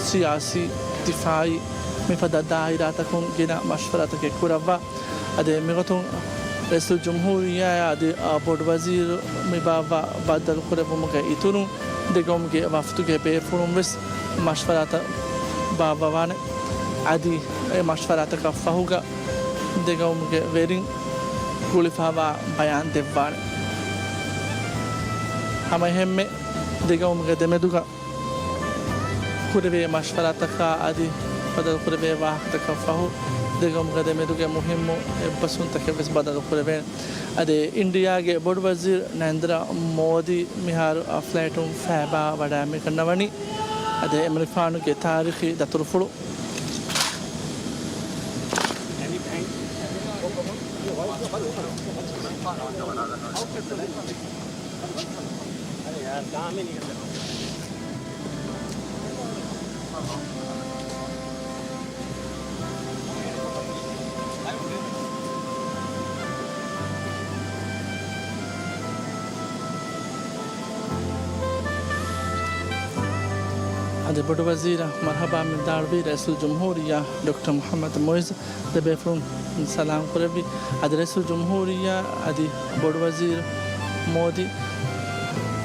ސިޔާސީ، ދިފާޢީ، މިފަދަ ދާއިރާތަކުން ގިނަ މަޝްވަރާތަކެއް ކުރައްވާ. އަދި މިގޮތުން ރައީސުލްޖުމްހޫރިއްޔާއާ އަދި ބޮޑުވަޒީރު މި ބާއްވާ ބައްދަލުކުރެއްވުމުގެ އިތުރުން، ދެގައުމުގެ ވަފްދުގެ ބޭފުޅުން ވެސް މަޝްވަރާތައް ބާއްވަވާނެ. އަދި އެ މަޝްވަރާތަކަށް ފަހުގަ ދެގައުމުގެ ވެރިން ގުޅިފައިވާ ބަޔާން ދެއްވާނެ. ހަމައެހެންމެ ދެގައުމުގެ ދެމެދުގަ ކުރެވޭ މަޝްވަރާތަކާ އަދި ބަދަލުކުރެވޭ ވާހަކަތަކަށް ފަހު، ދެގައުމުގެ ދެމެދުގެ މުހިއްމު އެއްބަސްވުންތަކެއް ވެސް ބަދަލުކުރެވޭނެ. އަދި އިންޑިއާގެ ބޮޑުވަޒީރު ނަރެންދްރަ މޯދީ މިހާރު އަ ފްލެޓުން ފައިބާ ވަޑައިގަންނަވަނީ. އަދި އެމިރުފާނުގެ ތާރީޚީ ދަތުރުފުޅު. އަދި ބޮޑުވަޒީރަށް މަރުޙަބާ ވިދާޅުވީ ރައީސުލްޖުމްހޫރިއްޔާ ޑޮކްޓަރ މުޙައްމަދު މުޢިއްޒު. ދެބޭފުޅުން ސަލާމް ކުރެއްވި. އަދި ރައީސުލްޖުމްހޫރިއްޔާ އަދި ބޮޑުވަޒީރު މޯދީ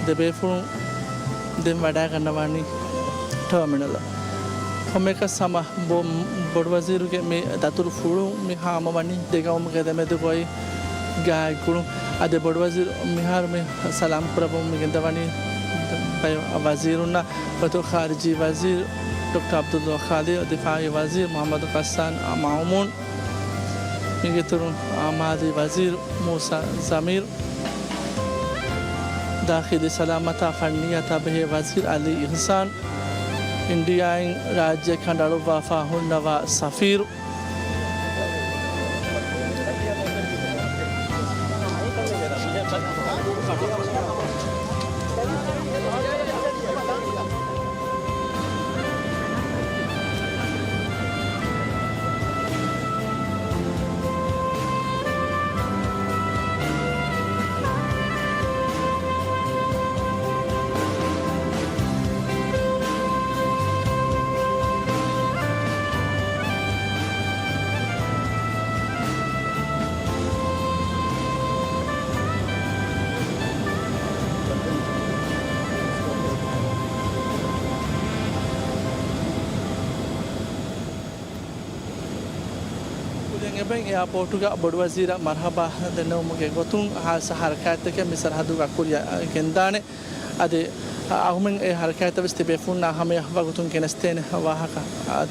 ދެބޭފުޅުން ދެން ވަޑައިގަންނަވާނީ ޓާމިނަލަށް. ކޮންމެއަކަސް ހަމަ ބޮ-، ބޮޑުވަޒީރުގެ މި ދަތުރުފުޅު މި ހާމަވަނީ ދެގައުމުގެ ދެމެދުގައި ގާތްގުޅުން. އަދި ބޮޑުވަޒީރު މިހާރު މި ސަލާމް ކުރައްވަމުން މި ގެންދަވަނީ ބައެއް ވަޒީރުންނާ ގޮތު ޚާރިޖީ ވަޒީރު ޑޮކްޓަރ ޢަބްދުﷲ ޚާލިދު، ދިފާޢީ ވަޒީރު މުޙައްމަދު ޣައްސާން މައުމޫން، މީގެއިތުރުން މާލީ ވަޒީރު މޫސާ ޒަމީރު، ދާޚިލީ ސަލާމަތާ ފަންނިއްޔާތާ ބެހޭ ވަޒީރު ޢަލީ އިޙްސާން، އިންޑިއާއިން ރާއްޖެއަށް ކަނޑައަޅުއްވާފަ ހުންނަވާ ސަފީރު، އެބައިން އެއާޕޯޓުގަ ބޮޑުވަޒީރަށް މަރުހަބާ ދެންނެވުމުގެ ގޮތުން ހާއްސަ ހަރަކާތްތަކެއް މި ސަރަހައްދުގަ ކުރިއަށް ގެންދާނެ. އަދި އަހުމެން އެ ހަރަކާތްތައް ވެސް ތިބޭފުންނާ ހަމަޔަށް ވަގުތުން ގެނެސްދޭނެ ވާހަކަ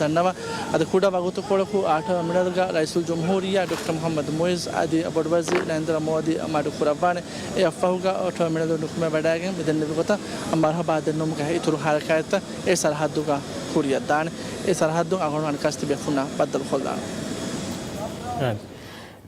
ދަންނަވާ. އަދި ކުޑަ ވަގުތުކޮޅަކު އާ ޓާމިނަލްގަ ރައީސުލްޖުމްހޫރިއްޔާ ޑޮކްޓަރ މުޙައްމަދު މުޢިއްޒު އަދި ބޮޑުވަޒީރު ނަރެންދްރަ މޯދީ މަޑުކުރައްވާނެ. އެ އަށްފަހުގަ ޓާމިނަލު ނުކުމެވަޑައިގެން މި ދެންނެވި ގޮތަށް މަރުހަބާ ދެންނެވުމުގެ އިތުރު ހަރަކާތްތައް އެ ސަރަހައްދުގަ ކުރިއަށްދާނެ. އެ ސަރަހައްދުން އަޅުގަނޑު އަނެއްކާވެސް ތިބޭފުންނާ ބައްދަލުކޮށްލާނެ.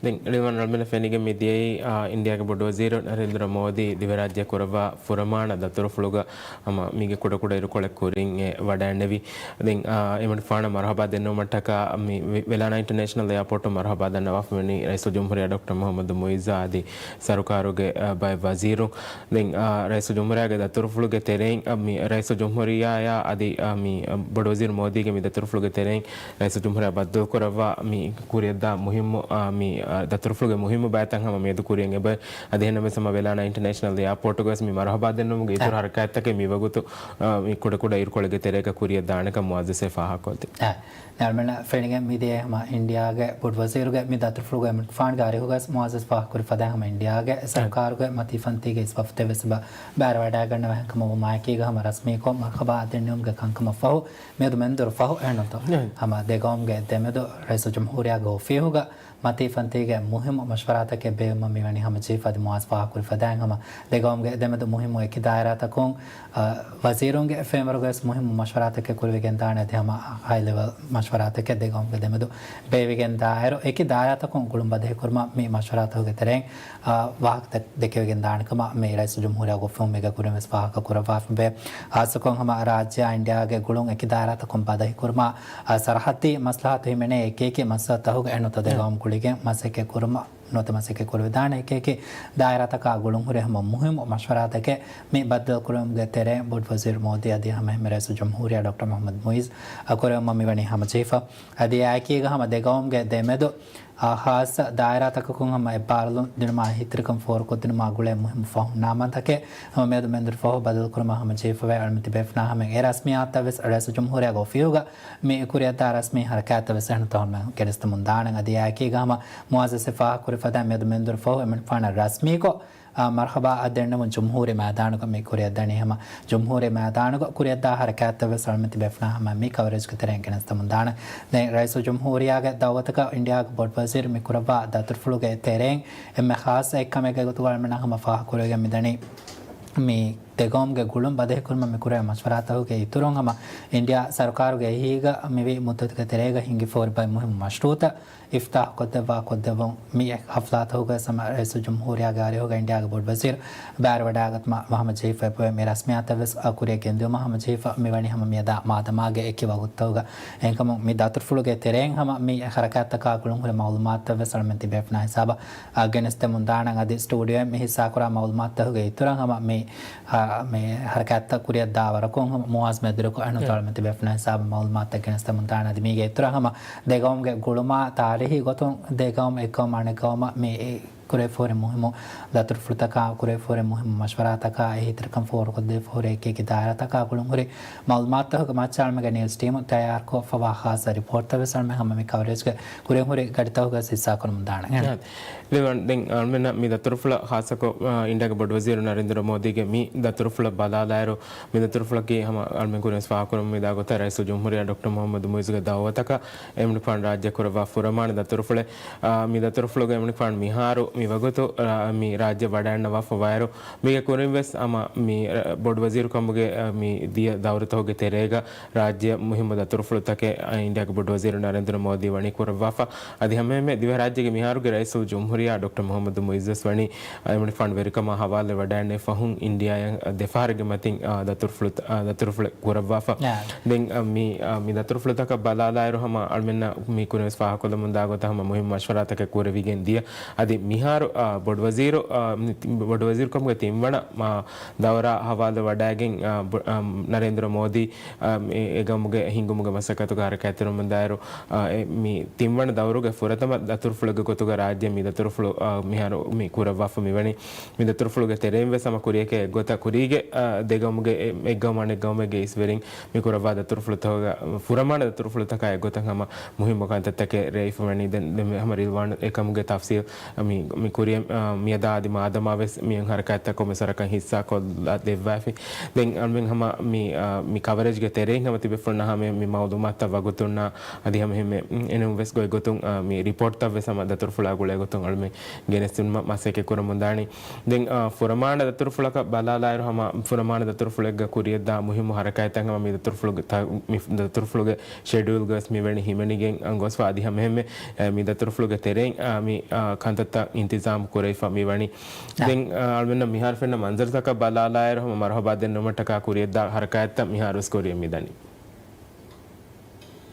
ދެން ރިވަން ރަމިނަ ފެނިގެން މި ދިޔައީ، އާ، އިންޑިއާގެ ބޮޑުވަޒީރު ނަރެންދްރަ މޯދީ ދިވެރާއްޖެ ކުރައްވާ ފުރަމާނަ ދަތުރުފުޅުގަ ހަމަ މީގެ ކުޑަކުޑަ އިރުކޮޅެއް ކުރިން އެ ވަޑައިންނެވި. ދެން، އާ، އެމަނިކުފާނަށް މަރުހަބާ ދެންނެވުމަށްޓަކާ މި ވެ-، ވެލާނާ އިންޓަރނޭޝަނަލް އެއާޕޯޓު މަރުހަބާ ދަންނަވާފަ ވަނީ ރައީސުލްޖުމްހޫރިއްޔާ ޑޮކްޓަރ މުޙައްމަދު މުޢިއްޒާ އަދި ސަރުކާރުގެ، އާ، ބައެއް ވަޒީރުން. ދެން، އާ، ރައީސުލްޖުމްހޫރިއްޔާގެ ދަތުރުފުޅުގެ ތެރެއިން، އާ، މި ރައީސުލްޖުމްހޫރިއްޔާއާ އަދި، އާ، މި، އާ، ބޮޑުވަޒީރު މޯދީގެ މި ދަތުރުފުޅުގެ ތެރެއިން ރައީސުލްޖުމްހޫރިއްޔާ ބައްދަލުކުރައްވާ މި ކުރިއަށްދާ މުހިއްމު، އާ، މި، އާ، ދަތުރުފުޅުގެ މުހިއްމު ބައިތައް ހަމަ މިއަދު ކުރިއަށް އެބަ އަދި އެހެންނަމަވެސް ހަމަ ވެލާނާ އިންޓަރނޭޝަނަލް އެއާޕޯޓުގަވެސް މި މަރުހަބާ ދެންނެވުމުގެ އިތުރު އަ. ހަރަކާތްތަކެއް މިވަގުތު، އަ، މި ކުޑަކުޑަ އިރުކޮޅެއްގެ ތެރޭގަ ކުރިއަށް ދާނެކަން މުޢައްޒަޒް ފާހަގަކޮށްދިން. އަ. ނަރްމެނަ ފެނިގެން މިދިޔަ ހަމަ އިންޑިއާގެ ބޮޑުވަޒީރުގެ މި ދަތުރުފުޅުގެ އެމަނިކުފާނުގެ އަރިހުގަސް މުޢައްޒަޒް ފާހަގަކުރި ފަދައިން ހަމަ އިންޑިއާގެ އަ. ސަރުކާރުގެ މަތީފަންތީގެ އިސް ވަފްދެއްވެސް ބަ-، ބައިވެރިވަޑައިގަންނަވާ ހެންކަމުގެ މާއެކީގަ ހަމަ ރަސްމީކޮށް މަރުހަބާ ދެންނެވުމުގެ ކަންކަމަށްފަހު މިއަދު މެންދުރު ފަހު އެހެންނުތޯ؟ އަ. ހަމަ ދެގައުމުގެ ދެމެދު ރައީސުލްޖުމްހޫރިއްޔާގެ އޮފީހުގަ މަތީފަންތީގެ މުހިއްމު މަޝްވަރާތަކެއް ބޭއްވުމަށް މިވަނީ ހަމަޖެހިފަ އަދި މުޢައްޒަޒް ފާހަގަކުރި ފަދައިން ހަމަ ދެގައުމުގެ ދެމެދު މުހިއްމު އެކި ދާއިރާތަކުން، އަ، ވަޒީރުންގެ ފްރޭމްވަރކުގަވެސް މުހިއްމު މަޝްވަރާތަކެއް ކުރެވިގެންދާނެ އަދި ހަމަ ހައި ލެވެލް މަޝްވަރާތަކެއް ދެގައުމުގެ ދެމެދު ބޭއްވިގެންދާއިރު އެކި ދާއިރާތަކުން ގުޅުން ބަދަހިކުރުމަށް މި މަޝްވަރާތަކުގެ ތެރެއިން، އަ، ވާހަކަތައް ދެކެވިގެންދާނެ ކަމަށް މި ރައީސުލްޖުމްހޫރިއްޔާގެ އޮފީހުން މީގަ ކުރިންވެސް ފާހަގަކުރައްވާފައިވޭ. ހާއްސަކޮށް ހަމަ ރާއްޖެއާ އިންޑިއާގެ ގުޅުން އެކި ދާއިރާތަކުން ބަދަހިކުރުމަށް އަ، ސަރަހައްދީ މަސްލަހަތު ހިމެނޭ އެކިއެކި މައްސަލަތަކުގަ އެންނުތަ ދެ ގައުމު ގުޅިގެން މަސައްކަތް ކުރުމަށް ނުވަތަ މަސައްކަތް ކުރެވިދާނެ އެކިއެކި ދާއިރާތަކާ ގުޅުންހުރި ހަމަ މުހިއްމު މަޝްވަރާތަކެއް މި ބައްދަލުކުރުމުގެ ތެރެއިން ބޮޑުވަޒީރު މޯދީ އަދި ހަމައެހެންމެ ރައީސުލްޖުމްހޫރިއްޔާ ޑޮކްޓަރ މުޙައްމަދު މުޢިއްޒު ކުރެވުމަށް މިވަނީ ހަމަޖެހިފަ. އަދި އެއާއެކީގަ ހަމަ ދެގައުމުގެ ދެމެދު އާ، ހާއްސަ ދާއިރާތަކަކުން ހަމަ އެއްބާރުލުން ދިނުމާ އެހީތެރިކަން ފޯރުކޮށްދިނުމާ ގުޅޭ މުހިއްމު ފަހުން ނާމާތަކެއް ހަމަ މިއަދު މެންދުރު ފަހު ބަދަލުކުރުމަށް ހަމަޖެހިފަވޭ. އަޅުމެން ތިބޭފުނާ ހަމަ އެ ރަސްމިއްޔާތަށް ވެސް ރައީސުލްޖުމްހޫރިއްޔާގެ އޮފީހުގަ މި ކުރިއަށްދާ ރަސްމީ ހަރަކާތްތައް ވެސް އެހެން ތަހުން ގެނެސްދެމުން ދާނެ. އަދި އެއާއެކީގަ ހަމަ މުޢައްޒަޒް ފާހަގަކުރި ފަދައިން މިއަދު މެންދުރު ފަހު އެމަނިކުފާނަށް ރަސްމީކޮށް، އާ، މަރުޙަބާ އަށް ދެންނެވުން ޖުމްހޫރީ މައިދާނުގަ މި ކުރިއަށްދަނީ. ހަމަ ޖުމްހޫރީ މައިދާނުގަ ކުރިއަށްދާ ހަރަކާތްތައް ވެސް އަޅުމެން ތިބޭފުނާ ހަމަ މި ކަވަރޭޖްގެ ތެރެއިން ގެނެސްދެމުން ދާނެ. ދެން ރައީސުލްޖުމްހޫރިއްޔާގެ ދައުވަތަކަށް އިންޑިއާގެ ބޮޑުވަޒީރު މި ކުރައްވާ ދަތުރުފުޅުގެ ތެރެއިން އެންމެ ޚާއްޞަ އެއްކަމެއްގެ ގޮތުގަ އަޅުމެންނަށް ހަމަ ފާހަގަކުރެވިގެން މިދަނީ މި ދެގައުމުގެ ގުޅުން ބަދަހިކުރުމަށް މި ކުރެވޭ މަޝްވަރާތަކުގެ އިތުރުން ހަމަ އިންޑިއާ ސަރުކާރުގެ އެހީގަ މިވީ މުއްދަތުގެ ތެރޭގަ ހިންގިފަ ހުރި ބައެއް މުހިއްމު މަޝްރޫއުތައް އިފްތާޙުކޮށްދެއްވާ ކޮށްދެއްވުން. މި ހަފްލާތަކުގަވެސް ހަމަ ރައީސުލްޖުމްހޫރިއްޔާގެ އަރިހުގަ އިންޑިއާގެ ބޮޑުވަޒީރު ބައިވެރިވަޑައިގަތުމަށް ހަމަޖެހިފައި މި ރަސްމިއްޔާތައް ވެސް ކުރިއަށް ގެންދިއުމަށް ހަމަޖެހިފަ މިވަނީ ހަމަ މިއަދާ މާދަމާގެ އެކި ވަގުތުތަކުގަ. އެހެންކަމުން މި ދަތުރުފުޅުގެ ތެރެއިން ހަމަ މި ހަރަކާތްތަކާ ގުޅުންހުރި މައުލޫމާތުތައް ވެސް އަޅުމެން ތިބޭފުނާ ހިސާބަށް އަށް ގެނެސްދެމުން ދާނަން. އަދި ސްޓޫޑިއޯއިން މި ހިއްސާކުރާ މައުލޫމާތުތަކުގެ އިތުރަށް ހަމަ މި، އާ، މި ހަރަކާތްތައް ކުރިއަށްދާ ވަރަކުން ހަމަ މުޢައްޒަޒް މެދުވެރިކޮށް އެންނުތަ އަޅުމެން ތިބޭފުނާ ހިސާބަށް މައުލޫމާތުތައް ގެނެސްދެމުން ދާނަން. އަދި މީގެ އިތުރަށް ހަމަ ދެގައުމުގެ ގުޅުމާ ތާރީހީ ގޮތުން ދެގައުމު އެއްގައުމު އަނެއްގައުމަށް މި ކުރެވިފަހުރި މުހިއްމު ދަތުރުފުޅުތަކާ، ކުރެވިފަހުރި މުހިއްމު މަޝްވަރާތަކާ، އެހީތެރިކަން ފޯރުކޮށްދެވިފަހުރި އެކި އެކި ދާއިރާތަކާ ގުޅުންހުރި މައުލޫމާތުތަކުގެ މައްޗަށް އަޅުމެންގެ ނިއުޒް ޓީމުން ތައްޔާރުކޮށްފަވާ ޚާއްޞަ ރިޕޯޓްތައް ވެސް އަޅުމެން ހަމަ މި ކަވަރޭޖްގެ ކުރިން ހުރި ގަޑިތަކުގަ ހިއްސާކުރަމުން ދާނެ. ދެން އަޅުމެންނަށް މި ދަތުރުފުޅަށް ޚާއްޞަކޮށް، އާ، އިންޑިއާގެ ބޮޑުވަޒީރު ނަރެންދްރަ މޯދީގެ މި ދަތުރުފުޅަށް ބަލާލާއިރު، މި ދަތުރުފުޅަކީ ހަމަ އަޅުމެން ކުރިންވެސް ފާހަގަކުރަމުން މިދާ ގޮތަށް ރައީސުލްޖުމްހޫރިއްޔާ ޑޮކްޓަރ މުޙައްމަދު މުޢިއްޒުގެ ދައުވަތަކަށް އެމަނިކުފާނު ރާއްޖެ ކުރައްވާ ފުރަމާނަ ދަތުރުފުޅެއް. އާ، މި ދަތުރުފުޅުގައި އެމަނިކުފާނު މިހާރު މި ވަގުތު، އާ، މި ރާއްޖެ ވަޑައިންނަވާފަވާއިރު، މީގެ ކުރިންވެސް ހަމަ މި، އާ، ބޮޑުވަޒީރުކަމުގެ، އާ، މި ދިޔަ ދައުރުތަކުގެ ތެރޭގަ ރާއްޖެ މުހިއްމު ދަތުރުފުޅުތަކެއް، އާ، އިންޑިއާގެ ބޮޑުވަޒީރު ނަރެންދްރަ މޯދީ ވަނީ ކުރައްވާފަ. އަދި ހަމައެހެންމެ ދިވެހިރާއްޖޭގެ މިހާރުގެ ރައީސުލްޖުމްހޫރިއްޔާ ޑޮކްޓަރ މުޙައްމަދު މުޢިއްޒުވެސް ވަނީ އެމަނިކުފާނު ވެރިކަމާ ހަވާލުވެ ވަޑައިގެންނެވި ފަހުން އިންޑިއާއަށް ދެފަހަރެއްގެ މަތިން، އާ، ދަތުރުފުޅު، އާ، ދަތުރުފުޅެއް ކުރައްވާފަ. ދެން، އާ، މި، އާ، މި ދަތުރުފުޅުތަކަށް ބަލާލާއިރު ހަމަ އަޅުމެންނަށް މި ކުރިންވެސް ފާހަގަކޮށްލަމުންދާ ގޮތަށް ހަމަ މުހިއްމު މަޝްވަރާތަކެއް ކުރެވިގެން ދިޔަ. އަދި މިހާ އަ، ބޮޑުވަޒީރު، އަ، ބޮޑުވަޒީރުކަމުގެ ތިންވަނަ، އަ، ދައުރާ ހަވާލު ވަޑައިގެން، އަ، ނަރޭންދްރަ މޯދީ، އަ، އެ، އެ ގައުމުގެ ހިންގުމުގެ މަސައްކަތުގަ ހަރަކާތްތެރިވަމުންދާއިރު، އަ، އެ، މި ތިންވަނަ ދައުރުގެ ފުރަތަމަ ދަތުރުފުޅެއްގެ ގޮތުގަ ރާއްޖެ މި ދަތުރުފުޅު، އަ، މިހާރު މި ކުރައްވާފަ މިވަނީ. މި ދަތުރުފުޅުގެ ތެރެއިން ވެސް ހަމަ ކުރިޔަކޭ އެއްގޮތަށް ކުރީގެ، އަ، ދެ ގައުމުގެ އެ، އެއް ގައުމު އަނެއް ގައުމެއްގެ އިސްވެރިން މި ކުރައްވާ ދަތުރުފުޅުތަކުގަ، ފުރަމާނަ ދަތުރުފުޅުތަކާ އެއްގޮތަށް ހަމަ މުހިއްމު ކަންތައްތަކެއް ރޭވިފަ ވަނީ. ދެން، ދެން ހަމަ ރިލްވާން އެކަމުގެ ތަފްސީލް މި، މި ކުރިޔަށް، އާ، މިއަދާ އަދި މާދަމާ ވެސް މި ހަރަކާތްތަކުން މި ސަރަކަން ހިއްސާކޮށްލާ ދެއްވާފި. ދެން އަޅުމެން ހަމަ މި، އާ، މި ކަވަރޭޖްގެ ތެރެއިން ހަމަ ތިބޭފުޅުންނާ ހަމަ މި މައުލޫމާތުތައް ވަގުތުންނާ އަދި ހަމަ އެހެންމެ، އެނޫން ވެސް ގޮތްގޮތުން، އާ، މި ރިޕޯޓްތައް ވެސް ހަމަ ދަތުރުފުޅާ ގުޅޭ ގޮތުން އަޅުމެން ގެނެސްދިނުމަށް މަސައްކަތް ކުރަމުންދާނީ. ދެން، އާ، ފުރަމާނަ ދަތުރުފުޅަކަށް ބަލާލާއިރު ހަމަ ފުރަމާނަ ދަތުރުފުޅެއްގަ ކުރިޔަށްދާ މުހިއްމު ހަރަކާތްތައް ހަމަ މި ދަތުރުފުޅުގެ ތަ-، މި ދަތުރުފުޅުގެ ޝެޑިއުލްގަވެސް މިވެނި ހިމެނިގެން ގޮސްފަ އަދި ހަމައެހެންމެ، އެ، މި ދަތުރުފުޅުގެ ތެރެއިން، އާ، މި، އާ، ކަންތައްތައް އިންތިޒާމް ކުރެވިފަ މިވަނީ. އާ. ދެން، އާ، އަޅުމެންނަށް މިހާރު ފެންނަ މަންޒަރުތަކަށް ބަލާލާއިރު ހަމަ މަރުހަބާ ދެންނެވުމަށްޓަކާ ކުރިޔަށްދާ ހަރަކާތްތައް މިހާރުވެސް ކުރިޔަށް މިދަނީ.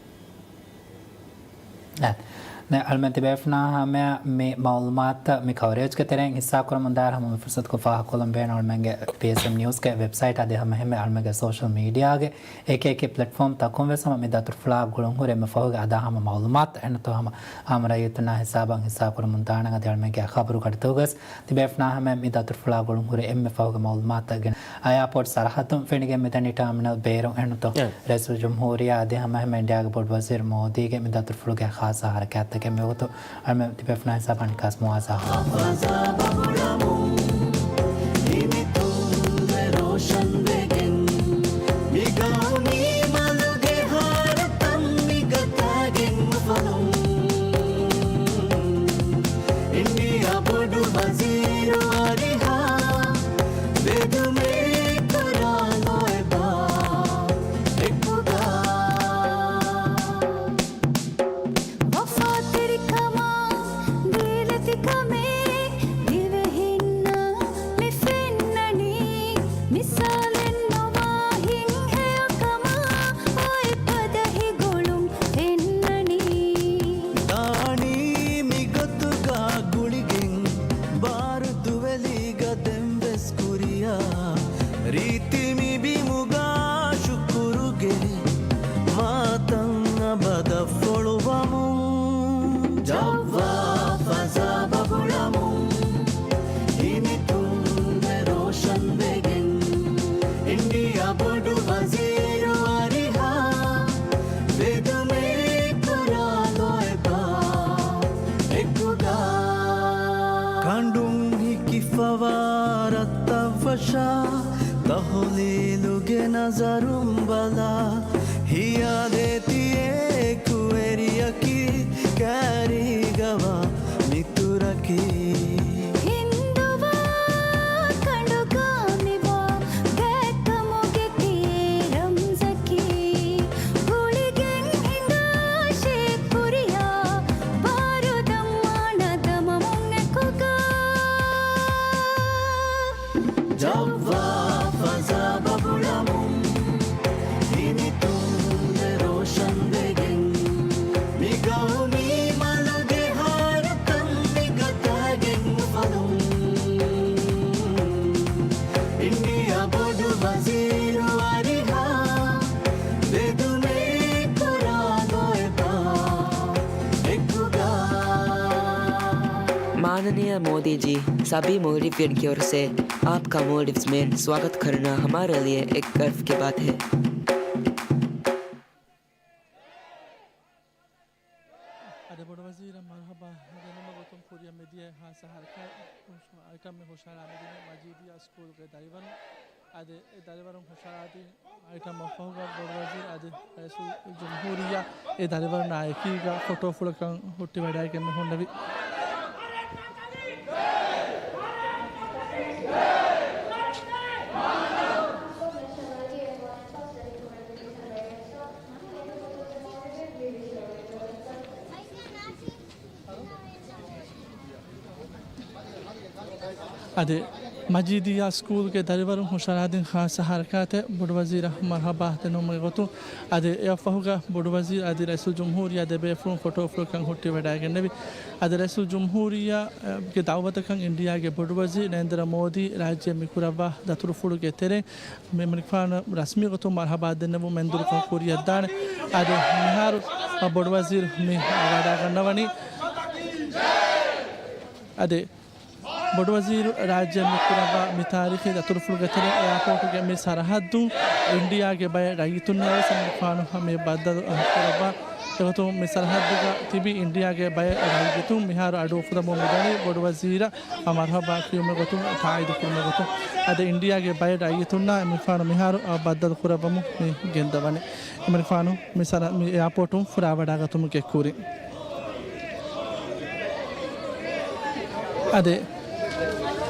އާ. ނަ-، އަޅުމެން ތިބޭފުނާ ހަމަޔަށް މި މައުލޫމާތު މި ކަވަރޭޖްގެ ތެރެއިން ހިއްސާކުރަމުންދާއިރު ހަމަ މި ފުރުސަތުގަ ފާހަގަކޮށްލަން ބޭނުން އަޅުމެންގެ ޕީއެސްއެމް ނިއުސްގެ ވެބްސައިޓް އަދި ހަމައެހެންމެ އަޅުމެންގެ ސޯޝަލް މީޑިއާގެ އެކި އެކި ޕްލެޓްފޯމް ތަކުން ވެސް ހަމަ މި ދަތުރުފުޅާ ގުޅުންހުރި އެންމެ ފަހުގެ އަދާ ހަމަ މައުލޫމާތު އެންނަތޯ ހަމަ އާއްމު ރައްޔިތުންނާ ހިސާބަށް ހިއްސާކުރަމުން ދާނަން އަދި އަޅުމެންގެ ޚަބަރުގަޑިތަކުގަސް ތިބޭފުނާ ހަމަ މި ދަތުރުފުޅާ ގުޅުންހުރި އެންމެ ފަހުގެ މައުލޫމާތުތައް ގެން އައިއާޕޯޓް ސަރަހައްދުން ފެނިގެން މިދަނީ ޓާމިނަލް ބޭރުން އެންނަތޯ އެ. ރައީސުލްޖުމްހޫރިއްޔާ އަދި ހަމައެހެންމެ އިންޑިއާގެ ބޮޑުވަޒީރު މޯދީގެ މި ދަތުރުފުޅުގެ ޚާއްޞަ ހަރަކާތްތަކެއް މިވަގުތު އަޅުމެން ތިބޭފުނާ ހިސާބަށް ނިކާސް މުވާޒާ ހިނިތުންވެ ރޯޝަން ވެގެން، މި ގައުމީ މަލުގެ ހާރު ތަންމިގަތާގެން އުފަލުން. އިންޑިއާ ބޮޑު ވަޒީރު އަރިހާ، ބެދުމެއް ކުރާ ލޯތްބާ އެކުގަ. ވަފާތެރިކަމާ ދީލަތިކަމެއް ދިވެހިންނަށް މި ފެންނަނީ. މިސާލެއްނުވާ ހިތްހެޔޮކަމާ އޮތް ބަދަހި ގުޅުން ފެންނަނީ. ދާނީ މިގޮތުގަ ގުޅިގެން ބާރު ދުވެލީގަ ދެންވެސް ކުރިޔާ ރީތި މި ބިމުގަ ޝުކުރުގެ މާތަން އަބަދަށް ފޮޅުވަމުން. ޖައްވާ ފަޒާ ބަބުޅަމުން. ހިނިތުންވެ ރޯޝަން ވެގެން. އިންޑިއާ ބޮޑު ވަޒީރު އަރިހާ. ބެދުމެއް ކުރާ ލޯތްބާ އެކުގަ. ކަނޑުން ހިކިފަވާ ރަށްތައް ވަށާ، ތަހުލީލުގެ ނަޒަރުން ބަލާ، ހިޔާލޭ ތިޔޭ ކުވެރިޔަކީ، ކާރީގަވާ މިތުރަކީ. ހިންދުވާ ކަނޑުގަ މިވާ ގާތްކަމުގެ ތިޔޭ ރަމްޒަކީ، ގުޅިގެން ހިނގާށޭ ކުރިޔާ ބާރު ދަމާނަ ދަމަމުން އެކުގަ. ޖައްވާ ފަޒާ ބަބުޅަމުން، ހިނިތުންވެ ރޯޝަން ވެގެން، މި ގައުމީ މަލުގެ ހާރު ތަންމިގަތާގެން އުފަލުން. އިންޑިއާ ބޮޑު ވަޒީރު އަރިހާ، ބެދުމެއް ކުރާ ލޯތްބާ އެކުގަ. माननीय मोदी जी, सभी मोल्डिवियन की ओर से आपका मोल्डिव्स में स्वागत करना हमारे लिए एक गर्व की बात है। އަދި ބޮޑު ވަޒީރަށް މަރުހަބާ ދެންނެވުމުގެ ގޮތުން ކުރިއަށް މިދިޔަ ހާއްސަ ހަރަކާތް އައިޓަމް ހުށަހަޅާ މިދިނީ މަޖީދިއްޔާ ސްކޫލްގެ ދަރިވަރުން. އަދި އެ ދަރިވަރުން ހުށަހަޅާދިން އައިޓަމް އަށްފަހުގަ ބޮޑު ވަޒީރު އަދި ރައީސުލްޖުމްހޫރިއްޔާ އެ ދަރިވަރުންނާ އެކީގަ ފޮޓޯފުޅަކަށް ހުއްޓިވަޑައިގެން މި ހުންނެވި. އަދި މަޖީދިއްޔާ ސްކޫލްގެ ދަރިވަރުން ހުށަހަޅާދިން ޚާއްޞަ ހަރަކާތެއް ބޮޑުވަޒީރަށް މަރުޙަބާ ދެންނެވުމުގެ ގޮތުން، އަދި އެއަށްފަހުގަ ބޮޑުވަޒީރު އަދި ރައީސުލްޖުމްހޫރިއްޔާ ދެބޭފުޅުން ފޮޓޯފުޅަކަށް ހުއްޓިވަޑައިގެންނެވި. އަދި ރައީސުލްޖުމްހޫރިއްޔާގެ ދަޢުވަތަކަށް އިންޑިއާގެ ބޮޑުވަޒީރު ނަރެންދްރަ މޯދީ ރާއްޖެ މިކުރައްވާ ދަތުރުފުޅުގެ ތެރެއިން އެމަނިކުފާނަށް ރަސްމީ ގޮތުން މަރުޙަބާ ދެންނެވުން މެންދުރުފަހު ކުރިއަށްދާނެ. އަދި މިހާރު ބޮޑުވަޒީރު މި ވަޑައިގަންނަވަނީ. އަދި ބޮޑުވަޒީރު ރާއްޖެ މިކުރައްވާ މި ތާރީޚީ ދަތުރުފުޅުގެ ތެރެއިން އެއާޕޯޓުގެ މި ސަރަހައްދުން އިންޑިއާގެ ބައެއް ރައްޔިތުންނާވެސް އެމަނިކުފާނު މި ބައްދަލު ކުރައްވާ. އެގޮތުން މި ސަރަހައްދުގަ ތިބި އިންޑިއާގެ ބައެއް ރައްޔިތުން މިހާރު އަޑު އުފުލަމުން މިދަނީ ބޮޑުވަޒީރަށް މަރުޙަބާ ކިޔުމުގެ ގޮތުން ތާއީދު ކުރުމުގެ ގޮތުން. އަދި އިންޑިއާގެ ބައެއް ރައްޔިތުންނާ އެމަނިކުފާނު މިހާރު ބައްދަލު ކުރައްވަމުން މި ގެންދަވަނީ. އެމަނިކުފާނު މި ސަރަ-، މި އެއާޕޯޓުން ފުރާވަޑައިގަތުމުގެ ކުރިން. އަދި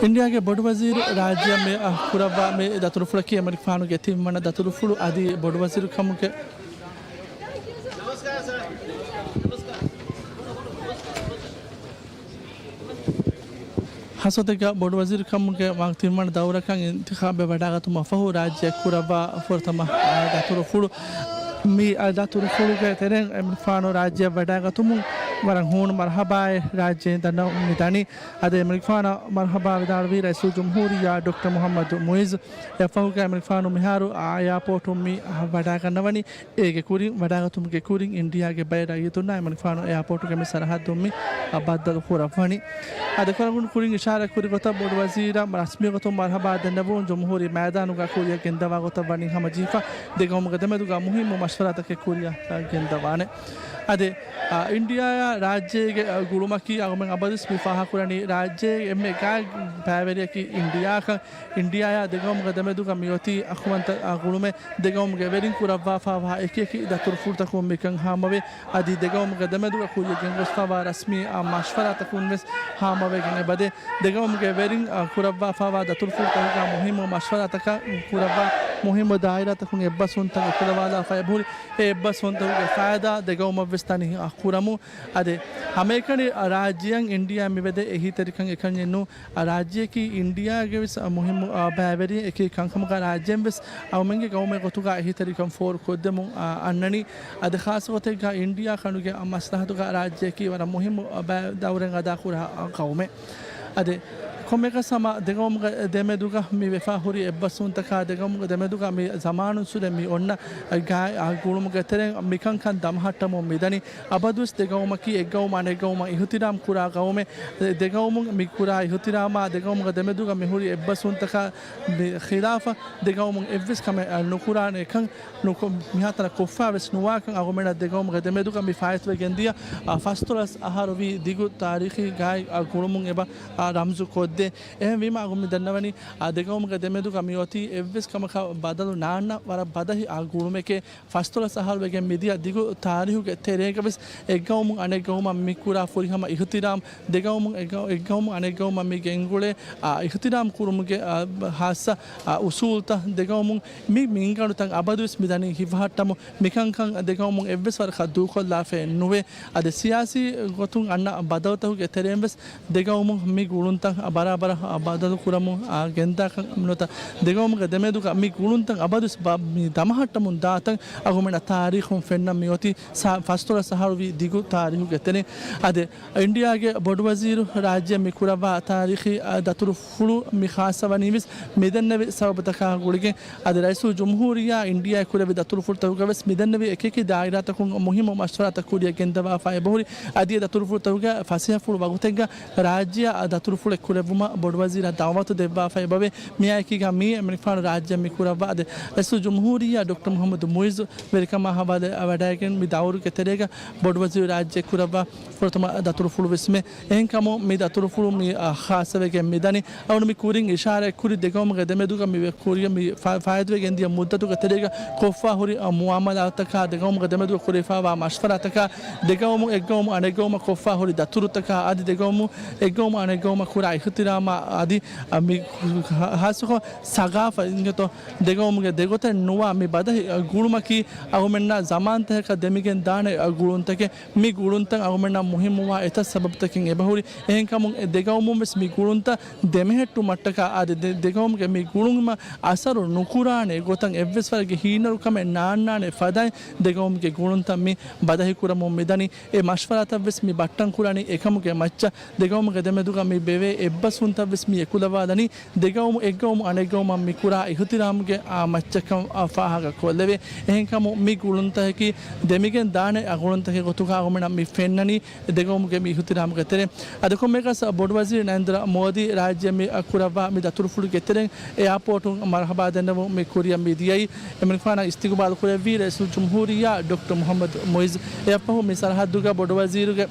އިންޑިއާގެ ބޮޑުވަޒީރު ރާއްޖެއަށް މި، އަ، ކުރައްވާ މި ދަތުރުފުޅަކީ އެމަނިކުފާނުގެ ތިންވަނަ ދަތުރުފުޅު. އަދި ބޮޑުވަޒީރު ކަމުގެ ހާއްސަ ގޮތެއްގަ ބޮޑުވަޒީރު ކަމުގެ ތިންވަނަ ދައުރަކަށް އިންތިޚާބެއް ވަޑައިގަތުމަށް ފަހު ރާއްޖެއަށް ކުރައްވާ ފުރަތަމަ، އާ، ދަތުރުފުޅު. މި، އާ، ދަތުރުފުޅުގެ ތެރެއިން އެމަނިކުފާނު ރާއްޖެއަށް ވަޑައިގަތުމުން ވަރަށް ހޫނު މަރުޙަބާއެއް ރާއްޖޭން ދަންނަވަމުން މިދަނީ. އަދި އެމަނިކުފާނަށް މަރުޙަބާ ވިދާޅުވީ ރައީސުލްޖުމްހޫރިއްޔާ ޑޮކްޓަރ މުޙައްމަދު މުޢިއްޒު. އެއަށްފަހުގަ އެމަނިކުފާނު މިހާރު އާ އެއާޕޯޓުން މި ވަޑައިގަންނަވަނީ. އޭގެ ކުރިން، ވަޑައިގަތުމުގެ ކުރިން އިންޑިއާގެ ބައެއް ރައްޔިތުންނާ އެމަނިކުފާނު އެއާޕޯޓުގެ މި ސަރަހައްދުން މި ބައްދަލު ކުރައްވަނީ. އަދި ކުރަނގުން ކުރިން އިޝާރާތް ކުރި ގޮތަށް ބޮޑުވަޒީރަށް ރަސްމީ ގޮތުން މަރުޙަބާ ދެންނެވުން ޖުމްހޫރީ މައިދާނުގަ ކުރިއަށް ގެންދަވާ ގޮތަށް ވަނީ ހަމަޖެހިފަ. ދެގައުމުގެ ދެމެދުގަ މުހިއްމު މަޝްވަރާތަކެއް ކުރިއަށް ގެންދަވާނެ. އަދި، އާ، އިންޑިއާއާ ރާއްޖޭގެ، އާ، ގުޅުމަކީ އަޅުމެން އަބަދުވެސް މި ފާހަގަކުރަނީ ރާއްޖޭގެ އެންމެ ގާތް ބައިވެރިޔަކީ އިންޑިއާކަން. އިންޑިއާއާ ދެގައުމުގެ ދެމެދުގަ މިއޮތީ އަޚުވަންތަ، އާ، ގުޅުމެއް. ދެގައުމުގެ ވެރިން ކުރައްވާފާވާ އެކިއެކި ދަތުރުފުޅުތަކުން މިކަން ހާމަވޭ. އަދި ދެގައުމުގެ ދެމެދުގަ ކުރިއަށް ގެންގޮސްފާވާ ރަސްމީ، އާ، މަޝްވަރާތަކުން ވެސް ހާމަވެގެން އެބަދޭ. ދެގައުމުގެ ވެރިން، އާ، ކުރައްވާފާވާ ދަތުރުފުޅުތަކުގަ މުހިއްމު މަޝްވަރާތަކަށް ކުރައްވާ މުހިއްމު ދާއިރާތަކުން އެއްބަސްވުންތައް އެކުލަވާލާފަ އެބަހުރި. އެ އެއްބަސްވުންތަކުގެ ފައިދާ ދެގައުމަށްވެސް ދަނީ، އާ، ކުރަމުން. އަދި ހަމައެކަނި ރާއްޖެއަށް އިންޑިއާ މިވެދޭ އެހީތެރިކަން އެކަންޏެއް ނޫން. ރާއްޖެއަކީ އިންޑިއާގެ ވެސް މުހިއްމު، އާ، ބައިވެރި އެކި ކަންކަމުގަ ރާއްޖޭން ވެސް އަޅުމެންގެ ގައުމެއް ގޮތުގަ އެހީތެރިކަން ފޯރުކޮށްދެމުން، އާ، އަންނަނީ. އަދި ޚާއްސަ ގޮތެއްގަ އިންޑިއާ ކަނޑުގެ މަސްލަހަތުގަ ރާއްޖެއަކީ ވަރަށް މުހިއްމު، އާ، ބައި-، ދައުރެއް އަދާކުރާ، އާ، ގައުމެއް. އަދި ކޮންމެއަކަސް ހަމަ ދެގައުމުގެ ދެމެދުގަ މި ވެފާ ހުރި އެއްބަސްވުންތަކާ ދެގައުމުގެ ދެމެދުގަ މި ޒަމާނުއްސުރެ މި އޮންނަ ގާތް، އާ، ގުޅުމުގެ ތެރެއިން މިކަންކަން ދަމަހައްޓަމުން މިދަނީ. އަބަދުވެސް ދެގައުމަކީ އެއްގައުމު އަނެއްގައުމަށް އިހުތިރާމް ކުރާ ގައުމެއް. ދެގައުމުން މި ކުރާ އިހުތިރާމާ ދެގައުމުގެ ދެމެދުގަ މި ހުރި އެއްބަސްވުންތަކާ މި ޚިލާފަށް ދެގައުމުން އެއްވެސް ކަމެއް، އާ، ނުކުރާނެ ކަން ނުކޮ-، މިހާތަނަށް ކޮށްފާވެސް ނުވާކަން އަޅުގަނޑުމެންނަށް ދެގައުމުގެ ދެމެދުގަ މި ފާއިތުވެގެންދިޔަ، އާ، ފަސްދޮޅަސް އަހަރު ވީ ދިގު ތާރީޚީ ގާތް، އާ، ގުޅުމުން އެބަ، އާ، ރަމްޒު ކޮށްދޭ. އެހެންވީމަ އަޅުގަނޑު މި ދަންނަވަނީ، އާ، ދެގައުމުގެ ދެމެދުގަ މިއޮތީ އެއްވެސް ކަމަކަށް ބަދަލު ނާންނަ ވަރަށް ބަދަހި، އާ، ގުޅުމެކޭ. ފަސްދޮޅަސް އަހަރު ވެގެން މިދިޔަ ދިގު ތާރީހުގެ ތެރޭގަވެސް އެއްގައުމުން އަނެއްގައުމަށް މި ކުރާ ފުރިހަމަ އިހުތިރާމް، ދެގައުމުން އެއްގަ-، އެއްގައުމުން އަނެއްގައުމަށް މި ގެންގުޅޭ، އާ، އިހުތިރާމް ކުރުމުގެ، އާ، ހާއްސަ، އާ، އުސޫލްތައް ދެގައުމުން މި މިންގަނޑުތައް އަބަދުވެސް މިދަނީ ހިފަހައްޓަމުން. މިކަންކަން ދެގައުމުން އެއްވެސް ވަރަކަށް ދޫކޮށްލާފައެއް ނުވޭ. އަދި ސިޔާސީ ގޮތުން އަންނަ ބަދަލުތަކުގެ ތެރެއިން ވެސް ދެގައުމުން މި ގުޅުންތައް ބަރާބަރަށް ބަދަލު ކުރަމުން ގެންދާކަށް ނުވަތަ ދެގައުމުގެ ދެމެދުގަ މި ގުޅުންތައް އަބަދުވެސް ބަ-، މި ދަމަހައްޓަމުން ދާތަން އަޅުގަނޑުމެންނަށް ތާރީޚުން ފެންނަން މިއޮތީ ސާ-، ފަސްދޮޅަސް އަހަރު ވީ ދިގު ތާރީހުގެ ތެރެއިން. އަދި އިންޑިއާގެ ބޮޑުވަޒީރު ރާއްޖެ މި ކުރައްވާ ތާރީޚީ، އަ، ދަތުރުފުޅު މި ޚާއްސަވަނީ ވެސް މިދެންނެވި ސަބަބުތަކާ ގުޅިގެން. އަދި ރައީސުލްޖުމްހޫރިއްޔާ އިންޑިއާއަށް ކުރެއްވި ދަތުރުފުޅުތަކުގަވެސް މިދެންނެވި އެކިއެކި ދާއިރާތަކުން މުހިއްމު މަޝްވަރާތައް ކުރިއަށް ގެންދަވާފަ އެބަހުރި. އަދި އެ ދަތުރުފުޅުތަކުގެ ފަސޭހަފުޅު ވަގުތެއްގަ ރާއްޖެއަށް ދަތުރުފުޅެއް ކުރެއްވުމަށް ބޮޑުވަޒީރަށް ދަޢުވަތު ދެއްވާފަ އެބަވޭ. މިއާއެކީގަ މީ އެމަނިކުފާނު ރާއްޖެ މި ކުރައްވާ އަދި ރައީސުލްޖުމްހޫރިއްޔާ ޑޮކްޓަރ މުޙައްމަދު މުޢިއްޒު ވެރިކަމާ ހަވާލެ ވަޑައިގެން މި ދައުރުގެ ތެރޭގަ ބޮޑުވަޒީރު ރާއްޖެ ކުރައްވާ ފުރަތަމަ ދަތުރުފުޅު ވެސްމެ. އެހެންކަމުން މި ދަތުރުފުޅު މި، އާ، ޚާއްސަވެގެން މިދަނީ. އަޅުގަނޑު މި ކުރިން އިޝާރާތް ކުރި ދެގައުމުގެ ދެމެދުގަ މި ވެ-، ކުރިއަށް މި ފާ-، ފާއިތުވެގެން ދިޔަ މުއްދަތުގެ ތެރޭގަ ކޮށްފާ ހުރި، އާ، މުއާމަލާތަކާ ދެގައުމުގެ ދެމެދުގަ ކުރެވިފާވާ މަޝްވަރާތަކާ ދެގައުމު އެއްގައުމު އަނެއްގައުމަށް ކޮށްފާ ހުރި ދަތުރުތަކާ އަދި ދެގައުމު އެއްގައުމު އަނެއްގައުމަށް ގައުމަށް ކުރާ އިހުތިރާމާ އަދި މި ހާ-، ހާއްސަކޮށް ސަގާފަތް އިނގޭތޯ ދެގައުމުގެ ދެގޮތެއް ނުވާ މި ބަދަހި ގުޅުމަކީ އަޅުމެންނާ ޒަމާންތަކަކަށް ދެމިގެން ދާނެ ގުޅުންތަކެއް. މި ގުޅުންތައް އަޅުމެންނަށް މުހިއްމުވާ އެތައް ސަބަބުތަކެއް އެބަހުރި. އެހެންކަމުން ދެގައުމުން ވެސް މި ގުޅުންތައް ދެމެހެއްޓުމަށްޓަކާ އަދި ދެ-، ދެގައުމުގެ މި ގުޅުމަށް އަސަރު ނުކުރާނެ ގޮތަށް އެއްވެސް ވަރެއްގެ ހީނަރުކަމެއް ނާންނާނެ ފަދައިން ދެގައުމުގެ ގުޅުންތައް މި ބަދަހިކުރަމުން މިދަނީ. އެ މަޝްވަރާތައް ވެސް މި ބައްޓަން ކުރަނީ އެކަމުގެ މައްޗަށް. ދެގައުމުގެ ދެމެދުގަ މި ބެވޭ އެއްބަސްވުންތައް ވެސް މި އެކުލަވާލަނީ ދެގައުމު އެއްގައުމު އަނެއްގައުމަށް މި ކުރާ އިހުތިރާމުގެ އާ މައްޗަށްކަން އާ ފާހަގަ ކޮށްލެވޭ. އެހެންކަމުން މި ގުޅުންތަކަކީ ދެމިގެން ދާނެ އާ ގުޅުންތަކެއް ގޮތުގަ އަޅުމެންނަށް މި ފެންނަނީ ދެގައުމުގެ މި އިހުތިރާމުގެ ތެރެއިން. އަދި ކޮންމެއަކަސް ބޮޑުވަޒީރު ނަރެންދްރަ މޯދީ ރާއްޖެ މި ކުރައްވާ މި ދަތުރުފުޅުގެ ތެރެއިން އެއާޕޯޓުން މަރުހަބާ ދެންނެވުން މި ކުރިއަށް މި ދިޔައީ. އެމަނިކުފާނަށް އިސްތިގުބާލު ކުރެއްވީ ރައީސުލްޖުމްހޫރިއްޔާ ޑޮކްޓަރ މުޙައްމަދު މުޢިއްޒު. އެއަށްފަހު މި ސަރަހައްދުގަ ބޮޑުވަޒީރުގެ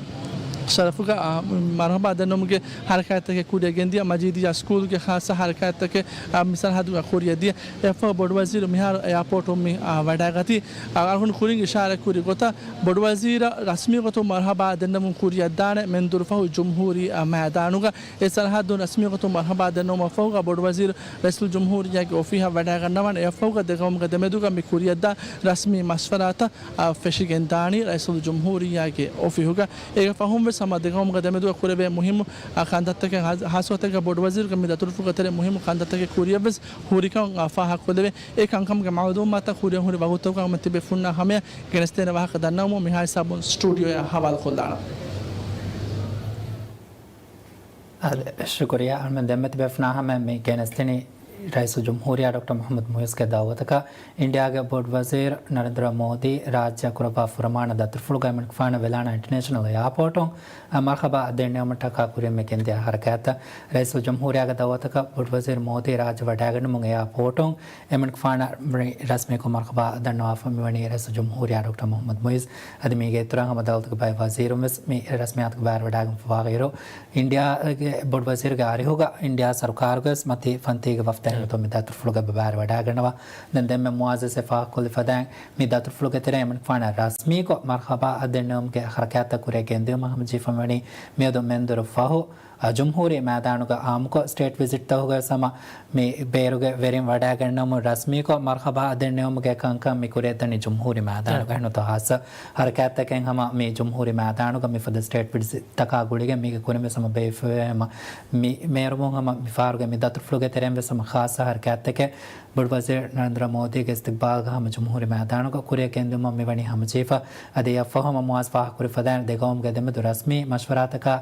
ޝަރަފުގަ، އާ، މަރުހަބާ ދެންނެވުމުގެ ހަރަކާތްތަކެއް ކުރިއަށް ގެންދިޔަ، މަޖީދިއްޔާ ސްކޫލްގެ ޚާއްޞަ ހަރަކާތްތަކެއް، އާ، މި ސަރަހައްދުގަ ކުރިއަށް ދިޔަ. އެއަށްފަހު ބޮޑުވަޒީރު މިހާރު އެއާޕޯޓުން މި، އާ، ވަޑައިގަތީ. އާ، އަޅުގަނޑު ކުރިން އިޝާރަތް ކުރި ގޮތަށް، ބޮޑުވަޒީރަށް ރަސްމީ ގޮތުން މަރުހަބާ ދެންނެވުން ކުރިއަށްދާނެ މެންދުރު ފަހު ޖުމްހޫރީ، އާ، މައިދާނުގަ. އެ ސަރަހައްދުން ރަސްމީ ގޮތުން މަރުހަބާ ދެންނެވުމަށްފަހުގަ ބޮޑުވަޒީރު ރައީސުލްޖުމްހޫރިއްޔާގެ އޮފީހަށް ވަޑައިގަންނަވާނެ. އެއަށްފަހުގަ ދެގައުމުގެ ދެމެދުގަ މި ކުރިއަށްދާ ރަސްމީ މަޝްވަރާތައް، އާ، ފެށިގެން ދާނީ ރައީސުލްޖުމްހޫރިއްޔާގެ އޮފީހުގަ. އޭގެ ފަހުން ވެސް ހަމަ ދެގައުމުގެ ދެމެދުގަ ކުރެވޭ މުހިއްމު، އާ، ކަންތައްތަކެއް ހާ-، ހާއްސަ ގޮތަކަށް ބޮޑުވަޒީރުގެ މި ދަތުރުފުޅުގެ ތެރޭ މުހިއްމު ކަންތައްތަކެއް ކުރިއަށް ވެސް ހުރިކަން، އާ، ފާހަގަކޮށްލެވޭ. އެ ކަންކަމުގެ މައުލޫމާތުތައް ކުރިއަށް ހުރި ވަގުތުގަ އަޅުމެން ތިބޭފުންނާ ހަމަޔަށް ގެނެސްދޭނެ ވާހަކަ ދަންނަވަމުން މިހާ ހިސާބުން ސްޓޫޑިއޯއަށް ހަވާލުކޮށްލާނަން. އާދެ، ޝުކުރިއްޔާ. އަޅުމެން ދެންމެ ތިބޭފުނާ ހަމަ މި ގެނެސްދިނީ ރައީސުލްޖުމްހޫރިއްޔާ ޑޮކްޓަރ މުޙައްމަދު މުޢިއްޒުގެ ދައުވަތަކަށް އިންޑިއާގެ ބޮޑުވަޒީރު ނަރެންދްރަ މޯދީ ރާއްޖެއަށް ކުރައްވާ ފުރަމާނަ ދަތުރުފުޅުގައި އެމަނިކުފާނަށް ވެލާނާ އިންޓަރނޭޝަނަލް އެއާޕޯޓުން މަރުހަބާ ދެންނެވުމަށްޓަކާ ކުރިއަށް މި ގެންދިޔަ ހަރަކާތްތައް. ރައީސުލްޖުމްހޫރިއްޔާގެ ދައުވަތަކަށް ބޮޑުވަޒީރު މޯދީ ރާއްޖެ ވަޑައިގަންނަމުން އެއާޕޯޓުން އެމަނިކުފާނަށް ރަސްމީކޮށް މަރުހަބާ ދަންނަވާފަ މިވަނީ ރައީސުލްޖުމްހޫރިއްޔާ ޑޮކްޓަރ މުޙައްމަދު މުޢިއްޒު. އަދި މީގެ އިތުރަށް ހަމަ ދައުލަތުގެ ބައެއް ވަޒީރުން ވެސް މި ރަސްމިއްޔާތުގެ ބައިވެރިވެވަޑައިގެންފަ ވާ އިރު، އިންޑިއާގެ ބޮޑުވަޒީރުގެ އަރިހުގަ އިންޑިއާ ސަރުކާރުގެ ވެސް މަތީ ފަންތީގެ ވަފްދެއް އެނގިތޯ މި ދަތުރުފުޅުގައި ބައިވެރިވަޑައިގަންނަވާ. ދެން ދެންމެ މުޢައްޒަޒް އެ ފާހަގަކޮށްލި ފަދައިން މި ދަތުރުފުޅުގެ ތެރެއިން އެމަނިކުފާނަށް ރަސްމީކޮށް މަރުހަބާ ދެންނެވުމުގެ ހަރަކާތްތައް ކުރިއަށް ގެންދިއުމަށް ހަމަޖެހިފަ މިވަނީ މިއަދު މެންދުރު ފަހު، އަ، ޖުމްހޫރީ މައިދާނުގަ އާއްމުކޮށް ސްޓޭޓް ވިޒިޓްތަކުގަ ވެސް ހަމަ މި ބޭރުގެ ވެރިން ވަޑައިގަންނަމުން ރަސްމީކޮށް މަރުހަބާ ދެންނެވުމުގެ ކަންކަން މި ކުރިއަށްދަނީ ޖުމްހޫރީ މައިދާނުގަ. އެހެންނުތޯ ހާއްސަ ހަރަކާތްތަކެއް ހަމަ މި ޖުމްހޫރީ މައިދާނުގަ މިފަދަ ސްޓޭޓް ވިޒިޓްތަކާ ގުޅިގެން މީގެ ކުރިން ވެސް ހަމަ ބޭއްވެފައިވޭ ހަމަ މި މޭރުމުން ހަމަ މިފަހަރުގެ މި ދަތުރުފުޅުގެ ތެރެއިން ވެސް ހަމަ ޚާއްޞަ ހަރަކާތްތަކެއް ބޮޑުވަޒީރު ނަރެންދްރަ މޯދީގެ އިސްތިޤްބާލްގަ ހަމަ ޖުމްހޫރީ މައިދާނުގަ ކުރިއަށް ގެންދިއުމަށް މިވަނީ ހަމަޖެހިފަ. އަދި އެއަށްފަހު ހަމަ މުޢައްޒަޒް ފާހަގަކުރި ފަދައިން ދެގައުމުގެ ދެމެދު ރަސްމީ މަޝްވަރާތަކާ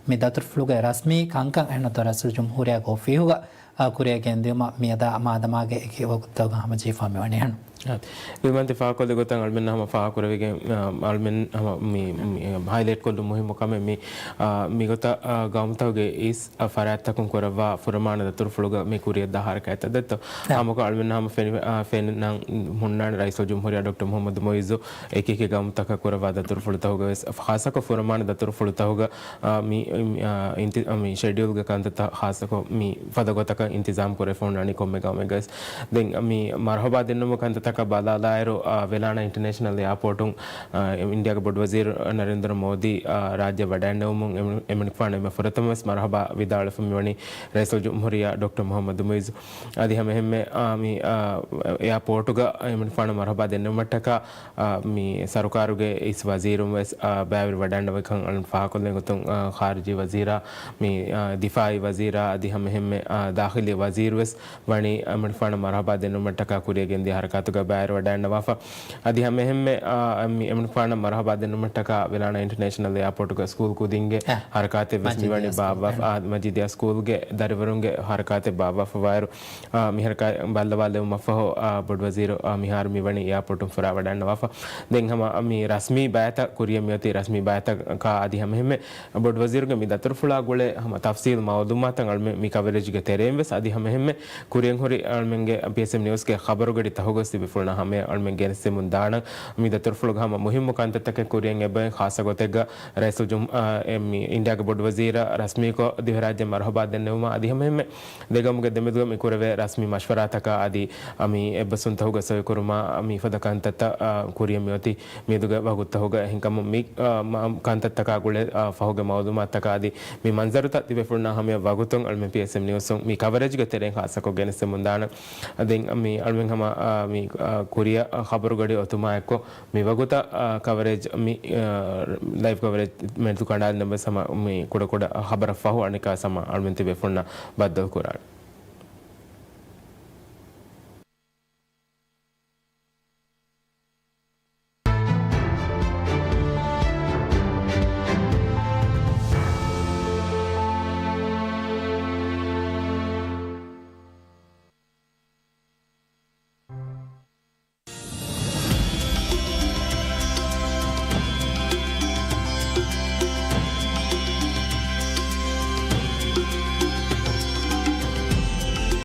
މި ދަތުރުފުޅުގެ ރަސްމީ ކަންކަން އެހެންނުތޯ ރައީސުލްޖުމްހޫރިއްޔާގެ އޮފީހުގަ، އާ، ކުރިއަށް ގެންދިއުމަށް މިއަދާ މާދަމާގެ އެކި ވަގުތުތަކުގަ ހަމަޖެހިފަ މިވަނީ އެހެން. އާ، ވިމާން ތި ފާހަގަކޮށްލި ގޮތަށް އަޅުމެން ހަމަ ފާހަގަކުރެވިގެން، އާ، އަޅުމެން ހަމަ މި، މި ހައިލައިޓް ކޮށްލުން މުހިއްމު ކަމެއް މި، އާ، މިގޮތަށް، އާ، ގައުމުތަކުގެ އިސް އަ، ފަރާތްތަކުން ކުރައްވާ ފުރަމާނަ ދަތުރުފުޅުގަ މި ކުރިއަށްދާ ހަރަކާތްތައް ދެއްތޯ؟ އާ. ހަމަކޮށް އަޅުމެން ހަމަ ފެނި-، އާ، ފެންނަން ހުންނާނެ ރައީސުލްޖުމްހޫރިއްޔާ ޑޮކްޓަރ މުޙައްމަދު މުޢިއްޒު އެކި އެކި ގައުމުތަކަށް ކުރައްވާ ދަތުރުފުޅުތަކުގަ ވެސް ޚާއްޞަކޮށް ފުރަމާނަ ދަތުރުފުޅުތަކުގަ، އާ، މި، އާ، އިންތި-، އާ، މި ޝެޑިއުލްގެ ކަންތައްތައް ޚާއްޞަކޮށް މި ފަދަ ގޮތަކަށް އިންތިޒާމް ކުރެފަ ހުންނާނީ ކޮންމެ ގައުމެއްގަ ވެސް. ދެން މި މަރުހަބާ ދެންނެވުމުގެ ކަންތައްތަކަށް ބަލާލާއިރު، އާ، ވެލާނާ އިންޓަރނޭޝަނަލް އެއާޕޯޓުން، އާ، އިންޑިއާގެ ބޮޑުވަޒީރު ނަރެންދްރަ މޯދީ، އާ، ރާއްޖެ ވަޑައިންނެވުމުން އެމަ-، އެމަނިކުފާނު އެންމެ ފުރަތަމަ ވެސް މަރުހަބާ ވިދާޅުވެފަ މިވަނީ ރައީސުލްޖުމްހޫރިއްޔާ ޑޮކްޓަރ މުޙައްމަދު މުޢިއްޒު. އަދި ހަމައެހެންމެ، އާ، މި، އާ، އެއާޕޯޓުގަ އެމަނިކުފާނަށް މަރުހަބާ ދެންނެވުމަށްޓަކާ، އާ، މި ސަރުކާރުގެ އިސް ވަޒީރުން ވެސް، އާ، ބައިވެރިވަޑައިންނަވާކަން އަޅުން ފާހަގަކޮށްލެން ގޮތުން، އާ، ޚާރިޖީ ވަޒީރާ، މި، އާ، ދިފާއީ ވަޒީރާ އަދި ހަމައެހެންމެ، އާ، ދާޚިލީ ވަޒީރު ވެސް ވަނީ އެމަނިކުފާނަށް މަރުހަބާ ދެންނެވުމަށްޓަކާ ކުރިއަށް ގެންދިޔަ ހަރަކާތުގަ ބައިވެރިވަޑައިންނަވާފަ. އަދި ހަމައެހެންމެ، އާ، މި އެމަނިކުފާނަށް މަރުހަބާ ދެންނެވުމަށްޓަކާ ވެލާނާ އިންޓަރނޭޝަނަލް އެއާޕޯޓުގަ ސްކޫލް ކުދިންގެ އަ، ހަރަކާތެއް ވެސް މިވަނީ މަޖީދިއްޔާ ސްކޫލް، ބާއްވާފަ، އަ، މަޖީދިއްޔާ ސްކޫލްގެ ދަރިވަރުންގެ ހަރަކާތެއް ބާއްވާފަވާއިރު، އާ، މި ހަރަކާތް ބައްލަވާލެވުމަށްފަހު، އާ، ބޮޑުވަޒީރު، އާ، މިހާރު މިވަނީ އެއާޕޯޓުން ފުރާވަޑައިންނަވާފަ. ދެން ހަމަ މި ރަސްމީ ބައިތައް ކުރިއަށް މިއޮތީ ރަސްމީ ބައިތަކާ އަދި ހަމައެހެންމެ ބޮޑުވަޒީރުގެ މި ދަތުރުފުޅާ ގުޅޭ ހަމަ ތަފްސީލް މައުލޫމާތަށް އަޅުމެން މި ކަވަރޭޖްގެ ތެރެއިން ވެސް އަދި ހަމައެހެންމެ ކުރިއަށް ހުރި އަޅުމެންގެ ޕީއެސްއެމް ނިއުސްގެ ޚަބަރުގަޑި ތަހުގަސް ފުޅުން ހަމަޔަށް އަޅުމެން ގެނެސްދެމުން ދާނަން. މި ދަތުރުފުޅުގަ ހަމަ މުހިއްމު ކަންތައްތަކެއް ކުރިޔަށް އެބައި ޚާއްޞަ ގޮތެއްގަ ރައީސުލްޖުމް-، އާ، އެ، މި އިންޑިއާގެ ބޮޑުވަޒީރަށް ރަސްމީކޮށް ދިވެހިރާއްޖެ މަރުޙަބާ ދެންނެވުމަށް އަދި ހަމައެހެންމެ ދެ ގައުމުގެ ދެމެދުގަ މި ކުރެވޭ ރަސްމީ މަޝްވަރާތަކާ އަދި މި އެއްބަސްވުންތަކުގަ ސޮއިކުރުމާ މިފަދަ ކަންތައްތައް، އާ، ކުރިޔަށް މިއޮތީ މިއަދުގެ ވަގުތުތަކުގަ. އެހެންކަމުން މި، އާ، މަ-، ކަންތައްތަކާ ގުޅޭ، އާ، ފަހުގެ މައުލޫމާތުތަކާ އަދި މި މަންޒަރުތައް ތިބޭފުޅުންނާ ހަމަޔަށް ވަގުތުން އަޅުމެން ޕީއެސްއެމް ނިއުސުން މި ކަވަރޭޖްގެ ތެރެއިން ޚާއްޞަކޮށް ގެނެސްދެމުން ދާނަން. ދެން މި އަޅުމެން ހަމަ، އާ، މި، އާ، ކުރިއަށް ޚަބަރުގަޑި އޮތުމާއެއްކޮށް މި ވަގުތަށް، އާ، ކަވަރޭޖް މި، އާ، ލައިވް ކަވަރޭޖް މެދު ކަނޑާލަން ވެސް ހަމަ މި ކުޑަކުޑަ ޚަބަރަށް ފަހު އަނެއްކާ ހަމަ އަޅުމެން ތިބޭފުޅުންނާ ބައްދަލު ކުރާނެ.